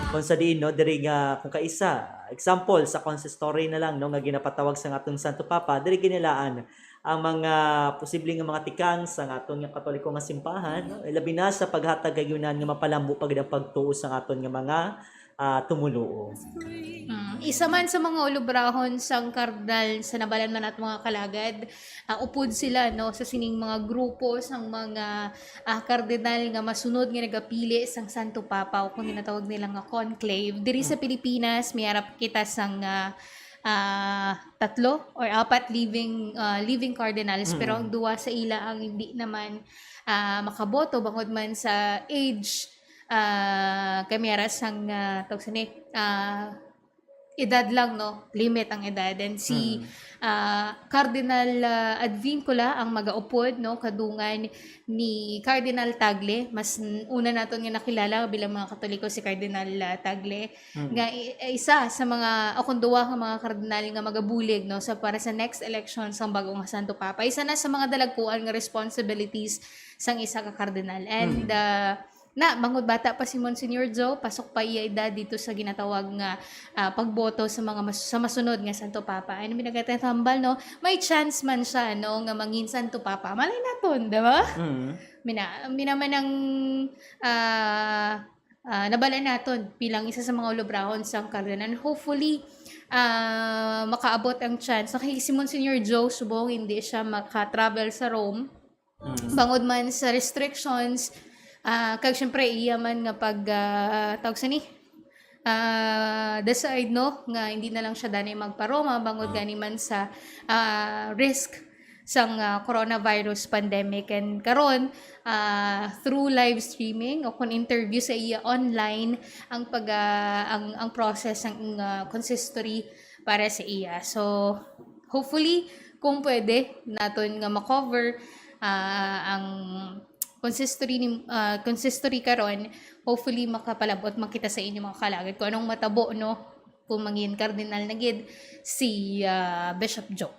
kung sa diin, no, diri nga, kung kaisa, example, sa consistory na lang, no, nga ginapatawag sa aton Santo Papa, diri ginilaan ang mga posible nga mga tikang sa aton nga Katoliko nga simbahan, no, labi na sa paghatag kag yun nga mapalambo pa gid ang pagtuo sa aton nga mga, ah, tumuluo. Mm, isa man sa mga ulubrahon sang kardinal sa nabalan man at mga kalagad, ah, upod sila, no, sa sining mga grupo sang mga, ah, kardinal nga masunod nga nagapili sang Santo Papa o kung ginatawag nila nga conclave. Diri sa Pilipinas, may arap kita sang, ah, ah, tatlo or apat living, ah, living cardinals, pero ang duwa sa ila ang hindi naman, ah, makaboto bangod man sa age, ah, kay may ara sang, ah, tawag sini, ah, edad lang, no? Limit ang edad. And si, ah, Cardinal, ah, Advincula ang magaupod, no? Kadungan ni Cardinal Tagle. Mas n-, una naton nga nakilala bilang mga Katoliko si Cardinal, ah, Tagle. Nga i-, isa sa mga, o kung duwa nga mga kardinal nga magabulig, no? Sa, para sa next election sang bago nga Santo Papa. Isa na sa mga dalagkuan nga responsibilities sang isa ka kardinal. And, ah, na, bangod bata pa si Monsignor Joe, pasok pa iya edad dito sa ginatawag nga, ah, pagboto sa mga mas-, sa masunod nga Santo Papa. Ano, minagatambal, no? May chance man siya, no, nga mangin Santo Papa. Malay naton, di ba? Mm. Mina, mina man ang, ah, ah, nabala naton bilang isa sa mga ulubrahon sang Cardinal. And hopefully, ah, makaabot ang chance. Nakikita si Monsignor Joe, subong hindi siya maka-travel sa Rome. Mm. Bangod man sa restrictions, ah, kag syempre iya man nga pag, ah, tawag sini, ah, decide, no, nga hindi na lang siya danay magpa-Roma bangod gani man sa, ah, risk sang, ah, coronavirus pandemic. And karon, ah, through live streaming o kung interview sa iya online ang pag, ah, ang, ang process sang, ah, consistory para sa iya. So, hopefully, kung pwede, naton nga ma-cover, ah, ang consistory ni, ah, consistory karon, hopefully makapalabot man kita sa inyo, mga kalagad, kung anong matabo, no, kung mangin cardinal na gid si, ah, Bishop Joe.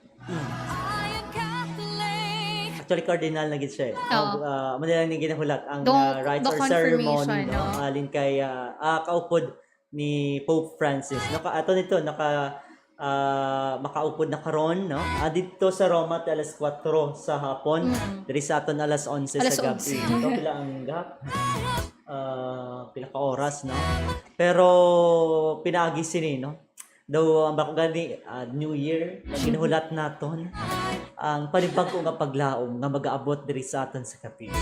Actually, cardinal na gid siya, eh. Oo. Ang, ah, amo na lang ni ginahulat ang, ah, rites or ceremony, no? Halin kay, ah, ah, kaupod ni Pope Francis. Naka-, ato nito, naka, ah, makaupod na karon, no? Ah, dito sa Roma, ti alas kuwatro sa hapon. Mm. Diri sa aton, alas onse sa gabi. Alas onse. Ito, pila ang gap? Ah, pila ka oras, no? Pero pinaagi sini, no? Daw, ang bako gani, ah, New Year, ginahulat naton ang panibag-o nga paglaom nga magaabot diri sa aton sa Capiz.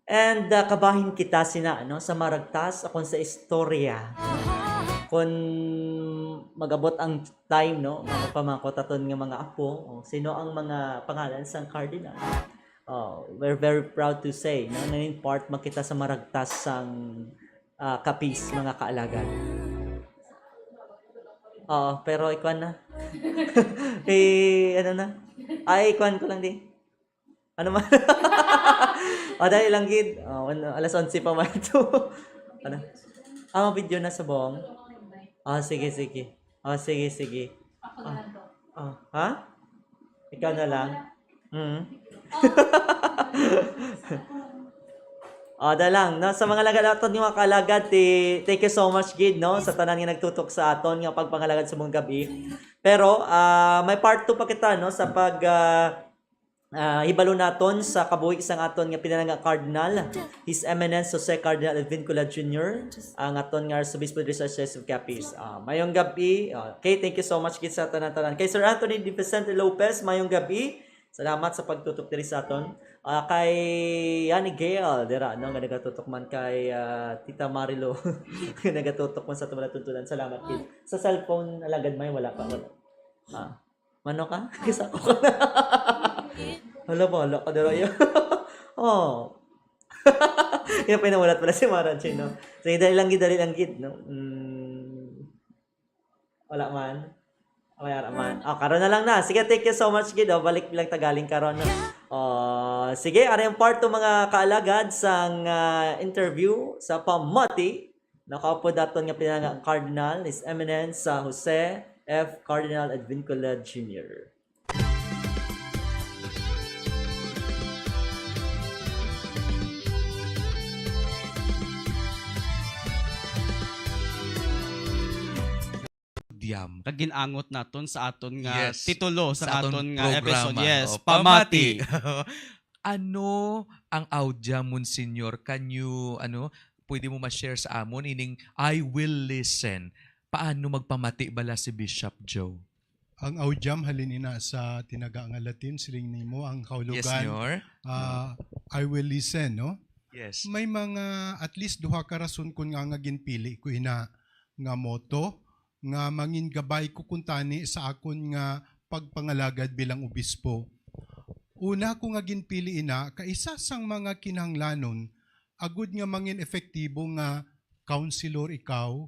And, ah, kabahin kita sina, ano, sa maragtas akon sa istorya. Kon Magabot ang time, no? Magpamangkot aton nga mga apo, oh, sino ang mga pangalan sang cardinal? Oh, we're very proud to say, no, nga in part makita sa maragtas sang, ah, Capiz, mga kaalagad. Oo, pero ikuan na. Eh, ano na? Ay, ikuan ko lang di. Ano man? O, dali lang gid. Oh, ano, alas onse pa man ito. Ano? Ah, video na subong. Ah, sige, sige. Ah, sige, sige. Ah, ah, ha? Ikaw na lang. Mm. Oh, da lang, no? Sa mga lagad aton nga mga kalagad, ti-, thank you so much gid, no, sa tanan nga nagtutok sa aton nga pagpangalagad sa mong gabi. Pero, ah, may part two pa kita, no, sa pag, ah, ah, hibalo naton sa kabuhi sang aton nga pinalangga Cardinal, His Eminence Jose Cardinal Advincula Junior, ang aton nga Arsobispo diri sa Archdiocese of Capiz. Ah, mayong gabi. Ah, okay, thank you so much gid sa tanan-tanan. Kay Sir Anthony De Vicente Lopez, mayong gabi. Salamat sa pagtutok diri sa aton. Ah, kay Yani Gail, dira, no, nga nagatutok man kay, ah, Tita Marilo, nga nagatutok man sa aton mga tuntunan. Salamat gid. Sa cellphone, alagad may wala pa. Wala. Ah. Mano ka? Kisa ko ka na. Hala, bahala ka dira, ya. Oh. Yan pa yung nawalat pala si Mara Jane, no? Sige, dali lang gid, dali lang gid, no? Mm. Wala man. Wala man. Oh, karon na lang na. Sige, thank you so much gid, oh. Balik lang ta galing karon, no? Oh, sige, ari ang part two, mga kaalagad, sang, ah, interview sa pamati. Nakaupod daton nga pinalangga Cardinal, His Eminence, ah, Jose F. Cardinal Advincula Junior. Audiam. Kag gin-angot naton sa aton nga Yes. titulo sa Sa aton aton nga programa. episode. Yes, O, pamati. pamati. Ano ang audiam, Monsignor? Can you, ano, pwede mo ma-share sa amon ining "I will listen"? Paano magpamati bala si Bishop Joe? Ang audiam halin ina sa tinaga nga Latin, siling nimo ang Yes, kahulugan, Senyor. ah, "I will listen," no? Yes. May mga, at least duha ka rason kun nga, nga ginpili ko ina nga motto nga mangin gabay ko kuntani sa akon nga pagpangalagad bilang obispo. Una ko nga ginpili ina, kay isa sang mga kinahanglanon agud nga mangin epektibo nga counselor ikaw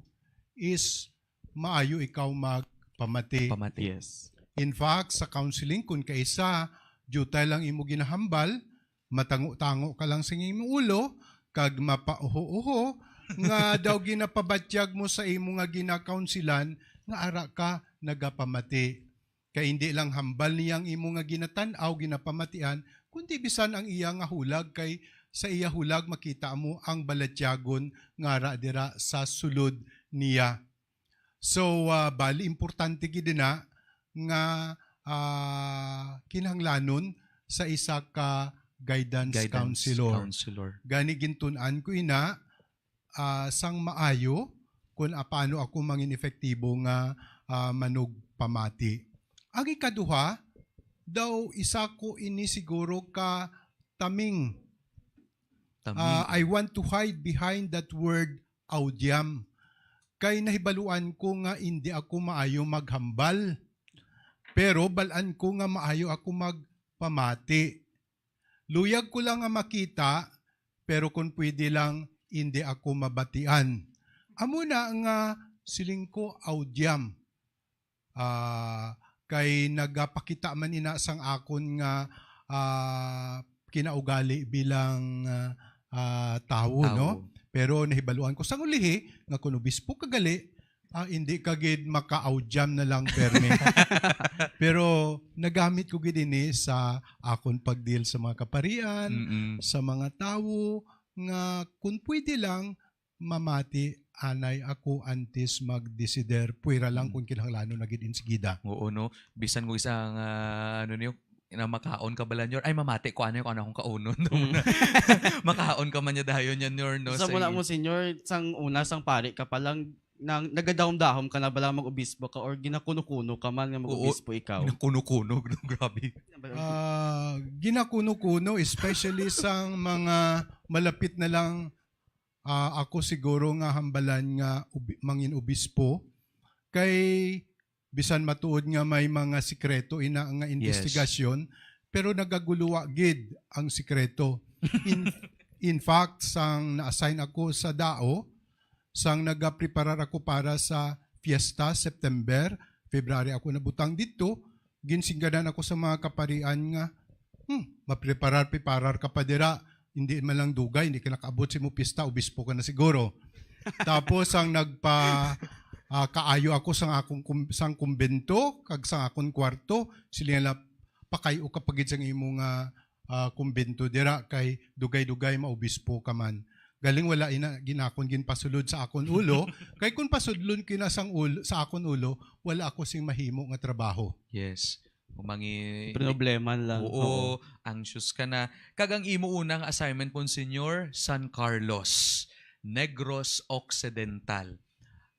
is maayo ikaw magpamati. Pamati. Yes. In fact, sa counseling, kun kaisa, diutay lang imo ginahambal, matango-tango ka lang sa imo ulo, kag mapauho-uho, nga daw ginapabatyag mo sa imo nga ginakaunsilan, nga ara ka nagapamati. Kay indi lang hambal niya ang imo nga ginatan-aw, ginapamatian, kundi bisan ang iya nga hulag, kay sa iya hulag makita mo ang balatyagon nga ara dira sa sulod niya. So, ah, bali, importante gid na nga, ah, kinahanglanon sa isa ka guidance Guidance counselor. counselor. Gani, gintun-an ko ina, ah, sang maayo kung paano ako mangin epektibo nga, ah, manugpamati. Ang ikaduha, daw isa ko ini siguro ka taming. Taming. Ah, I want to hide behind that word audiam. Kay nahibaluan ko nga indi ako maayo maghambal. Pero bal-an ko nga maayo ako magpamati. Luyag ko lang nga makita, pero kung pwede lang, indi ako mabatian. Amo na nga siling ko audiam. Ah, kay nagapakita man ina sang akon nga, ah, kinaugali bilang, ah, ah, tawo, Tawo. no? Pero nahibaluan ko sang ulihi nga kun obispo ka gali, ah, hindi ka gid maka-audiam na lang permi. Pero nagamit ko gid ini sa akon pagdeal sa mga kaparian, Mm-mm. sa mga tawo nga kun pwede lang mamati anay ako antes magdesider. Pwera lang Mm. kung kinahanglanon na gid insigida. Oo, no? Bisan mo isa nga, ano niyo, na makaon ka bala, Nyor? Ay, mamati ko, ano yung, ano akong kaunon? Mm. Makaon ka man niya dayon yan, Nyor, no? Sa Sa muna ing- mo, Senyor, sang una, sang pari ka pa lang, nang, nagadahom-dahom ka na bala mag-obispo ka or ginakuno-kuno ka man nga Oo, mag-obispo ikaw? Ginakuno-kuno, no? Grabe. Ah, ginakuno-kuno, especially sang mga malapit na lang, ah, ako siguro nga hambalan nga ubi-, mangin obispo. Kay bisan matuod nga may mga sikreto ina nga investigasyon, pero nagagulowa gid ang sikreto. In, in fact, sang na-assign ako sa DAO, sang nagapreparar ako para sa fiesta, September, February ako nabutang didto, ginsingganan ako sa mga kaparian nga, "Hmm, mapreparar-preparar ka pa dira, hindi man lang dugay, hindi ka nakaabot sa imo pista, obispo ka na siguro." Tapos ang nagpa ah, kaayo ako sang akong kum-, sang kumbento kag sang akon kwarto, sila nga, "Pakayo ka pa gid sang imo nga, ah, kumbento dira, kay dugay-dugay maobispo ka man." Galing wala ina ginakon ginpasulod sa akon ulo, kay kung pasudlon ko na sang ulo, sa akon ulo, wala ako sing mahimo nga trabaho. Yes. Umangi Problema lang. Oo, Oo. Anxious ka na. Kag ang imo unang assignment, Monsignor, San Carlos, Negros Occidental.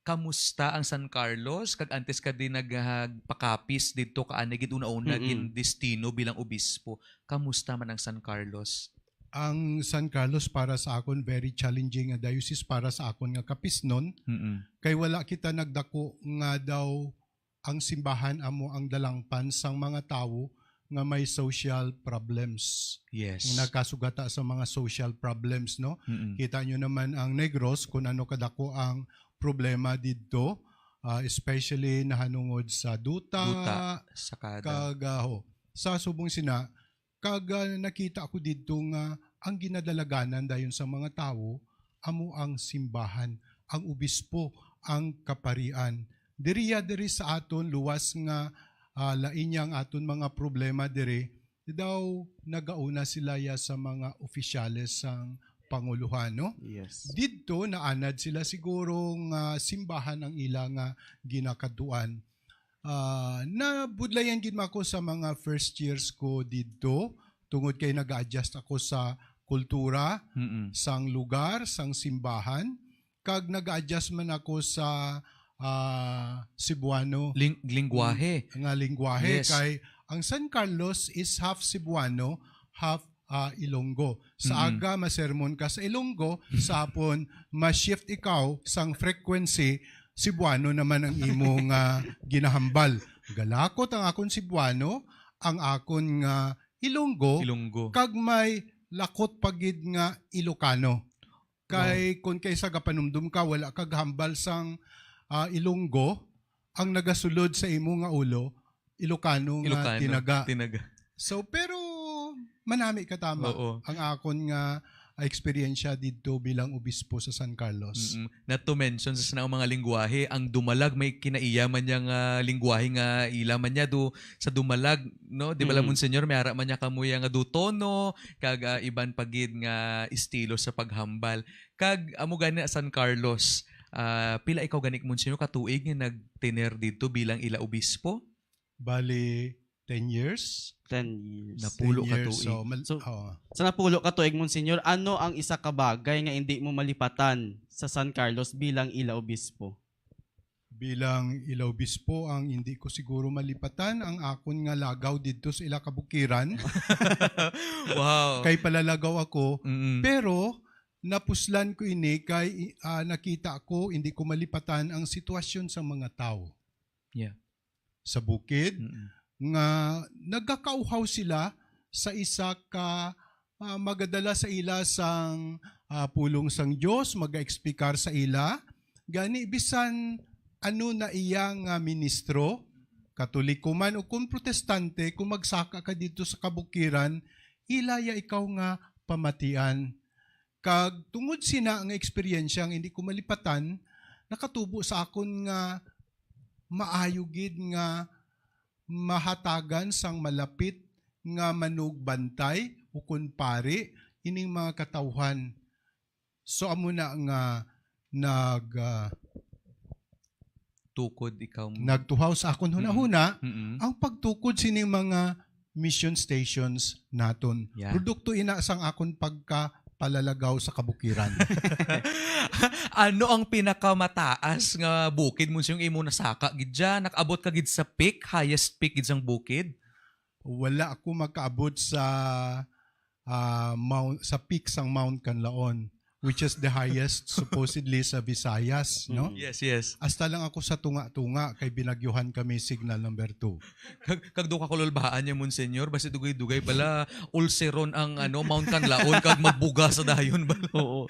Kamusta ang San Carlos? Kag antes ka din nagpakapis didto, ka ani gid una-una Mm-mm. gin destino bilang obispo. Kamusta man ang San Carlos? Ang San Carlos para sa akon very challenging nga diocese para sa akon nga kapisnon. Mm-mm. Kay wala kita nagdako nga daw ang simbahan amo ang dalangpan sang mga tawo nga may social problems. Yes. Nga nagkasugata sa mga social problems, no? Mm-mm. Kita nyo naman ang Negros, kung ano kadako ang problema didto, ah, especially nahanungod sa duta, Duta, sakada. Kag, ah, ho, sa subong sina, kag, ah, nakita ko didto nga ang ginadalaganan dayon sa mga tawo amo ang simbahan, ang obispo, ang kaparian. Diriya diri sa aton luwas nga, ah, lain niya ang aton mga problema diri, daw nagauna sila ya sa mga opisyales sang panguluhan, no? Yes. Didto naanad sila siguro nga simbahan ang ila nga ginakadtuan. Ah, nabudlayan gid man ako sa mga first years ko didto, tungod kay nag-a-adjust ako sa kultura, Mm-mm. sang lugar, sang simbahan, kag nag-a-adjust man ako sa, ah, Cebuano Ling-, lingwahe. nga lingwahe. Yes. Kay ang San Carlos is half Cebuano, half, ah, Ilonggo. Sa Mm-mm. aga, masermon ka sa Ilonggo, sa hapon, ma-shift ikaw sang frequency, Cebuano naman ang imo nga ginahambal. Galakot ang akon Cebuano, ang akon nga Ilonggo, Ilonggo. Kag may lakot pa gid nga Ilocano. Kay Wow. kung kaysa gapanumdum ka, wala kag hambal sang, ah, Ilonggo, ang nagasulod sa imo nga ulo, Ilocano nga Ilocano, tinaga. tinaga. So, pero manami ka tama Oo. ang akon nga eksperyensya didto bilang obispo sa San Carlos. Mm-mm. Not to mention sa sinang mga lingwahe, ang Dumalag may kinaiya man niya nga lingwahe nga ila man niya do sa Dumalag, no? Di ba, Mm-mm. Monsignor, may ara man niya kamuya nga dutono, kag, ah, iban pa gid nga estilo sa paghambal. Kag amo gani na San Carlos, ah, pila ikaw gani, Monsignor, ka tuig nga nagtener didto bilang ila obispo? Bali, ten years. Ten years. Napulo Ten ka years, tuig. so, mal-, So, oo. Sa napulo ka tuig, Monsignor, ano ang isa ka bagay nga hindi mo malipatan sa San Carlos bilang ila obispo? Bilang ila obispo, ang hindi ko siguro malipatan, ang akon nga lagaw didto sa ila kabukiran. Wow. Kay palalagaw ako, Mm-mm. pero napuslan ko ini kay, ah, nakita ko, hindi ko malipatan ang sitwasyon sa mga tawo. Yeah. Sa bukid, Mm-mm. nga nagakauhaw sila sa isa ka, ah, magadala sa ila sang, ah, pulong sang Dios, magaeksplikar sa ila. Gani, bisan ano na iya nga ministro, Katoliko man o kon Protestante, kung magsaka ka didto sa kabukiran, ila ya ikaw nga pamatian. Kag tungod sina nga eksperyensya nga hindi ko malipatan, nakatubo sa akon nga maayo gid nga mahatagan sang malapit nga manugbantay ukon pari ining mga katawhan. So, amo na nga nag, ah, Tukod ikaw mo. nagtuhaw sa akon Mm. hunahuna Mm-mm. ang pagtukod sining mga mission stations naton. Yeah. Produkto ina sang akon pagkapalalagaw sa kabukiran. Ano ang pinakamataas nga bukid mo siyang imo nasaka gid dyan? Nakaabot ka gid sa peak, highest peak gid sang bukid? Wala ako makaabot sa, ah, Mount, sa peak sang Mount Kanlaon. which is the highest supposedly sa Visayas, no? Mm. Yes, yes. Hasta lang ako sa tunga-tunga kay binagyuhan kami signal number two. Kag, kag do ka kululbahaan niya, Monsignor, basi dugay-dugay bala ulceron ang ano, Mount Kanlaon kag magbuga sa dayon bala. Oo.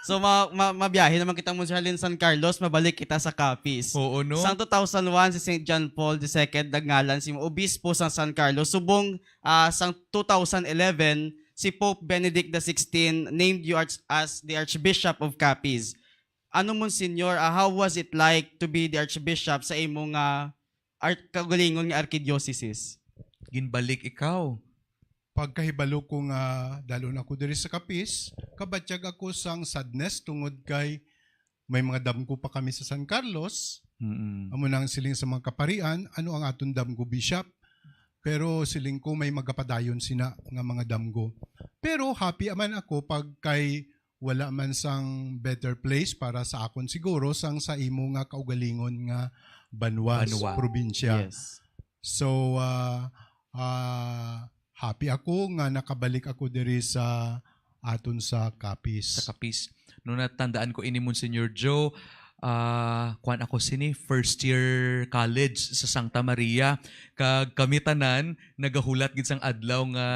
So ma, ma, mabiyahe naman kita, Monsignor, halin San Carlos, mabalik kita sa Capiz. Oo, no? Sang two thousand one, si Saint John Paul the second nagngalan si obispo sa San Carlos. Subong ah, sang two thousand eleven, si Pope Benedict the sixteenth named you arch- as the Archbishop of Capiz. Ano, Monsignor, ah, how was it like to be the Archbishop sa imo nga ar- kaugalingon nga archdiocese? Ginbalik ikaw. Pagkahibalo ko nga dalon ako diri sa Capiz, kabatyag ako sang sadness tungod kay may mga damgo pa kami sa San Carlos. Mm-mm. Amo na ang siling sa mga kaparian, "Ano ang aton damgo, Bishop?" Pero siling ko, "May magapadayon sina nga mga damgo." Pero happy man ako pag kay wala man sang better place para sa akon siguro sang sa imo nga kaugalingon nga banwa, Banwa. Probinsya. Yes. So, ah, ah, happy ako nga nakabalik ako diri sa aton sa Capiz. Sa Capiz. No, natandaan ko ini, Monsignor Joe, ah, kuwan ako sini, first year college sa Santa Maria. Kag kami tanan, nagahulat gid sang adlaw nga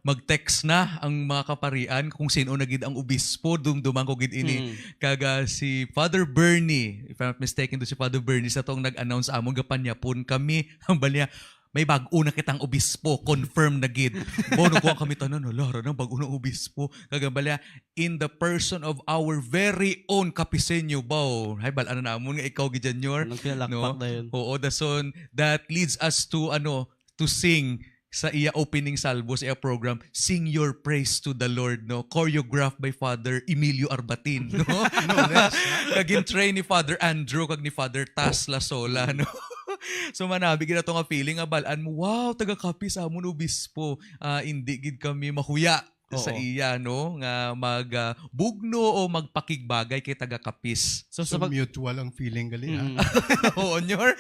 mag-text na ang mga kaparian kung sino na gid ang obispo. Dumduman ko gid ini. Mm. Kag, ah, si Father Bernie, if I'm not mistaken, do si Father Bernie sa tong nag-announce amon, gapanyapon kami. Ang bali niya, "May bag-o na kitang obispo, confirm na gid." Bono ko ang kami tanan, "Hala, ra na, bag-o na obispo." Kag ang bali niya, "In the person of our very own Capiseño, baw." Hay, bal-an na namon nga ikaw gid yan, Nyor. Nagpinalakpak No? na yun. Oo, dason, that leads us to, ano, to sing sa iya opening salvo sa iya program, "Sing Your Praise to the Lord," no? Choreographed by Father Emilio Arbatin, no? No less, ha? Kag gin-train ni Father Andrew kag ni Father Tas Lasola, no? So, manabi gid ato nga feeling nga bal-an mo, "Wow, taga Capiz amon obispo." Ah, indi gid kami mahuya sa Oo. iya, no, nga mag, ah, bugno o magpakigbagay kay taga Capiz. So, So, sa pag- mutual ang feeling gali, ha? Mm. Oo, Nyor.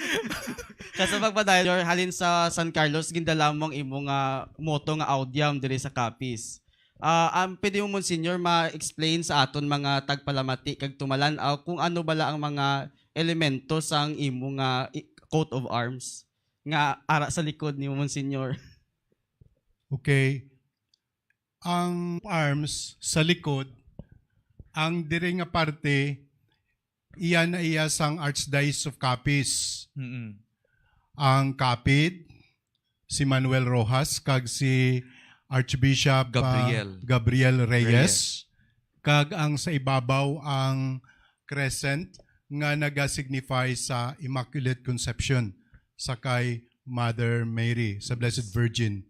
Sa, sa pagpadayon, Nyor, halin sa San Carlos, gindala mo ang imo nga moto nga Audiam diri sa Capiz. Ah, ang pwede mo, Monsignor, ma-explain sa aton mga tagpalamati kag tumalan-aw kung ano bala ang mga elemento sang imo nga i-, coat of arms nga ara sa likod ni Monsignor? Okay. Ang arms sa likod, ang diri nga parte, iya na iya sang Archdiocese of Capiz. Mm-mm. Ang kapid, si Manuel Roxas, kag si Archbishop, ah, Gabriel. Gabriel Reyes. Reyes. Kag ang sa ibabaw ang crescent nga naga-signify sa Immaculate Conception sa kay Mother Mary, sa Blessed Virgin.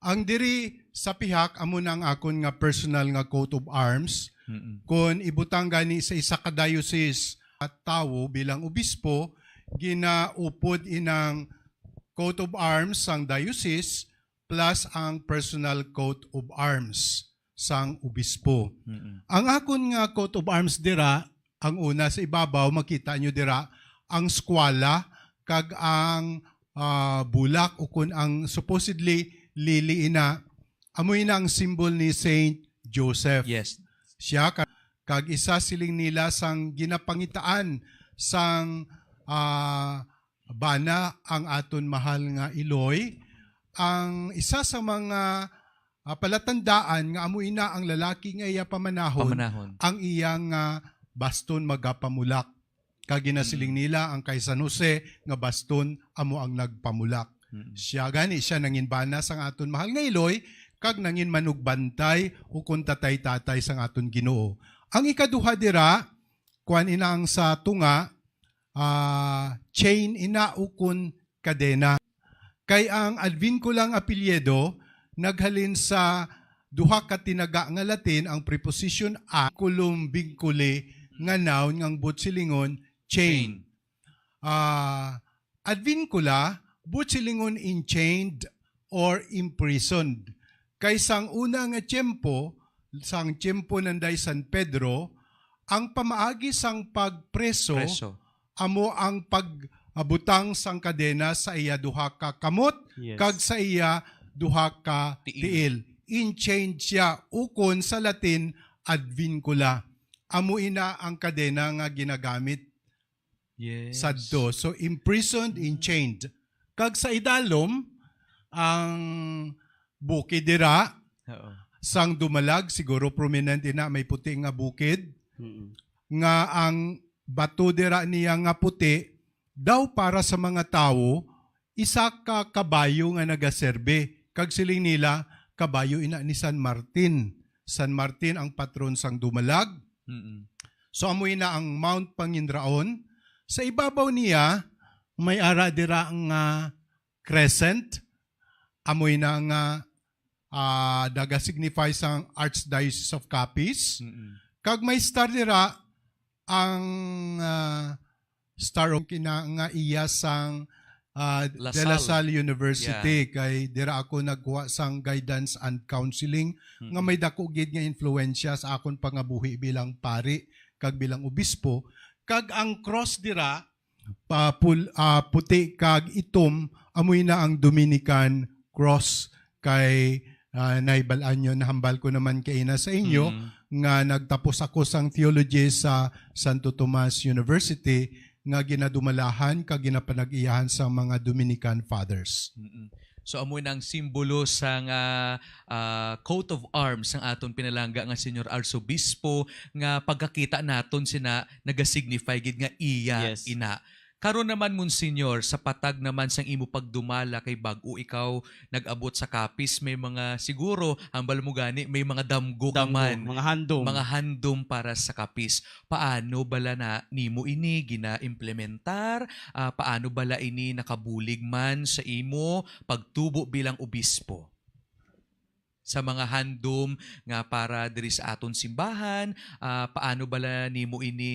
Ang diri sa pihak amo na ang akon nga personal nga coat of arms. Mm-mm. Kon ibutang gani sa isa ka diocese at tawo bilang obispo, ginaupod inang coat of arms sang diocese plus ang personal coat of arms sang obispo. Mm-mm. Ang akon nga coat of arms dira, ang una sa ibabaw, makita nyo dira ang skwala kag ang, ah, bulak ukon ang supposedly lili ina, amo ina ang symbol ni Saint Joseph. Yes. Siya ka-, kag isa siling nila sang ginapangitaan sang, ah, bana ang aton mahal nga Iloy. Ang isa sa mga, ah, palatandaan nga amo ina ang lalaki nga iya pamanahon, Pamanahon. Ang iya nga baston magapamulak. Kag ginasiling Mm. nila ang kay San Jose nga baston amo ang nagpamulak. Mm. Siya gani, siya nangin bana sang aton mahal nga Iloy, kag nangin manugbantay ukon tatay-tatay sang aton Ginoo. Ang ikaduha dira, kuan ina ang sa tunga, ah, chain ina ukon kadena. Kay ang Advincula nga apelyido naghalin sa duha ka tinaga nga Latin, ang preposition a, culum vinculi, nga noun, nga ang buot silingon, chain. Chain. Ah, Advincula, buot silingon enchained or imprisoned. Kay sang una nga tiyempo, sang tiyempo nanday San Pedro, ang pamaagi sang pagpreso Preso. amo ang pag-, ah, butang sang kadena sa iya duha ka kamot Yes. kag sa iya duha ka Tiil. tiil. Enchained siya, ukon sa Latin, Advincula. Amo ina ang kadena nga ginagamit Yes. sadto. So, imprisoned, enchained. Kag sa idalom, ang bukid dira, Oo. sang Dumalag, siguro prominent ina, may puti nga bukid, Mm-mm. nga ang bato dira niya nga puti, daw para sa mga tawo, isa ka kabayo nga nagaserbi. Kag siling nila, kabayo ina ni San Martin. San Martin ang patron sang Dumalag. Mm-mm. So, amo ina ang Mount Panginraon. Sa ibabaw niya, may ara dira nga crescent. Amo ina nga, ah, naga-signify sang Archdiocese of Capiz. Mm-mm. Kag may star dira ang, ah, star of kina nga iya sang, ah, La De La Salle. Salle University. Yeah. Kay dira ako nagkuha sang guidance and counseling nga Mm-mm. may dako gid nga influensya sa akon pangabuhi bilang pari kag bilang obispo. Kag ang cross dira, pa-, pul-, ah, puti kag itom, amoy na ang Dominican cross. Kay, ah, nahibal-an nyo, nahambal ko naman kaina sa inyo Mm. nga nagtapos ako sang theology sa Santo Tomas University nga ginadumalahan kag ginapanag-iyahan sang mga Dominican Fathers. Mm-mm. So, amo na ang simbolo sang, ah, ah, coat of arms sang aton pinalangga nga Señor Arsobispo, nga pagkakita naton sina nagasignify gid nga iya Yes. ina. Karon naman, Monsignor, sa patag naman sang imo pagdumala, kay bag-o ikaw nag-abot sa Capiz, may mga, siguro, hambal mo gani, may mga damgo ka Damgo, man. mga handom. Mga handom para sa Capiz. Paano bala na nimo ini gina-implementar? Ah, paano bala ini nakabulig man sa imo pagtubo bilang obispo? Sa mga handom nga para diri sa aton simbahan, ah, paano bala nimo ini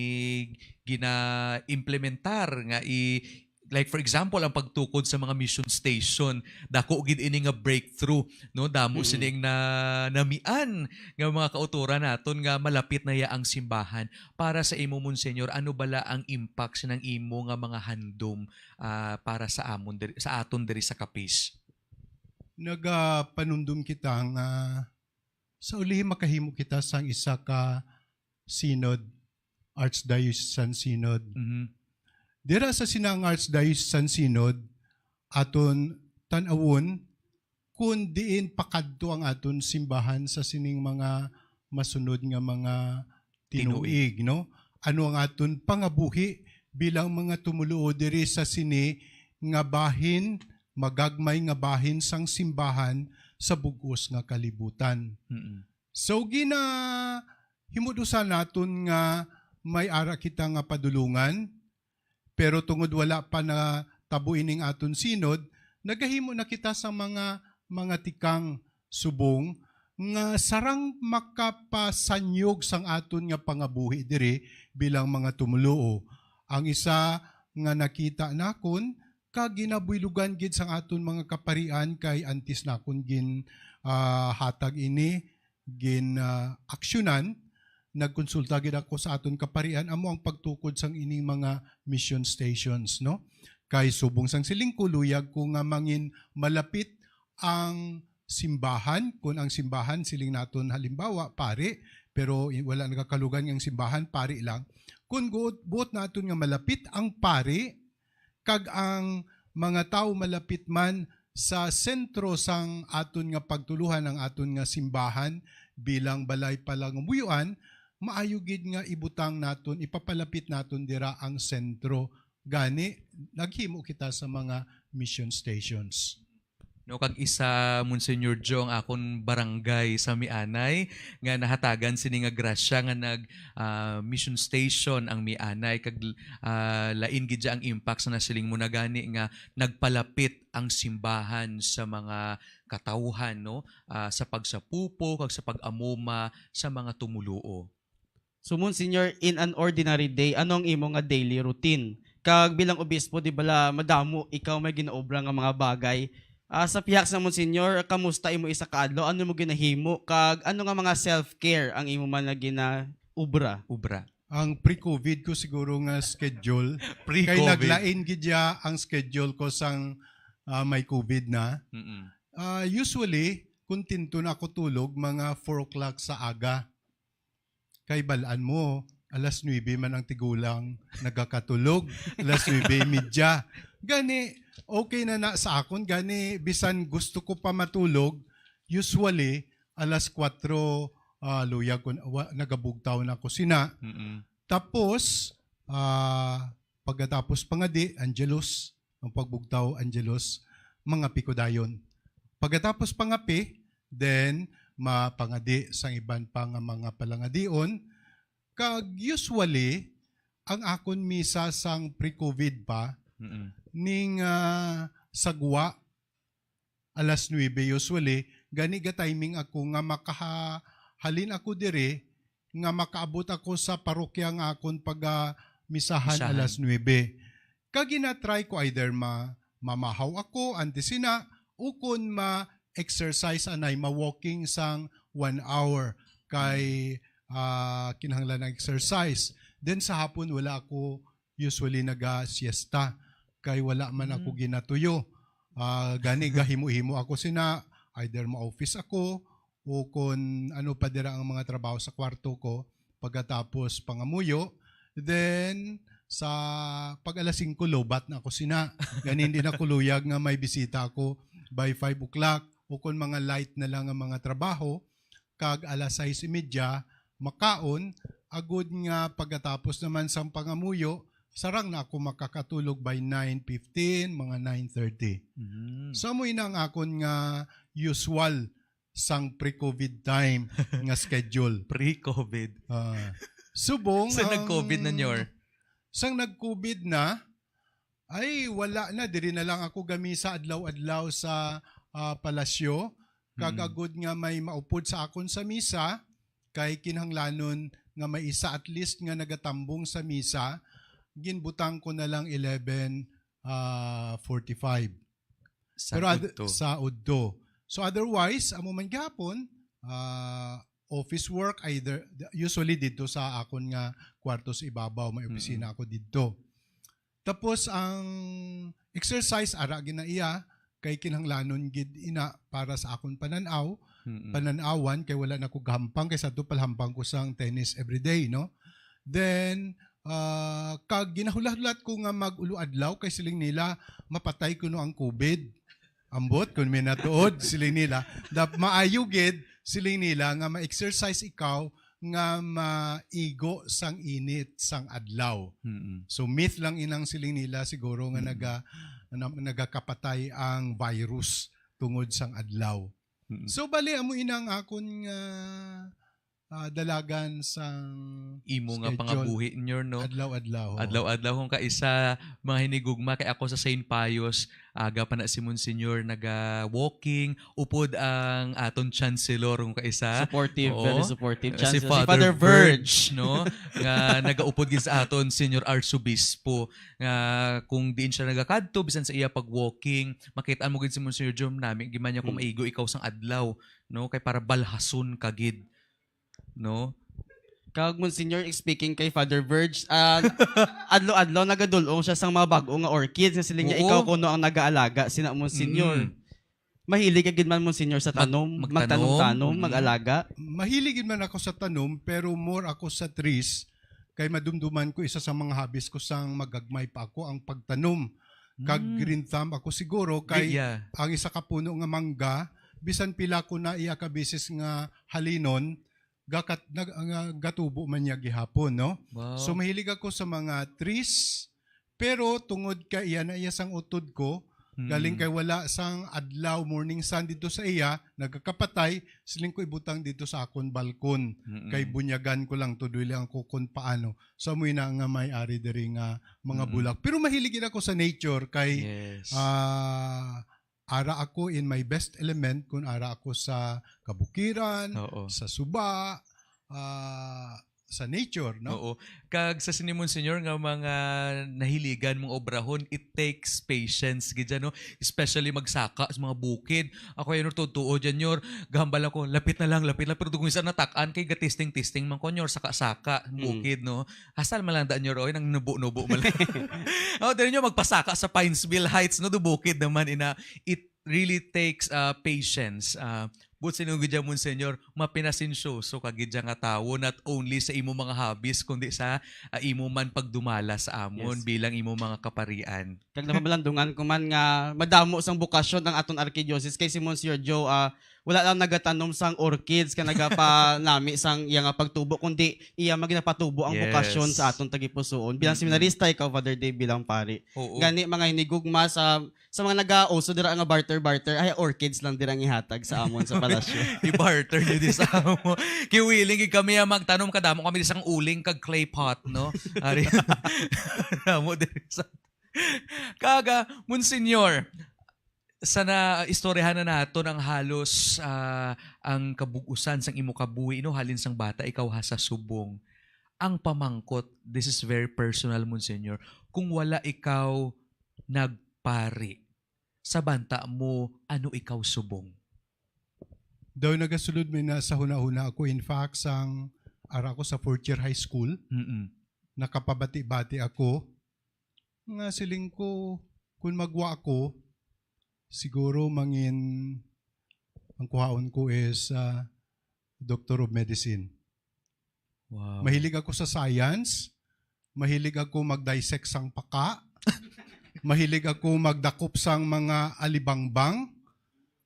gina-implementar nga i-, like, for example, ang pagtukod sa mga mission station, dako gid ini nga breakthrough, no? Damo Mm. sining na, namian nga mga kautoran naton nga malapit na ya ang simbahan. Para sa imo, Monsignor, ano bala ang impact sining imo nga mga handom, ah, para sa amon diri, sa aton diri sa Capiz? Nagapanumdom kita nga sa ulihi makahimo kita sang isa ka synod, Archdiocesan Synod. Mhm. Dira sa sina nga Archdiocesan Synod, aton tan-awon kung diin pakadto ang aton simbahan sa sining mga masunod nga mga Tinuig. tinuig, no? Ano ang aton pangabuhi bilang mga tumuluo diri sa sini nga bahin, magagmay nga bahin sang simbahan sa bug-os nga kalibutan? Mm-mm. So, gina-, himud-usan naton nga may ara kita nga padulungan, pero tungod wala pa natabo ining aton synod, nagahimo na kita sa mga, mga tikang subong nga sarang makapasanyog sang aton nga pangabuhi diri bilang mga tumuluo. Ang isa nga nakita nakon kag ginabuylugan gid sang aton mga kaparian, kay antes nakon gin, ah, hatag ini, gin, ah, aksyonan, nagkonsulta gid ako sa aton kaparian, amo ang pagtukod sang ining mga mission stations, no? Kay subong sang siling ko, luyag ko nga mangin malapit ang simbahan, kun ang simbahan, siling naton halimbawa, pari, pero i-, wala nagakalugan nga ang simbahan, pari lang. Kun guot, buot naton nga malapit ang pari, kag ang mga tawo malapit man sa sentro sang aton nga pagtuluhan, ang aton nga simbahan bilang balay palangamuyoan, maayo gid nga ibutang naton, ipapalapit naton dira ang sentro. Gani, naghimo kita sa mga mission stations. No, kag isa, Monsignor Joe, ang akon barangay sa Mianay nga nahatagan sini nga grasya nga nag, ah, mission station ang Mianay, kag, ah, lain gid ang impact sa nasiling mo na gani nga nagpalapit ang simbahan sa mga katawhan, no, ah, sa pagsapupo kag sa pag-amuma sa mga tumuluo. So, Monsignor, in an ordinary day, ano ang imo nga daily routine? Kag bilang obispo, di bala madamo ikaw may ginaobra nga mga bagay? Ah, sa pihak sa Monsignor, kamusta imo isa ka adlaw? Ano mo ginahimo? Kag ano nga mga self-care ang imo man nga ginaobra? Obra. Ang pre-covid ko siguro nga schedule. Pre-covid. Kay naglain gid ya ang schedule ko sang, ah, may covid na. Mm-mm. Ah, usually, kontento na ako tulog mga four o'clock sa aga. Kay balaan mo, alas nuebe man ang tigulang nagakatulog, alas nuebe y media. Gani, okay na na sa akon. Gani, bisan gusto ko pa matulog, usually, alas kuwatro, ah, luyag ko na, wa-, nagabugtaw na ko sina. Mm-mm. Tapos, ah, pagkatapos pangadi, Angelus, ang pagbugtaw, Angelus, mangapi ko dayon. Pagkatapos pangapi, then mapangadi sang iban pa nga mga palangadion. Kag usually, ang akon misa sang pre-covid pa, Mm-mm. ning, ah, sagwa, alas nuebe usually, gani ga-timing ako nga makaha-, halin ako diri, nga makaabot ako sa parokya nga akon pagamisahan Misahan. alas nuebe. Kag gina-try ko either ma-, mamahaw ako, antes sina, o kon ma-exercise anay, ma-walking sang one hour kay, ah, kinahanglan ang exercise. Then sa hapon, wala ako usually naga-siesta kay wala man ako Mm. ginatuyo. Ah, gani gahimo-himo ako sina, either ma-office ako o kon ano pa dira ang mga trabaho sa kwarto ko pagkatapos pangamuyo. Then, sa pag alas singko, lobat na ako sina. Gani hindi na ko luyag nga may bisita ako by five o'clock o kon mga light na lang ang mga trabaho. Kag alas sais y media, makaon, agud nga pagkatapos naman sang pangamuyo, sarang na ako makakatulog by nine fifteen, mga nine thirty. Mm. So, amo ina ang akon nga usual sang pre-covid time nga schedule. Pre-covid. Ah. Subong Sa ang nag-covid na, Nyor? Sang nag-covid na, ay, wala na. Diri na lang ako gamisa adlaw-adlaw sa, ah, palasyo. Kag Mm. agud nga may maupod sa akon sa misa, kay kinahanglanon nga may isa at least nga nagatambong sa misa, ginbutang ko na lang eleven, ah, forty-five. Sa Pero ad-, udto. sa udto. So otherwise, amo man gihapon, ah, office work, either, usually didto sa akon nga kwarto sa ibabaw, may opisina Mm-mm. ako didto. Tapos ang exercise, ara gid na iya, kay kinahanglanon gid ina para sa akon panan-aw, Mm-mm. panan-awan, kay wala na ko gahampang, kay sadto palhampang ko sang tennis everyday, no? Then, ah, kag ginahulat-hulat ko nga mag-ulo adlaw, kay siling nila, mapatay kuno ang covid. Ambot, kung may natuod, siling nila. Dap-, maayo gid, siling nila, nga ma-exercise ikaw nga maigo sang init sang adlaw. Mm-mm. So, myth lang inang siling nila siguro nga Mm-mm. naga-, na-, nagakapatay ang virus tungod sang adlaw. Mm-mm. So, bali, amo inang akon nga, ah, dalagan sang Imo nga schedule. pangabuhi, Nyor, no? Adlaw-adlaw, oo. Adlaw-adlaw kung kaisa, mga hinigugma, kay ako sa Saint Pius, aga pa na si Monsignor naga-walking, upod ang aton chancellor kung kaisa. Supportive, Oo. very supportive. Si Chancellor, si Father Father Verge, Verge. no? Nga nagaupod gid sa aton Senior Arsobispo. Nga kung diin siya nagakadto, bisan sa iya pag-walking, makita mo gid si Monsignor Jom nami, giman niya kung Hmm. maigo ikaw sang adlaw, no? Kay para balhason ka gid, no? Kag Monsignor, speaking kay Father Verge, ah, adlaw-adlaw nagadul-ong siya sang mga bag-o nga orchids nga siling niya, Oo. ikaw kuno ang nagaalaga, sina Monsignor. Mm-mm. Mahilig ka gid man, Monsignor, sa Mag-, tanom, magtanom. magtanom-tanom, Mm-mm. mag-alaga? Mahilig gid man ako sa tanom, pero more ako sa trees. Kay madumduman ko, isa sa mga hobbies ko sang magagmay pa ako ang pagtanom. Kag Mm. green thumb ako siguro, kay Green, yeah. ang isa ka puno nga mangga, bisan pila ko na iya ka bisis nga halinon, gakat-, nag-, nga gatubo man niya gihapon, no? Wow. So, mahilig ako sa mga trees, pero tungod kay iya na iya sang utod ko, Mm. galing kay wala sang adlaw, morning sun dito sa iya, nagakapatay, siling ko ibutang dito sa akon balkon. Mm-mm. Kay bunyagan ko lang, tudoy lang ako kung paano. So, amoy na nga may ari diri nga mga Mm-mm. bulak. Pero mahilig gid ako sa nature kay, Yes. ah, ara ako in my best element kung ara ako sa kabukiran, Oo. sa suba, ah, sa nature, no? Oo. Kag sa sini, Monsignor, nga mga nahiligan mong obrahon, it takes patience gid yan, no? Especially magsaka sa mga bukid. Ako yan, no, totoo dyan, Nyor. Gahambal ako, lapit na lang, lapit lang. Pero kung isa natak-an, kay gatisting-tisting man ko, Nyor, saka-saka, Mm. bukid, no? Hasal man lang da, Nyor, oy, nang nubo-nubo man lang. Oh, dali nyo, magpasaka sa Pinesville Heights, no? Do bukid naman, ina. It really takes, uh, patience, uh, But sino gid dyan, Monsignor, mapinasensyoso ka gid dyan nga tawo, not only sa imo mga hobbies, kundi sa, ah, imo man pagdumala sa amon Yes. bilang imo mga kaparian. Kag napamalandungan ko man nga madamo sang bukasyon ang aton arkidiocese, kay si Monsignor Joe, ah, wala lang nagatanom sang orchids ka nagapanami sang iya nga pagtubo, kundi iya man ginapatubo ang Yes. bukasyon sa aton tagipusoon. Bilang Mm-mm. seminarista, ikaw, Father Dave, bilang pari. Oo. Gani, mga hinigugma sa, sa mga nagauso dira nga barter-barter, ay, orchids lang dira ang ihatag sa amon sa palasyo. I-barter niyo di sa amo. Kiwiling gid kami ang magtanom, kadamo kami sang uling kag clay pot, no? Ari, damo diri sa Kaga, Monsignor, sa na istoryahan na naton ang halos, ah, ang kabug-usan sang imo kabuhi, no, halin sang bata ikaw ha sa subong. Ang pamangkot, this is very personal, Monsignor, kung wala ikaw nagpari, sa banta mo, ano ikaw subong? Daw nagasulod man na sa hunahuna ako. In fact, sang ara ko sa fourth year high school, Mm-mm. nakapabati-bati ako nga siling ko, kung magwa ako, siguro mangin, ang kuhaon ko is, ah, Doctor of Medicine. Wow. Mahilig ako sa science, mahilig ako mag-dissect sang paka, mahilig ako magdakop sang mga alibangbang.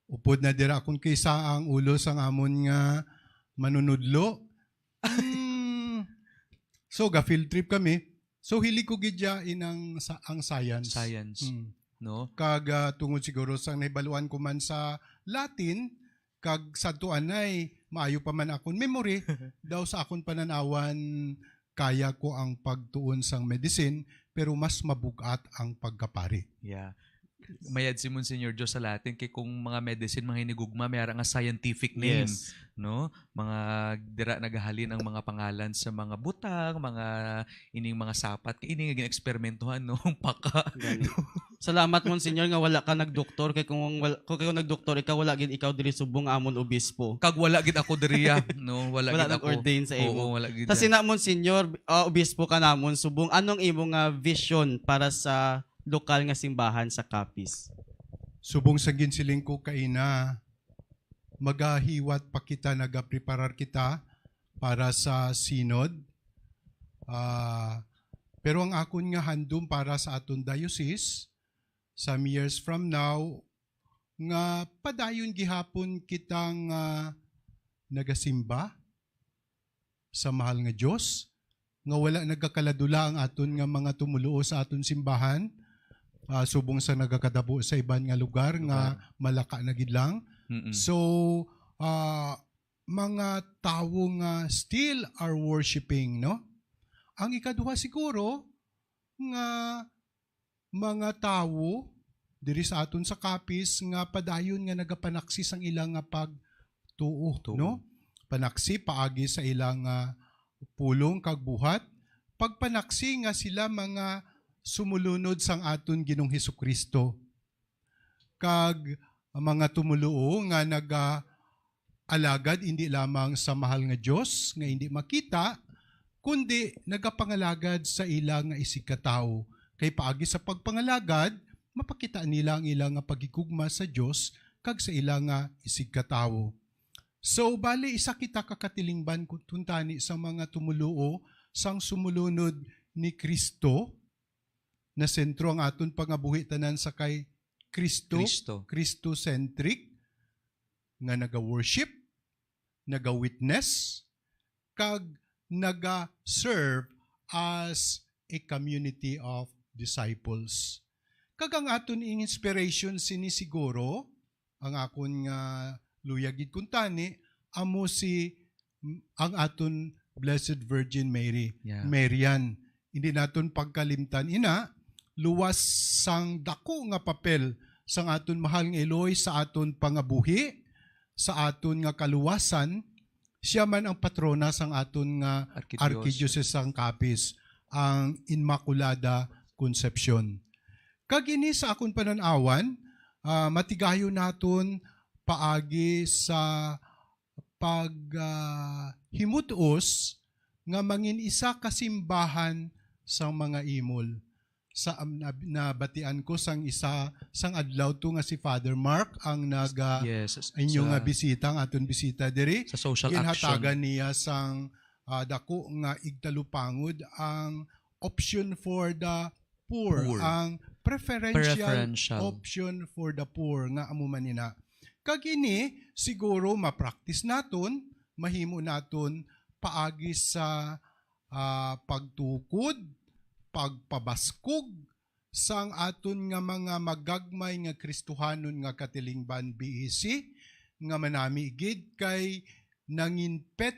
Upod na dira akon kisa ang ulo sang amon nga manunudlo. Hmm. So, ga-field trip kami. So, hilig ko gid ya inang sa, ang science. Science, Hmm. no? Kag, ah, tungod siguro sang nahibaluan ko man sa Latin, kag sadto anay, maayo pa man akon memory, daw sa akon panan-awan, kaya ko ang pagtuon sang medicine, pero mas mabug-at ang pagkapari. Yeah. Mayad si Monsignor Joe sa Latin, kay kung mga medicine, mga hinigugma, may ara nga scientific name, Yes. no? Mga dira nagahalin ang mga pangalan sa mga butang, mga ining mga sapat, kay ini nga gin-eksperimentohan, no? Ang paka. Gani. Salamat, Monsignor, nga wala ka nagdoktor, kay kung wal-, kung ikaw nagdoktor, ikaw wala gid ikaw diri subong amon obispo. Kag wala gid ako diri, ah, no? Wala Wala gid ako. nag-ordain sa imo. Oo, wala gid Sa ah. sina, Monsignor, ah, obispo ka namon subong, anong imo nga vision para sa lokal nga simbahan sa Capiz? Subong sa ginsiling ko kaina, magahiwat pa kita, nagapreparar kita para sa synod. Ah, pero ang akon nga handom para sa aton diocese, some years from now, nga padayon gihapon kita nga nagasimba sa mahal nga Dios, nga wala nagakaladula ang aton nga mga tumoluo sa aton simbahan, ah, subong sa nagakadabo sa iban nga lugar nga Lugar. malaka na gid lang. Mm-mm. So, ah, mga tawo nga still are worshiping, no? Ang ikaduha siguro, nga mga tawo diri sa aton sa Capiz nga padayon nga nagapanaksi sang ila nga pagtuo, Tuo. no? Panaksi paagi sa ila nga pulong kag buhat, pagpanaksi nga sila mga sumulunod sang aton Ginoong Jesu-Cristo. Kag ang mga tumoluo nga nagaalagad indi lamang sa mahal nga Dios nga indi makita, kundi nagapangalagad sa ila nga isigkatawo. Kay paagi sa pagpangalagad, mapakita nila ang ila nga paghigugma sa Dios kag sa ila nga isigkatawo. So, bali, isa kita ka katilingban kun-, kuntani sa mga tumoluo sang sumulunod ni Cristo, na sentro ang aton pangabuhi tanan sa kay Cristo, Cristo. Cristo-centric, nga naga-worship, naga-witness, kag naga-serve as a community of disciples. Kag ang aton inspiration sini siguro, ang akon nga luyag gid kuntani, amo si, ang aton Blessed Virgin Mary, Yeah. Marian. Hindi naton pagkalimtan ina, luwas sang dako nga papel sang aton mahal nga Iloy sa aton pangabuhi, sa aton nga kaluwasan. Siya man ang patrona sang aton nga Arkidiocese. Arkidiocese sang Capiz, ang Inmaculada Concepcion. Kag ini sa akon panan-awan, ah, matigayon naton paagi sa pag, ah, himutos nga mangin isa ka simbahan sang mga imol. Sa, um, nab-, nabatian ko sang isa, sang adlaw to nga si Father Mark ang nag, ah, Yes, s-, inyo sa nga bisita, ang aton bisita diri. Sa social action. Ginhatagan niya sang, ah, dako nga igtalupangod ang option for the poor, Poor. ang preferential Preferential. option for the poor nga amo man ina. Kag ini siguro ma-practice naton, mahimo naton paagi sa, ah, pagtukod, pagpabaskog sang aton nga mga magagmay nga Kristohanon nga katilingban, B E C, nga manami gid kay nanginpet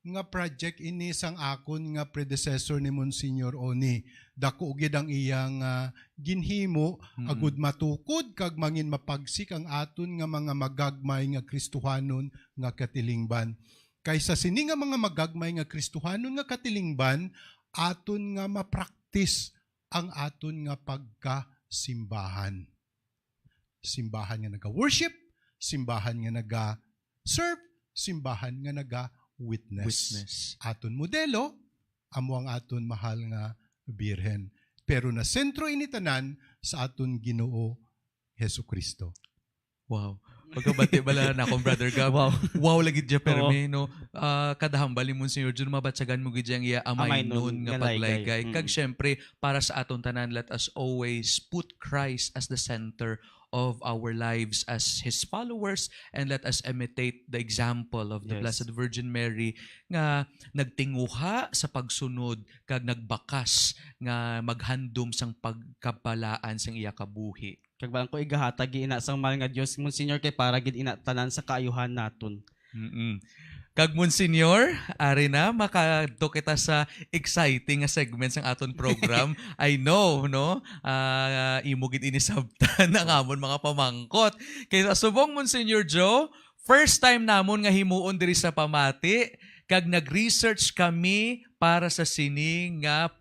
nga project ini sang akon nga predecessor ni Monsignor Oni. Dako gid ang iyang, ah, ginhimo, Mm. agud matukod kag mangin mapagsik ang aton nga mga magagmay nga Kristohanon nga katilingban. Kay sa sini nga mga magagmay nga Kristohanon nga katilingban, aton nga ma-practice ang aton nga pagkasimbahan. Simbahan nga naga-worship, simbahan nga naga-serve, simbahan nga naga-witness. Witness. Aton modelo, amo ang aton mahal nga Birhen. Pero nasentro ini tanan sa aton Ginoo Jesu-Cristo. Wow. Pagkabati bala na akong Brother Gab. Wow. Wow lagi dya, Oo. permi, no? Ah, kada hambal ni Monsignor Jun, mabatyagan mo gid ang iya Amaynon amaynon nga nga laygay. paglaygay. Kag Mm. syempre, para sa aton tanan, let us always put Christ as the center of our lives as His followers, and let us imitate the example of the Yes. Blessed Virgin Mary nga nagtinguha sa pagsunod kag nagbakas nga maghandom sang pagkabalaan sang iya kabuhi. Kag bala ko igahatag ina sang mahal nga Dios, Monsignor, kay para gid ina tanan sa kaayuhan naton. Mm-mm. Kag Monsignor, ari na, makadto kita sa exciting nga segment sang aton program. I know, no? Ah, imo gid ini sabtan ang amon mga pamangkot. Kay sa subong, Monsignor Joe, first time namon nga himuon diri sa Pamati, kag nag-research kami para sa sini nga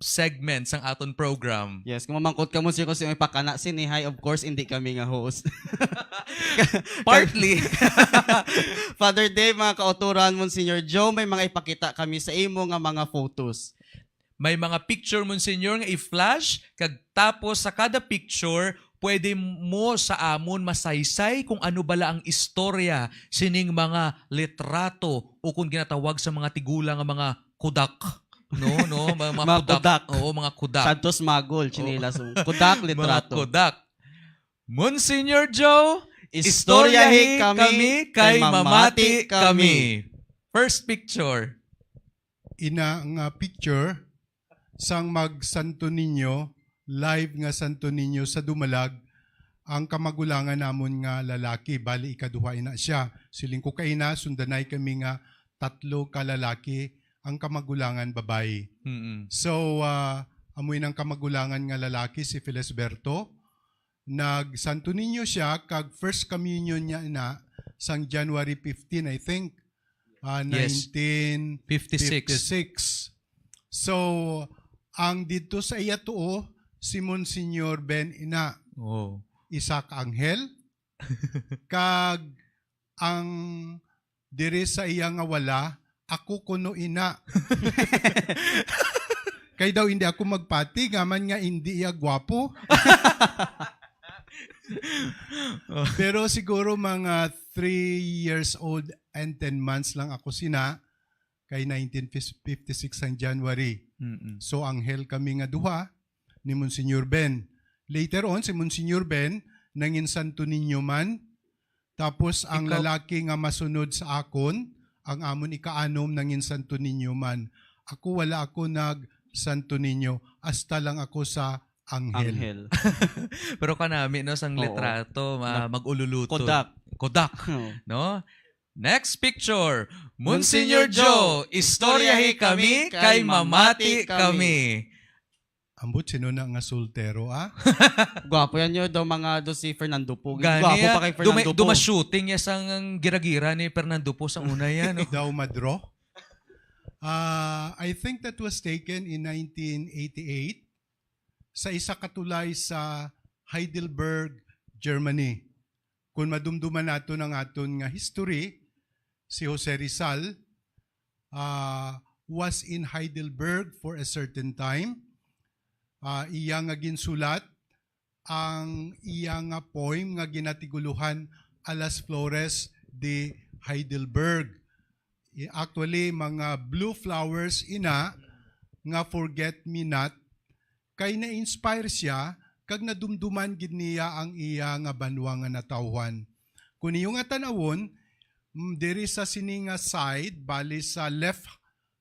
segment sang aton program. Yes, kung mamangkot ka mo, sir, kung sino may pakana sini, hi, of course, hindi kami nga host. Partly. Father Dave, mga kauturan, Monsignor Joe, may mga ipakita kami sa imo nga mga photos. May mga picture, Monsignor, nga i-flash, kag tapos sa kada picture, pwede mo sa amon masaysay kung ano bala ang istorya sining mga litrato o kung ginatawag sa mga tigulang nga mga kudak. No, no, mga, mga Mga kudak. kudak. Oo, mga kudak. Santos Magol, Oo. tsinelas, oh. Kudak, Mga litrato. kudak. Monsignor Joe, Istoryahi istoryahi kami kami kay kay mamati mamati kami. kami. First picture. Ina nga picture sang mag Santo Niño, live nga Santo Niño sa Dumalag, ang kamagulangan namon nga lalaki, bali ikaduha ina siya. Siling ko kaina, sundanay kami nga tatlo ka lalaki, ang kamagulangan babayi. Mm-mm. So, ah, amoy nang kamagulangan nga lalaki si Felisberto. Nag Santo Niño siya kag first communion niya na sang January fifteen, I think, ah, Yes. nineteen fifty-six. fifty-six. So, ang didto sa iya tuo, si Monsignor Ben ina, Oh. isa ka anghel, kag ang diri sa iya nga wala, ako kuno ina. Kay daw hindi ako magpati, nga man nga hindi iya gwapo. Pero siguro mga three years old and ten months lang ako sina, kay nineteen fifty-six ang January. Mm-mm. So, anghel kami nga duha, ni Monsignor Ben. Later on, si Monsignor Ben, nangin Santo Niño man. Tapos, ang Ikaw lalaki nga masunod sa akon, ang amon ikaanom, nangin Santo Niño man. Ako, wala ako nag Santo Niño. Hasta lang ako sa anghel. Anghel. Pero kanami, no, sang Oo. litrato, ma-, Na-, mag-ululutod. Kodak. Kodak, Oo. no? Next picture. Monsignor Monsignor Joe, Joe, istoryahi istoryahi kami kami kay kay mamati mamati kami. kami. Ambot, sino na nga soltero, ah? Gwapo yan yun, daw mga do si Fernando Poe. Gani, Gwapo ah, pa kay Fernando duma-, Poe. duma-shooting niya sang gira-gira ni Fernando Poe sa una yan, no? Daw madro. Ah, I think that was taken in nineteen eighty-eight sa isa ka tulay sa Heidelberg, Germany. Kung madumduman naton ang aton nga history, si Jose Rizal, ah, was in Heidelberg for a certain time. ah, iya nga ginsulat ang iya nga poem nga ginatiguluhan A las Flores de Heidelberg. I-, actually, mga blue flowers ina nga forget me not, kay na-inspire siya kag nadumduman gid niya ang iya nga banwa nga natawhan. Kung iyo nga tan-awon, mm, diri sa sini nga side, bali sa left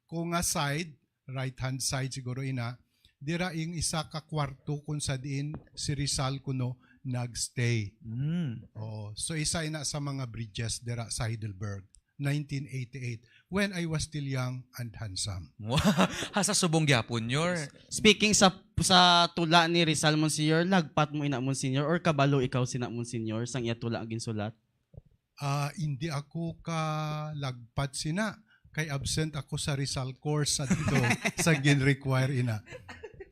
ko nga side, right hand side siguro ina, dira ing isa ka kwarto kung sa diin si Rizal kuno nagstay. Mm. Oo. So isa ina sa mga bridges dira sa Heidelberg, nineteen eighty-eight, when I was still young and handsome. Ha, sa subong gyapon, Nyor. Speaking sa sa tula ni Rizal, Monsignor, lagpat mo ina, Monsignor, or kabalo ikaw sina, Monsignor, sang iya tula ang ginsulat? Ah, hindi ako ka lagpat sina kay absent ako sa Rizal course sa dito sa gin-require ina.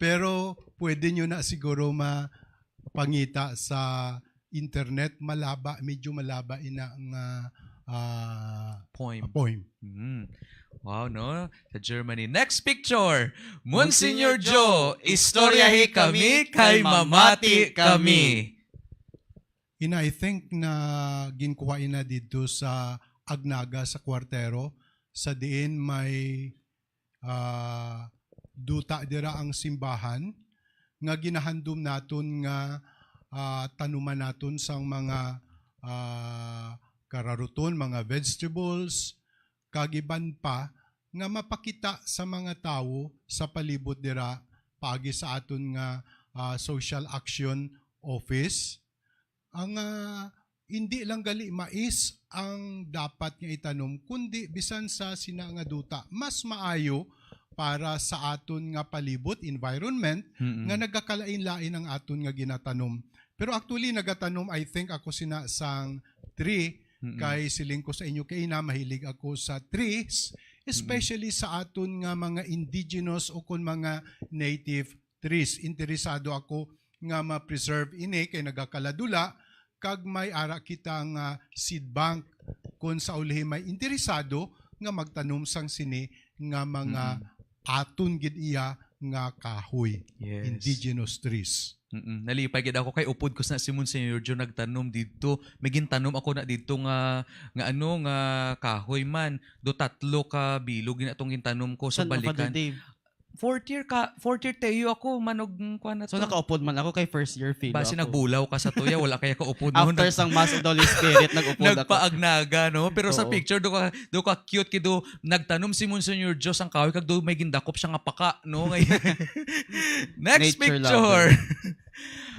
Pero pwede nyo na siguro mapangita sa internet, malaba, medyo malaba ina nga ah, Poem. poem. Mm. Wow, no? Sa Germany. Next picture. Monsignor Joe, istoryahi kami kay mamati kami. Ina, I think na ginkuha ina dito sa Agnaga sa Kwartero, sa diin may ah, duta dira ang simbahan nga ginahandom naton nga ah, tanuman naton sang mga ah, kararuton, mga vegetables, kag iban pa nga mapakita sa mga tawo sa palibot dira paagi sa aton nga ah, social action office. Ang ah, hindi lang gali mais ang dapat nga itanom, kundi bisan sa sina nga duta, mas maayo para sa aton nga palibot, environment, Mm-mm. nga nagakalain-lain ang aton nga ginatanom. Pero actually, nagatanom, I think, ako sina sang tree, Mm-mm. kay siling ko sa inyo kay ina, mahilig ako sa trees, especially sa aton nga mga indigenous o kon mga native trees. Interesado ako nga ma-preserve ini kay nagakaladula kag may ara kita nga seed bank kon sa ulhi may interesado nga magtanom sang sini nga mga Mm-mm. aton gid iya nga kahoy, Yes. indigenous trees. Mm-mm. Nalipay gid ako kay upod ko sa si Monsignor Joe nagtanom didto. May gintanom ako na didto nga nga ano nga kahoy man. Do tatlo ka bilog gina tong gintanom ko sa San, Father balikan. Dave? Fourth year ka, fourth year T E U ako, manog kuan na So to. Nakaupod man ako kay first year feel Basi ako. Nagbulaw ka sa tuya, wala kaya ka upod, no? After Nag- sang Mass of the Holy Spirit, nag-upod ako. Nagpaagnaga, no? Pero sa Oo. Picture, do ka, do ka cute, kido, nagtanom si Monsignor Joe sang kahoy, kag do may gindakop siya nga paka, no? Ngay- Next Nature picture. lover.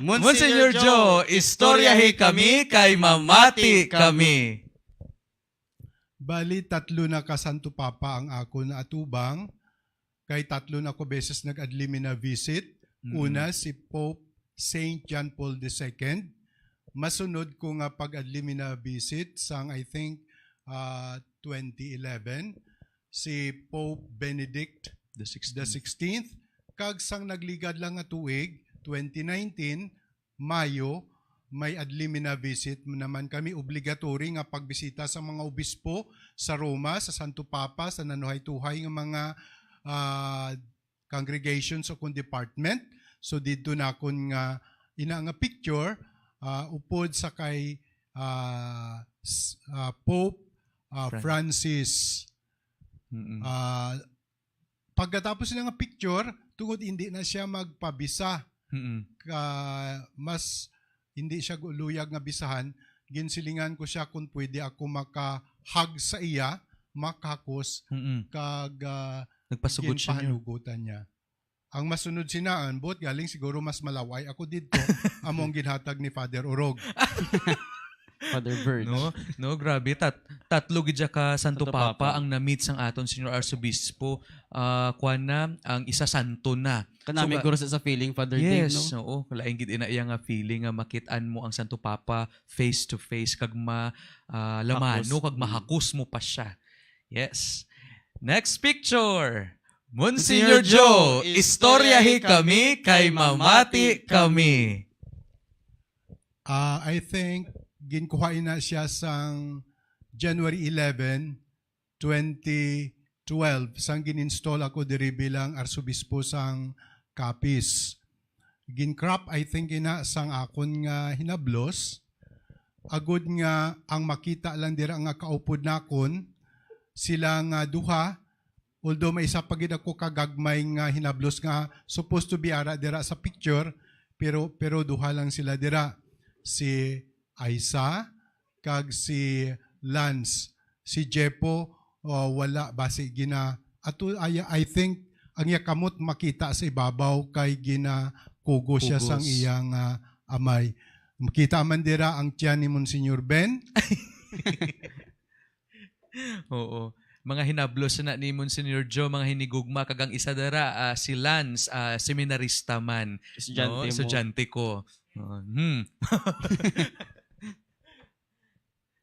Monsignor Joe, istoryahi kami kay mamati kami. Bali, tatlo na ka Santo Papa ang akon naatubang, kay tatlo na ko beses nag-adlimina visit. Mm. Una, si Pope Saint John Paul the Second. Masunod ko nga pag-adlimina visit sang, I think, ah, twenty eleven, si Pope Benedict The sixth. the sixteenth. Kag sang nagligad lang nga tuig, twenty nineteen, Mayo, may adlimina visit naman kami. Obligatory nga pagbisita sa mga obispo sa Roma, sa Santo Papa, sa nanuhay-tuhay nga mga ah, congregations o kung department. So didto nakon nga ina nga picture ah, upod sa kay ah, s- ah, Pope ah, Fran- Francis. Mm-mm. Ah, pagkatapos na nga picture, tungod hindi na siya magpabisa, Mm-mm. ka mas hindi siya gu- luyag nga bisahan, ginsilingan ko siya kung pwede ako makahag sa iya, makakos, Mm-mm. kag ah, Nagpasugot siya niyo. ginpahanugutan niya. Ang masunod sinaan, buot galing siguro mas malaway ako didto, amo ang ginhatag ni Father Urog. Father Bird. No, no, grabe. Tat tatlo gid siya ka Santo Santo Papa, Papa. Ang na-meet sang aton Senior Arsobispo. Ah, kuan na, ang isa santo na. Kanami So, ga- guro sa, sa feeling, Father Dave, Yes, no? Oo. Lain gid ina iya nga feeling nga makit-an mo ang Santo Papa face to face kag ma ah, lamano Hakos. kag Mm. mahakos mo pa siya. Yes. Next picture. Monsignor Joe, istoryahi kami kay mamati kami. Ah, I think ginkuha na siya sang January eleven, twenty twelve, sang gin-install ako diri bilang Arsobispo sang Capiz. Gin-crop, I think, ina sang akon nga hinablos, agud nga ang makita lang dira nga kaupod nakon, sila nga duha, although may isa pa gid ako kagagmay nga hinablos nga supposed to be ara dira sa picture, pero, pero duha lang sila dira, si Aisa kag si Lance. Si Jepo, uh, wala, basi gina, ato, I, I think ang iya kamot makita sa ibabaw kay ginakugos siya sang Kugos. Iyang, ah, amay. Makita man dira ang tiyan ni Monsignor Ben. Oo. Mga hinablos na ni Monsignor Joe, mga hinigugma, kag ang isa dara, ah, si Lance, ah, seminarista man. Estudyante No? mo. Estudyante ko. Oh, hmm.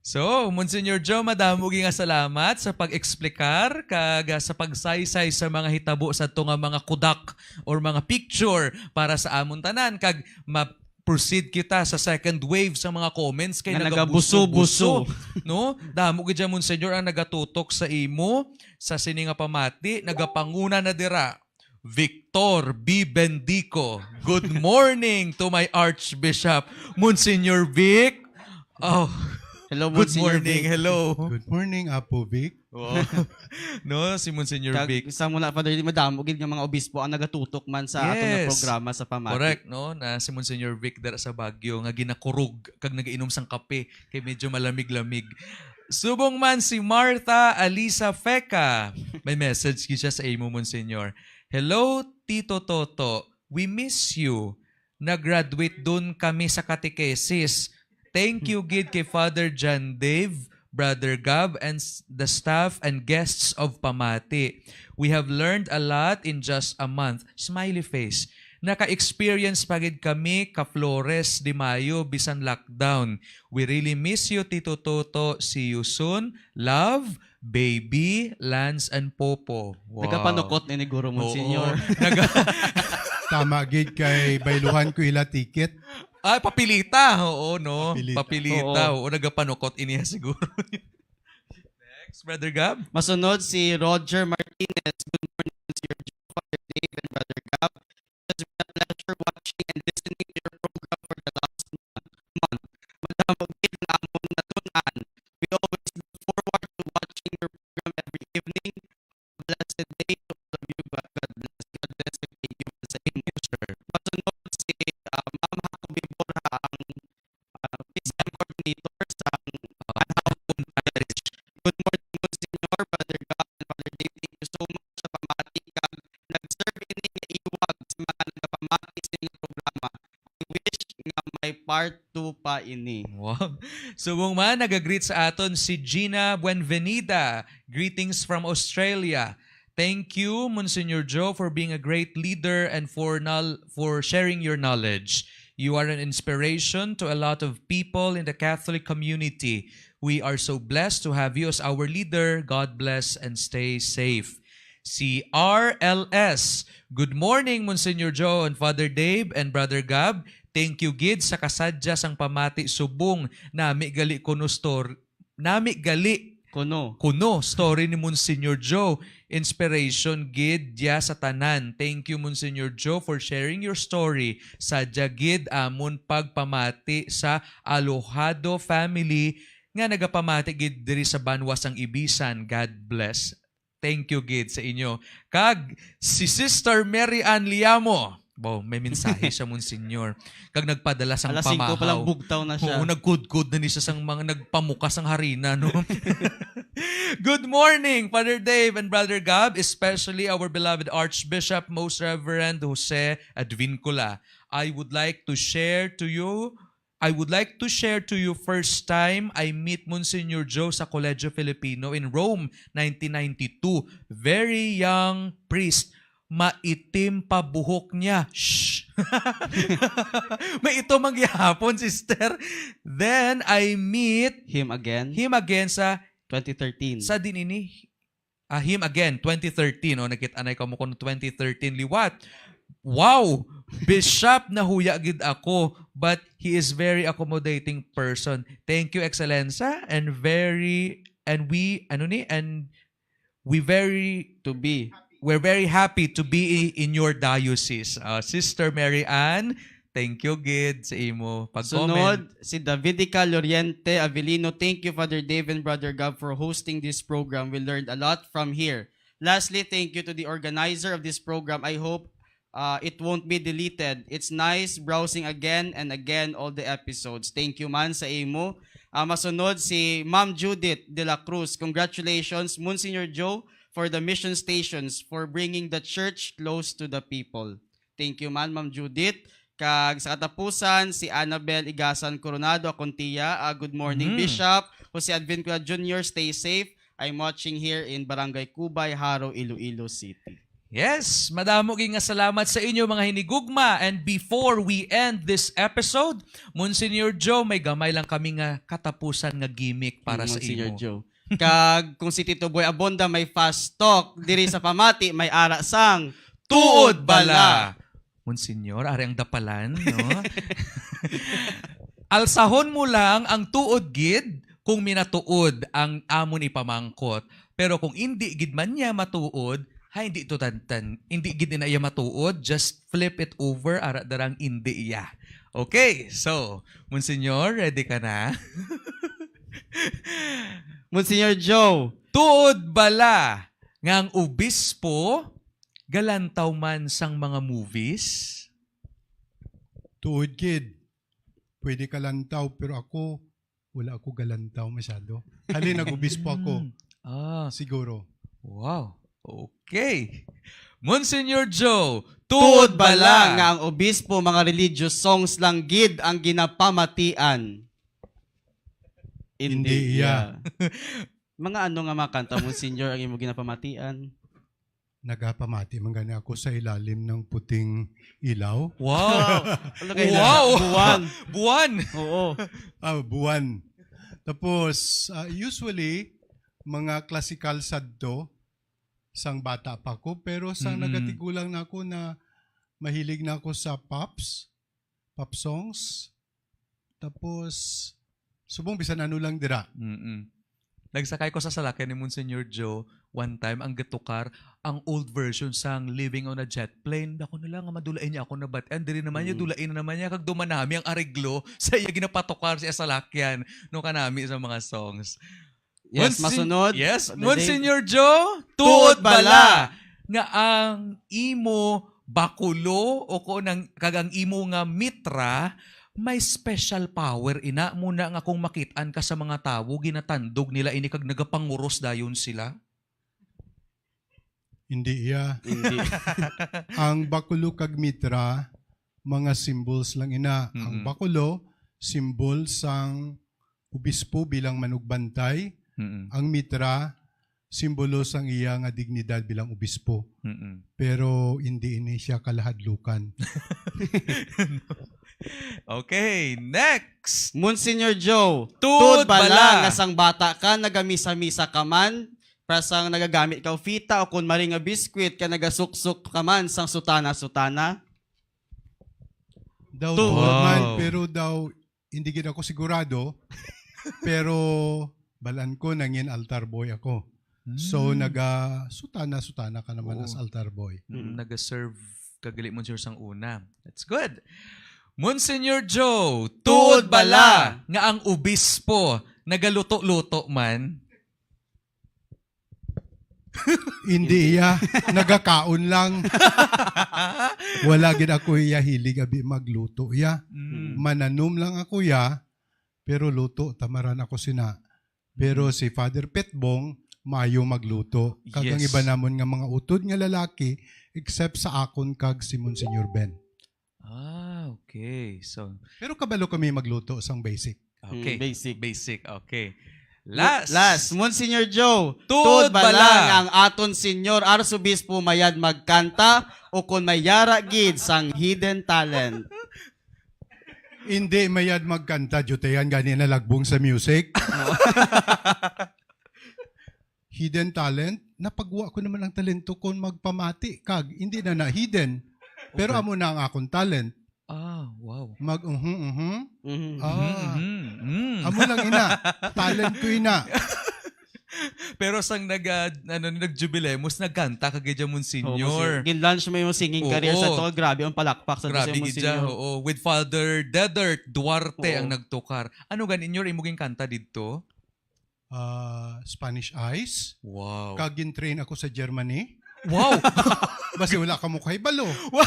So, Monsignor Joe, madamo gyud nga salamat sa pag-explicar kag, ah, sa pagsaysay sa mga hitabo sa ato nga mga kudak or mga picture para sa amon tanan, kag ma-proceed kita sa second wave sa mga comments kay Nga nagabuso-buso, nagabuso-buso. No? Damo gid dyan, Monsignor, ang nagatutok sa imo sa sini nga pamati, nagapanguna na dira. Victor B. Bendico. Good morning to my Archbishop, Monsignor Vic. Oh. Hello, Good Monsignor morning. Vic. Hello. Good morning, Apo Vic. Wow. No, si Monsignor Kag Vic. Sa mula, Father, di madamo gid nga mga obispo ang nagatutok man sa aton nga Yes. programa sa pamati. Correct, no? Na si Monsignor Vic dira sa Baguio nga ginakurog kag nagainom sang kape kay medyo malamig-lamig. Subong man si Martha Alisa Feca. May message gid siya sa imo, Monsignor. "Hello, Tito Toto. We miss you. Nag-graduate dun kami sa catechesis. Thank you gid kay Father John Dave, Brother Gab, and s- the staff and guests of Pamati. We have learned a lot in just a month." Smiley face. "Naka-experience pa gid kami ka Flores de Mayo bisan lockdown. We really miss you, Tito Toto. See you soon. Love, baby, Lance, and Popo." Wow. Nagapanukot ni, ni Guro Oo. Monsignor. Naga- Tama gid kay bayluhan ko ila ticket. Ah, papilita. Oo, no? Papilita. Papilita. Oo. Oo, nagapanukot ini siguro. Next, Brother Gab. Masunod si Roger Martinez. "Good morning, Sir Joe, Father Dave, and Brother Gab. It's been a pleasure watching and listening to your program for the last month. Madamo gid ang among natun-an. We always look forward to watching your program every evening. Blessed day to all of you. God, God bless. God bless and thank you sa imo, sir." Masunod si, ah, Ma'am Jacoby Borja, ang, ah, P C M coordinator sa Anaheim Parish. "Good morning, Monsignor, Brother Gab, and Father Dave. Thank you so much sa pamati kag nag-serve ini nga iwag sa mga nagapamati sa inyong programa. I wish nga may part two pa ini." Wow. Subong man, nagagreet sa aton si Gina Buenvenida. "Greetings from Australia. Thank you, Monsignor Joe, for being a great leader and for nol-, for sharing your knowledge. You are an inspiration to a lot of people in the Catholic community. We are so blessed to have you as our leader. God bless and stay safe." Si R L S, "Good morning, Monsignor Joe and Father Dave and Brother Gab. Thank you gid sa kasadya sang pamati subong. Nami gali kuno stor-, nami gali Kuno. kuno story ni Monsignor Joe. Inspiration gid ya sa tanan. Thank you, Monsignor Joe, for sharing your story. Sadya gid amon pagpamati sa Alojado family nga nagapamati gid diri sa banwa sang Ibisan. God bless." Thank you gid sa inyo. Kag si Sister Mary Ann Liamo. Bo, may mensahe siya, Monsignor. Kag nagpadala sang Alas singko pa lang pamahaw. Bugtaw na siya. Oo, nagkudkod na ni siya sang mga nagpamukas sang harina, no? "Good morning, Father Dave and Brother Gab, especially our beloved Archbishop, Most Reverend Jose Advincula. I would like to share to you I would like to share to you first time I meet Monsignor Joe sa Colegio Filipino in Rome, nineteen ninety-two. Very young priest. Maitim pa buhok niya." Shh! May ito mangyahapon, sister. "Then I meet Him again? Him again sa" Twenty thirteen. Sa din ini? Ah, him again, twenty thirteen. O, nakit-anay ka mo kuno twenty thirteen liwat. Wow! Bishop, nahuya gid ako, but he is very accommodating person. Thank you, Excellenza, and very, and we, ano ni, and we very To be. we're very happy to be in your diocese. Uh, Sister Mary Ann, thank you gid sa imo pag-comment. Sunod, si Davidica Loriente Avelino, "Thank you, Father Dave and Brother Gab, for hosting this program. We learned a lot from here. Lastly, thank you to the organizer of this program. I hope uh, it won't be deleted. It's nice browsing again and again all the episodes." Thank you man sa imo. Ah, masunod si Ma'am Judith de la Cruz. "Congratulations, Monsignor Joe, for the mission stations, for bringing the church close to the people." Thank you man, Ma'am Judith. Kag sa katapusan, si Annabel Igasan Coronado, akong tiya. Ah, "Good morning, Mm. Bishop. Jose Advincula Junior, stay safe. I'm watching here in Barangay Cubay, Jaro, Iloilo City." Yes, madamo gid nga salamat sa inyo, mga hinigugma. And before we end this episode, Monsignor Joe, may gamay lang kami nga katapusan nga gimmick para Mm, sa Monsignor imo. Joe. Kag kung si Tito Boy Abonda may fast talk diri sa pamati, may ara sang Tuod bala. Monsignor, ari ang dapalan, no? Alsahon mo lang ang tuod gid kung minatuod ang amon ipamangkot. Pero kung indi gid man niya matuod, ha, hindi to tan, tan, hindi gid na iya matuod, just flip it over, ara darang indi iya. Okay, so, Monsignor, ready ka na? Monsignor Joe. Tuod bala nga ang obispo galantaw man sang mga movies? Tuod gid. Pwede ka lantaw, pero ako, wala ako galantaw masyado. Halin, nag-obispo ako. Mm. Ah. Siguro. Wow. Okay. Monsignor Joe, tuod Tuod bala bala nga ang obispo, mga religious songs lang gid ang ginapamatian? Hindi Hindi iya. iya. Mga ano nga mga kanta, Monsignor, ang imo ginapamatian? Nagapamati man gani ako sa ilalim ng puting ilaw. Wow. Ano kayo Wow. na? Buwan. Buwan. Oo. Ah, buwan. Tapos, ah, usually, mga klasikal sadto sang bata pa ko, pero sa Mm-mm. nagatigulang na ako na mahilig na ako sa pops, pop songs. Tapos, subong bisan ano lang dira. Mm-mm. Nagsakay ko sa salakyan ni Monsignor Joe one time, ang gatukar, ang old version sang Living on a Jet Plane. Dako na lang nga madulain niya ako nabatian. Diri naman niya, Mm. dulain na naman niya. Kag duman nami ang areglo sa iya ginapatukar sa salakyan. No, kanami sa mga songs. Yes, Monsi-, masunod. Yes, Ano, Monsignor Joe, Tuod tuod bala bala. nga ang imo bakulo o kung ang, kag ang imo nga mitra may special power ina mo na nga kung makit-an ka sa mga tawo, ginatandog nila ini kag nagapanguros dayon sila? Hindi iya. Hindi. Ang bakulo kag mitra, mga symbols lang ina. Ang Mm-mm. bakulo, symbol sang obispo bilang manugbantay. Mm-mm. Ang mitra, simbolo sang iya nga dignidad bilang obispo. Mm-mm. Pero hindi ini siya kalahadlukan. Okay, next. Monsignor Joe, Tuod tuod bala bala. nga sang bata ka, nagamisa-misa ka man, para sang nagagamit ka og fita o kon mari nga biskwit ka nagasuksok ka man sang sutana-sutana? Daw Tuod. tuod man, Wow. pero daw hindi gid ako sigurado. Pero balan ko nangin altar boy ako. So, Mm. naga-sutana-sutana ka naman Oo. as altar boy. Mm, Mm. naga-serve ka gali, Monsignor, sang una. That's good. Monsignor Joe, Tuod tuod bala bala. nga ang obispo nagaluto-luto man? Hindi iya. Nagakaon lang. Wala gid ako iya hilig abi magluto iya. Mm. Mananom lang ako iya, pero luto tamaran ako sina. Pero Mm. si Father Petbong, maayo magluto. Kag ang Yes. iba namon nga mga utod nga lalaki, except sa akon kag si Monsignor Ben. Ah, okay. So, Pero kabalo kami magluto sang basic. Okay. Mm, basic. Basic, okay. Last. Last, Monsignor Joe, Tuod tuod bala bala. nga ang aton Senyor Arsobispo mayad magkanta o kon may yara gid sang hidden talent? Hindi mayad magkanta, diyutayan gani nalagbong sa music. Hidden talent? Napagwa ko naman ang talento kon magpamati kag hindi na na hidden. Pero Okay. amo na ang akon talent. Ah, wow. Mag, uhum, uhum. Mhm. Ah. Mhm, mhm, mm. Amo lang ina. Talent ko ina. Pero sang nag, ah, ano, nag-jubilemos, nagkanta ka gid, Oo, Monsignor. Monsignor. Gin-launch mo yung singing career sa Oo. to. Grabe ang palakpak sa Grabe si gid siya, Monsignor. Oo. With Father Dedert Duarte ang Oo. nagtukar. Ano gani, Nyor, imo gin kanta didto? Ah, Spanish Eyes. Wow. Kag gin-train ako sa Germany. Wow! Basi wala ka mo kahibalo. Wow!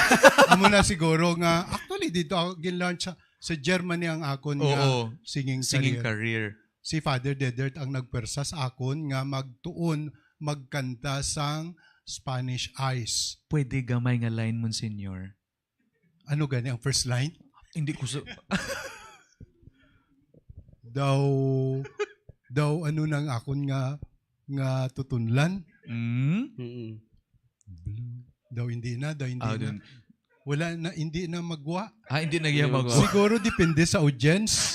Amo na siguro nga, actually, dito ako gin-launch sa, sa Germany ang akon nga Oo. singing Singing career. career. Si Father Dedert ang nagpwersa sa akon nga magtuon magkanta sang Spanish Eyes. Pwede gamay nga line, Monsignor? Ano gani ang first line? Hindi ko sa- Daw, daw ano nang akon nga, nga tutunlan? Mm? Mm-mm. Blue. Daw hindi na, daw hindi Ah, na. dun. Wala na, hindi na magwa. Ah, hindi na Hindi yan magwa. magwa. Siguro depende sa audience.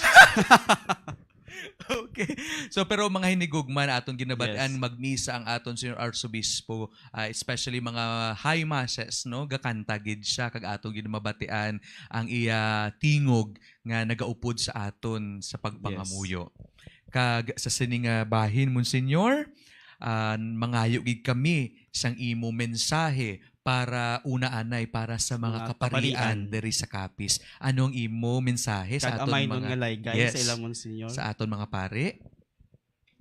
Okay. So, pero mga hinigugma na aton ginabatian, Yes. magmisa ang aton Senior Arsobispo, ah, especially mga high masses, no? Gakanta gid siya, kag aton gid mabatian ang iya tingog nga nagaupod sa aton sa pagpangamuyo. Yes. Kag sa sini nga bahin, Monsignor, ah, mangayo gid kami sang imo mensahe para una anay para sa mga Mga kaparian kaparian. diri sa Capiz. Ano ang imo mensahe sa Kag aton amay nun mga nga laygay sa Yes. ila, Monsignor. Sa aton mga pari?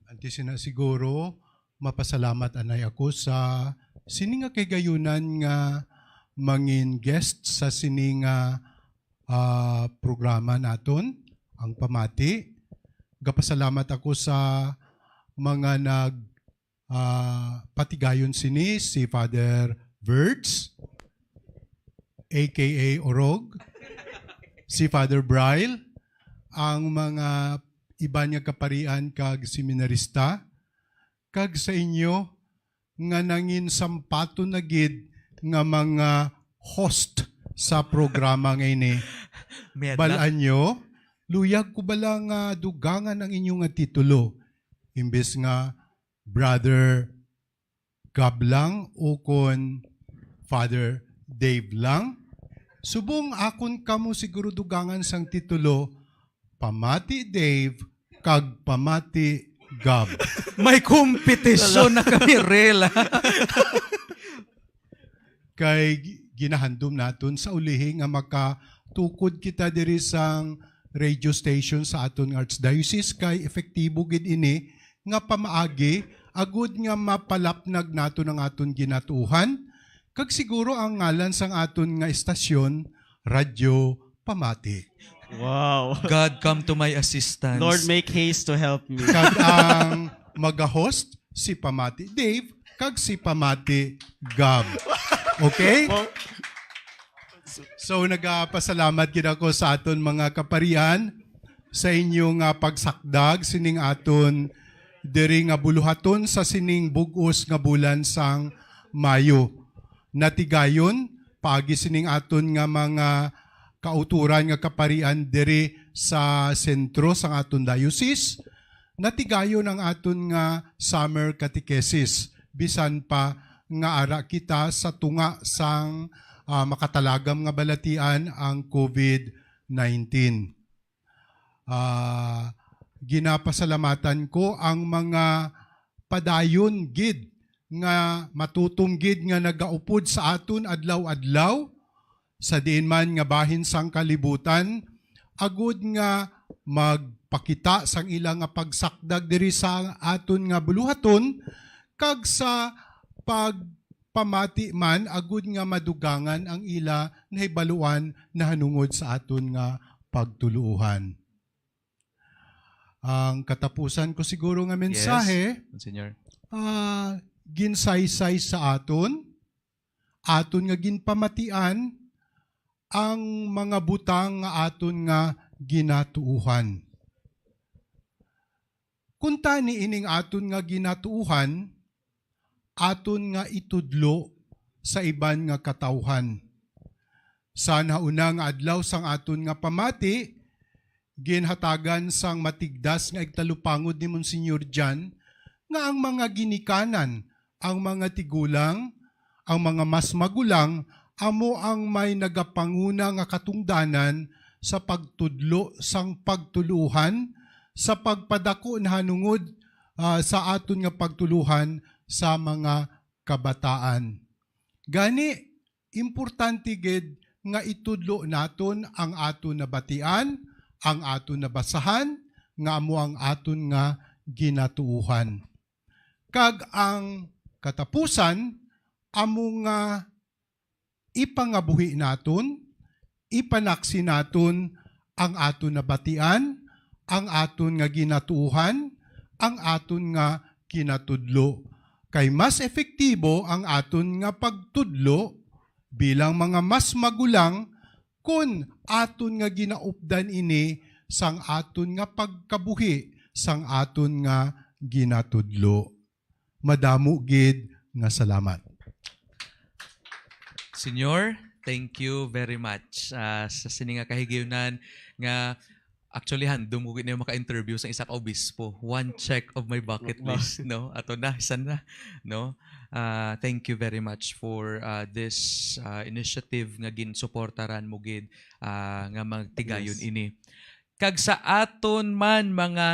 Antes na siguro, mapasalamat anay ako sa sini nga kahigayunan nga mangin guest sa sini nga, ah, programa naton, ang Pamati. Gapasalamat ako sa mga nag, ah, patigayon sini, si Father Verts, A K A Orog, si Father Braille, ang mga iban nga kaparian kag seminarista, kag sa inyo nga nangin sampaton na gid nga mga host sa programa nga ini. Medlak. Bal-an nyo, luyag ko bala nga dugangan ang inyo nga titulo, imbes nga Brother Gab lang ukon Father Dave lang? Subong akon kamo siguro dugangan sang titulo, Pamati Dave kag Pamati Gab. May kompetisyon na kami, Rel. Kay gi-, ginahandom naton sa ulihi nga makatukod kita diri sang radio station sa aton nga archdiocese, kay epektibo gid ini nga pamaagi agud nga mapalapnag naton ang aton ginatuohan, kag siguro ang ngalan sang aton nga estasyon, Radyo Pamati. Wow. God, come to my assistance. Lord, make haste to help me. Kag ang maga-host, si Pamati Dave, kag si Pamati Gab. Okay? Wow. So, nagapasalamat gid ako sa aton mga kaparian sa inyo nga pagsakdag sining aton diri nga buluhaton sa sining bug-os nga bulan sang Mayo. Natigayon, paagi sining aton nga mga kauturan nga kaparian diri sa sentro sang aton diocese, natigayon ang aton nga summer catechesis, bisan pa nga ara kita sa tunga sang, ah, makatalagam nga balatian ang covid nineteen. Ah, ginapasalamatan ko ang mga padayon gid nga matutom gid nga nagaupod sa aton adlaw-adlaw, sa diin man nga bahin sang kalibutan, agud nga magpakita sang ila nga pagsakdag diri sa aton nga buluhaton, kag sa pagpamati man, agud nga madugangan ang ila nahibaluan nahanungod sa aton nga pagtuluohan. Ang katapusan ko siguro nga mensahe, Yes, Monsignor. ah, ginsaysay sa aton, aton nga ginpamatian ang mga butang nga aton nga ginatuohan. Kuntani ining aton nga ginatuohan, aton nga itudlo sa iban nga katawuhan. Sa nahauna nga adlaw sang aton nga pamati, ginhatagan sang matigdas nga igtalupangod ni Monsignor Jan nga ang mga ginikanan, ang mga tigulang, ang mga mas magulang, amo ang may nagapanguna nga katungdanan sa pagtudlo sang pagtuluohan, sa pagpadako nahanungod ah, sa aton nga pagtuluhan sa mga kabataan. Gani, importante gid nga itudlo naton ang aton nabatian, ang aton nabasahan, nga amo ang aton nga ginatuohan. Kag ang katapusan, amo nga ipangabuhi naton, ipanaksi naton ang aton nabatian, ang aton nga ginatuohan, ang aton nga ginatudlo. Kay mas epektibo ang aton nga pagtudlo bilang mga mas magulang kon aton nga ginaupdan ini sang aton nga pagkabuhi sang aton nga ginatudlo. Madamo gid nga salamat. Senyor, thank you very much, ah, sa sini nga kahigayunan nga actually handom ko gid nga maka-interview sa isa ka obispo. One check of my bucket Wow. list, no? Ato na, isa na, no? Ah, thank you very much for, ah, this, ah, initiative nga ginsuportaran mo gid, ah, nga magtigayon Yes. ini. Kag sa aton man mga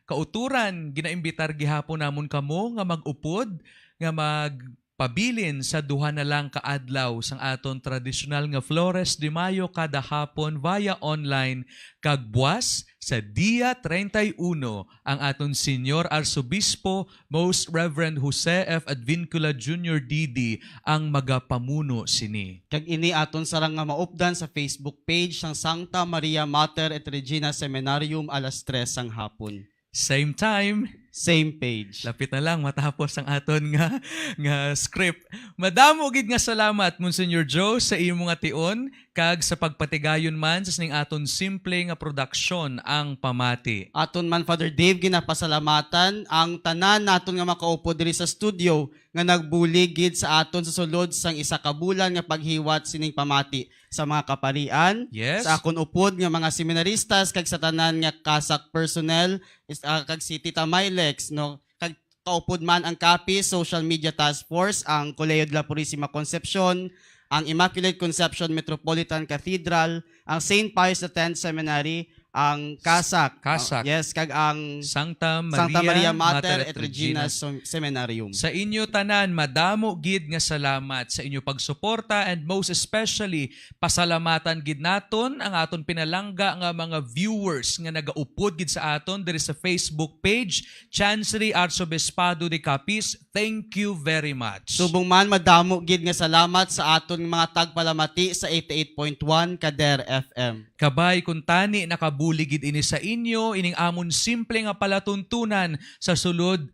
kauturan, ginaimbitar gihapon namon kamo nga mag-upod, nga magpabilin sa duha na lang ka adlaw sang aton tradisyonal nga Flores de Mayo kada hapon via online, kag buas sa dia treinta y uno ang aton Senyor Arsobispo, Most Reverend Jose F. Advincula Junior D D, ang magapamuno sini. Kag ini aton sarang nga maupdan sa Facebook page sang Sancta Maria Mater et Regina Seminarium alas tres sang hapon. Same time, Same page. lapit na lang matapos ang aton nga nga script. Madamo gid nga salamat, Monsignor Joe, sa imo nga tion kag sa pagpatigayon man sa sining aton simple nga produksyon, ang pamati. Aton man, Father Dave, ginapasalamatan ang tanan naton nga makaupod diri sa studio nga nagbulig gid sa aton sa sulod sang isa ka bulan nga paghiwat sining pamati sa mga kaparian, Yes. sa akon upod nga mga seminaristas, kag sa tanan nga CASAC personnel, is, ah, kag si Tita Milex, no? Kag kaupod man ang CAPIS Social Media Task Force, ang Colegio de la Purisima Concepcion, ang Immaculate Conception Metropolitan Cathedral, ang Saint Pius the Tenth Seminary, ang CASAC. CASAC. Yes, kag ang Santa Maria, Santa Maria Mater et Regina Sem- Seminarium. Sa inyo tanan, madamo gid nga salamat sa inyo pagsuporta, and most especially, pasalamatan gid naton ang aton pinalangga nga mga viewers nga nagaupod gid sa aton diri sa Facebook page, Chancery Arzobispado de Capiz. Thank you very much. Subong man, madamo gid nga salamat sa aton mga tagpalamati sa eighty-eight point one Kader F M. Kabay kuntani nakabulig gid ini sa inyo, ining amon simple nga palatuntunan sa sulod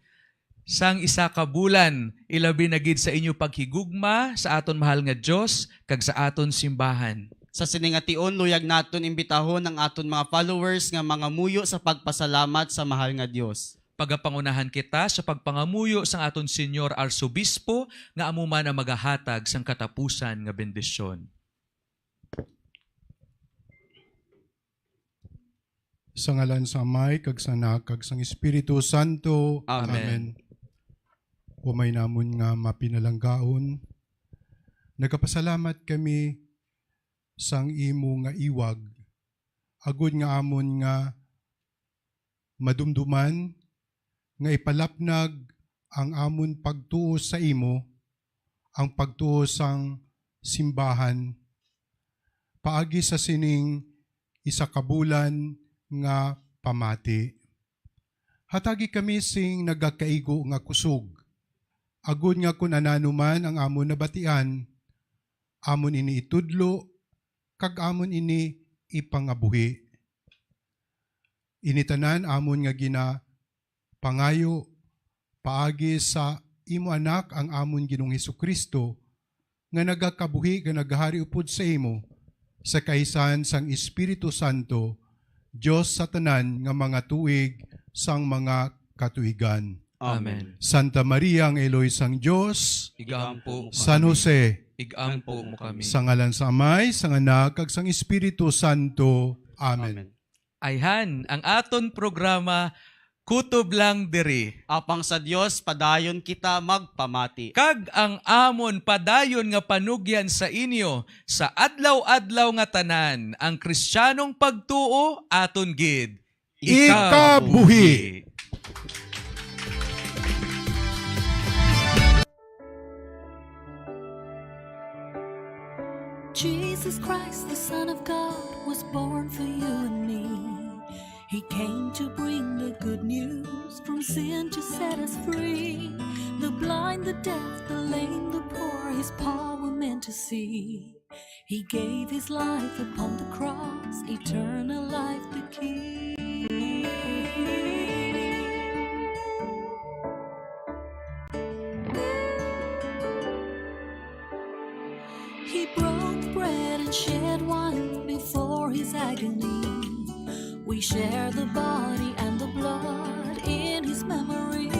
sang isa ka bulan, ilabi na gid sa inyo paghigugma sa aton mahal nga Dios kag sa aton simbahan. Sa sini nga tion, luyag naton imbitahon ang aton mga followers nga mangamuyo sa pagpasalamat sa mahal nga Dios. Pagapangunahan kita sa pagpangamuyo sang aton Señor Arsobispo, nga amo man ang magahatag sang katapusan nga bendisyon. Sa ngalan sa Amay, kag sa Anak, kag sang Espiritu Santo. Amen. Amen. O Amay namon nga mapinalanggaon, nagapasalamat kami sang imo nga iwag, agod nga amon nga madumduman nga ipalapnag ang amon pagtuo sa imo, ang pagtuo sang simbahan, paagi sa sining isa ka bulan nga pamati. Hatagi kami sing nagakaigo nga kusog, agod nga kun anano man ang amon nabatian, amon ini itudlo, kag amon ini ipangabuhi. Ini tanan amon nga ginapangayo paagi sa imo Anak, ang amon Ginoong Jesu-Cristo, nga nagakabuhi kag naghari upod sa imo, sa kaisan sang Espiritu Santo, Dios sa tanan nga mga tuig sang mga katuigan. Amen. Santa Maria nga iloy sang Dios, Igampo mo San kami. Jose, Igampo mo kami. Sa ngalan sa Amay, sang Anak, kag sang Espiritu Santo. Amen. Amen. Ayhan, ang aton programa, kutob lang diri. Apang sa Dios, padayon kita magpamati. Kag ang amon padayon nga panugyan sa inyo sa adlaw-adlaw nga tanan, ang Kristiyanong pagtuo aton gid Ikabuhi. Jesus Christ, the Son of God, was born for you and me. He came to bring the good news, from sin to set us free. The blind, the deaf, the lame, the poor, his power meant to see. He gave his life upon the cross, eternal life the key. He broke bread and shed wine before his agony. We share the body and the blood in his memory.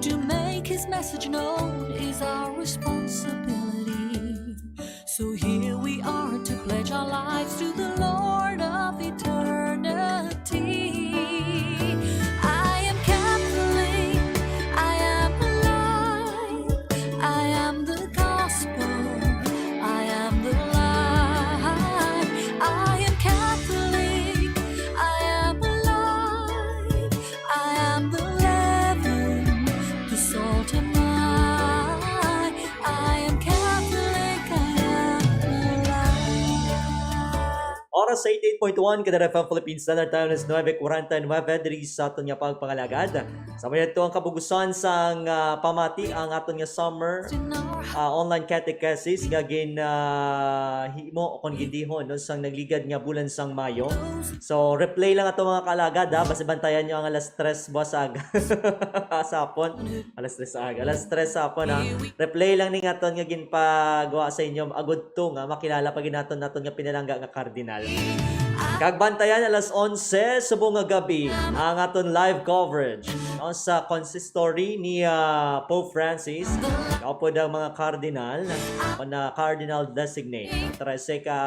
To make his message known is our responsibility. So here we are to pledge our lives to the Lord of eternity. I am Catholic, I am alive, I am the gospel, I am the light. I am Catholic, I am alive, I am the leaven, the salt and light. I am Catholic, I am alive. Oras sa eighty-eight point one Kadar F M Philippine Standard Time, alas nuebe cuarenta y nueve, diri sa aton nga pagpangalagad. Sa may ato ang kabugusan sang ah, pamati ang aton nga summer ah, online catechesis nga gin ah, himo o kon gindihon no, sang nagligad nga bulan sang Mayo. So, replay lang ato mga kaalagad ha, basta bantayan nyo ang alas tres buwas sa aga. Sa hapon. Alas tres sa aga. Alas tres sa hapon ha. Replay lang ning aton nga ginpagawa sa inyo agud to nga makilala pa gid naton naton nga pinalangga nga kardinal. Kag bantayan alas onse subong nga gabi ang aton live coverage no, sa consistory ni ah, Pope Francis. Kaupod ang mga kardinal o na cardinal designate. Trese ka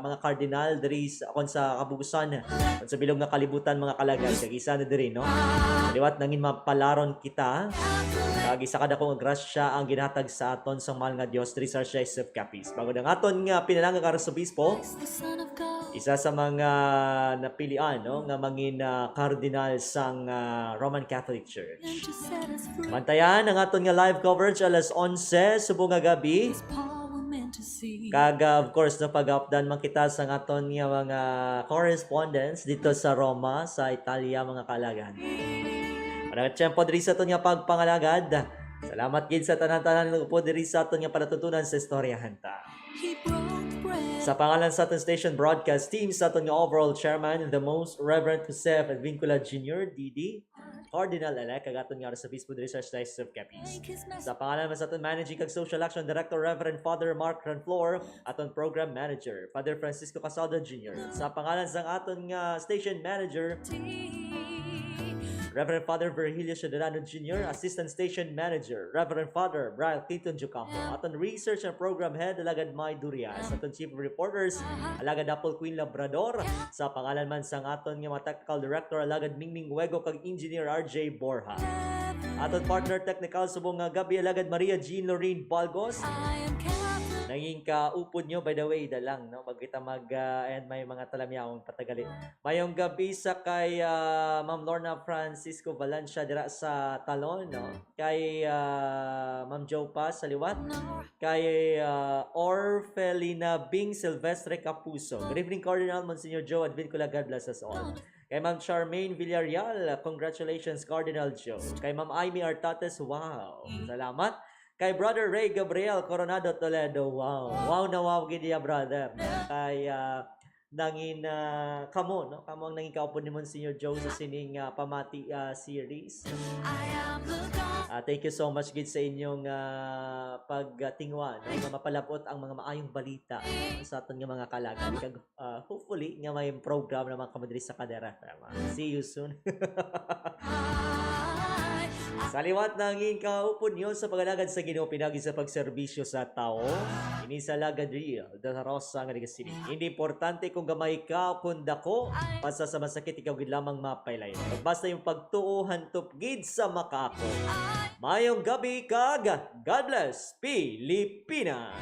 mga kardinal diri sa, kon sa kabugusan kon sa bilog nga kalibutan mga kalagad. Kag isa na diri no. Liwat nangin mapalaron kita. Kag isa ka dako nga grasya ang ginhatag sa aton sang mahal nga Dios diri sa Archdiocese of Capiz. Bangod ang aton nga pinalangga nga Arsobispo, isa sa mga napilian no, nga mangin ah, kardinal sang ah, Roman Catholic Church. Bantayan ang aton nga live coverage alas onse subong nga gabi. Kag ah, of course, no, pag-updan man kita sa aton nga mga correspondents dito sa Roma, sa Italia, mga kaalagad. Ang tiyempo diri sa aton nga pagpangalagad. Salamat gid sa tanan-tanan nga upo diri sa aton nga palatuntunan sa istoryahan ta. Sa pangalan sa aton station broadcast team, sa aton nga overall chairman, the most Reverend Joseph Advincula Junior, D D, Cardinal-elect, kag aton nga Arsobispo diri sa Archdiocese of Capiz. Sa pangalan man sa aton managing kag social action director, Reverend Father Mark Ranflor, aton program manager, Father Francisco Casado Junior. Sa pangalan sang aton nga station manager, Reverend Father Virgilio Ciudadano Junior, Assistant Station Manager, Reverend Father Brian Clinton Jucampo, aton Research and Program Head, Alagad May Durias, aton Chief of Reporters, Alagad Apple Queen Labrador, sa pangalan man sang aton nga mga Technical Director, Alagad Mingming Wego, kag Engineer R J Borja. Aton partner technical subong nga gabi, Alagad Maria Jean Lorraine Balgos. Nangin kaupod nyo, by the way, dalang, no? Mag kita mag, ah, and may mga talamyaong patagali. Mayong gabi sa kay ah, Ma'am Lorna Francisco Valencia dira sa Talon, no? Kay ah, Ma'am Joe Paz sa liwat. Kay ah, Orfelina Bing Silvestre Capuso. Good evening, Cardinal Monsignor Joe Advincula. God bless us all. Kay Ma'am Charmaine Villarreal, congratulations, Cardinal Joe. Kay Ma'am Amy Artates, wow. Salamat. Kay Brother Ray Gabriel Coronado Toledo, wow. Wow na wow gid iya, brother. Kay ah, nangin ah, kamo, no? Kamo ang nangin kaupod ni Monsignor Joe sa sining ah, pamati ah, series. Ah, thank you so much gid sa inyong ah, pagtingwa, no? Nga mapalabot ang mga maayong balita sa aton nga mga kaalagad. Kag ah, hopefully nga may program naman kamo diri sa Kadar F M. See you soon. Sa liwat nangin kaupod nyo sa pag-alagad sa Ginoo pinagi sa pagserbisyo sa tawo, ini sa Alagad Rio de la Rosa nga nagasiling, hindi importante kung gamay ka o kung dako, basta sa masakit ikaw gid lamang mapailayo. Basta yung pagtuo hantop gid sa makaako. Mayong gabi kag God bless Pilipinas!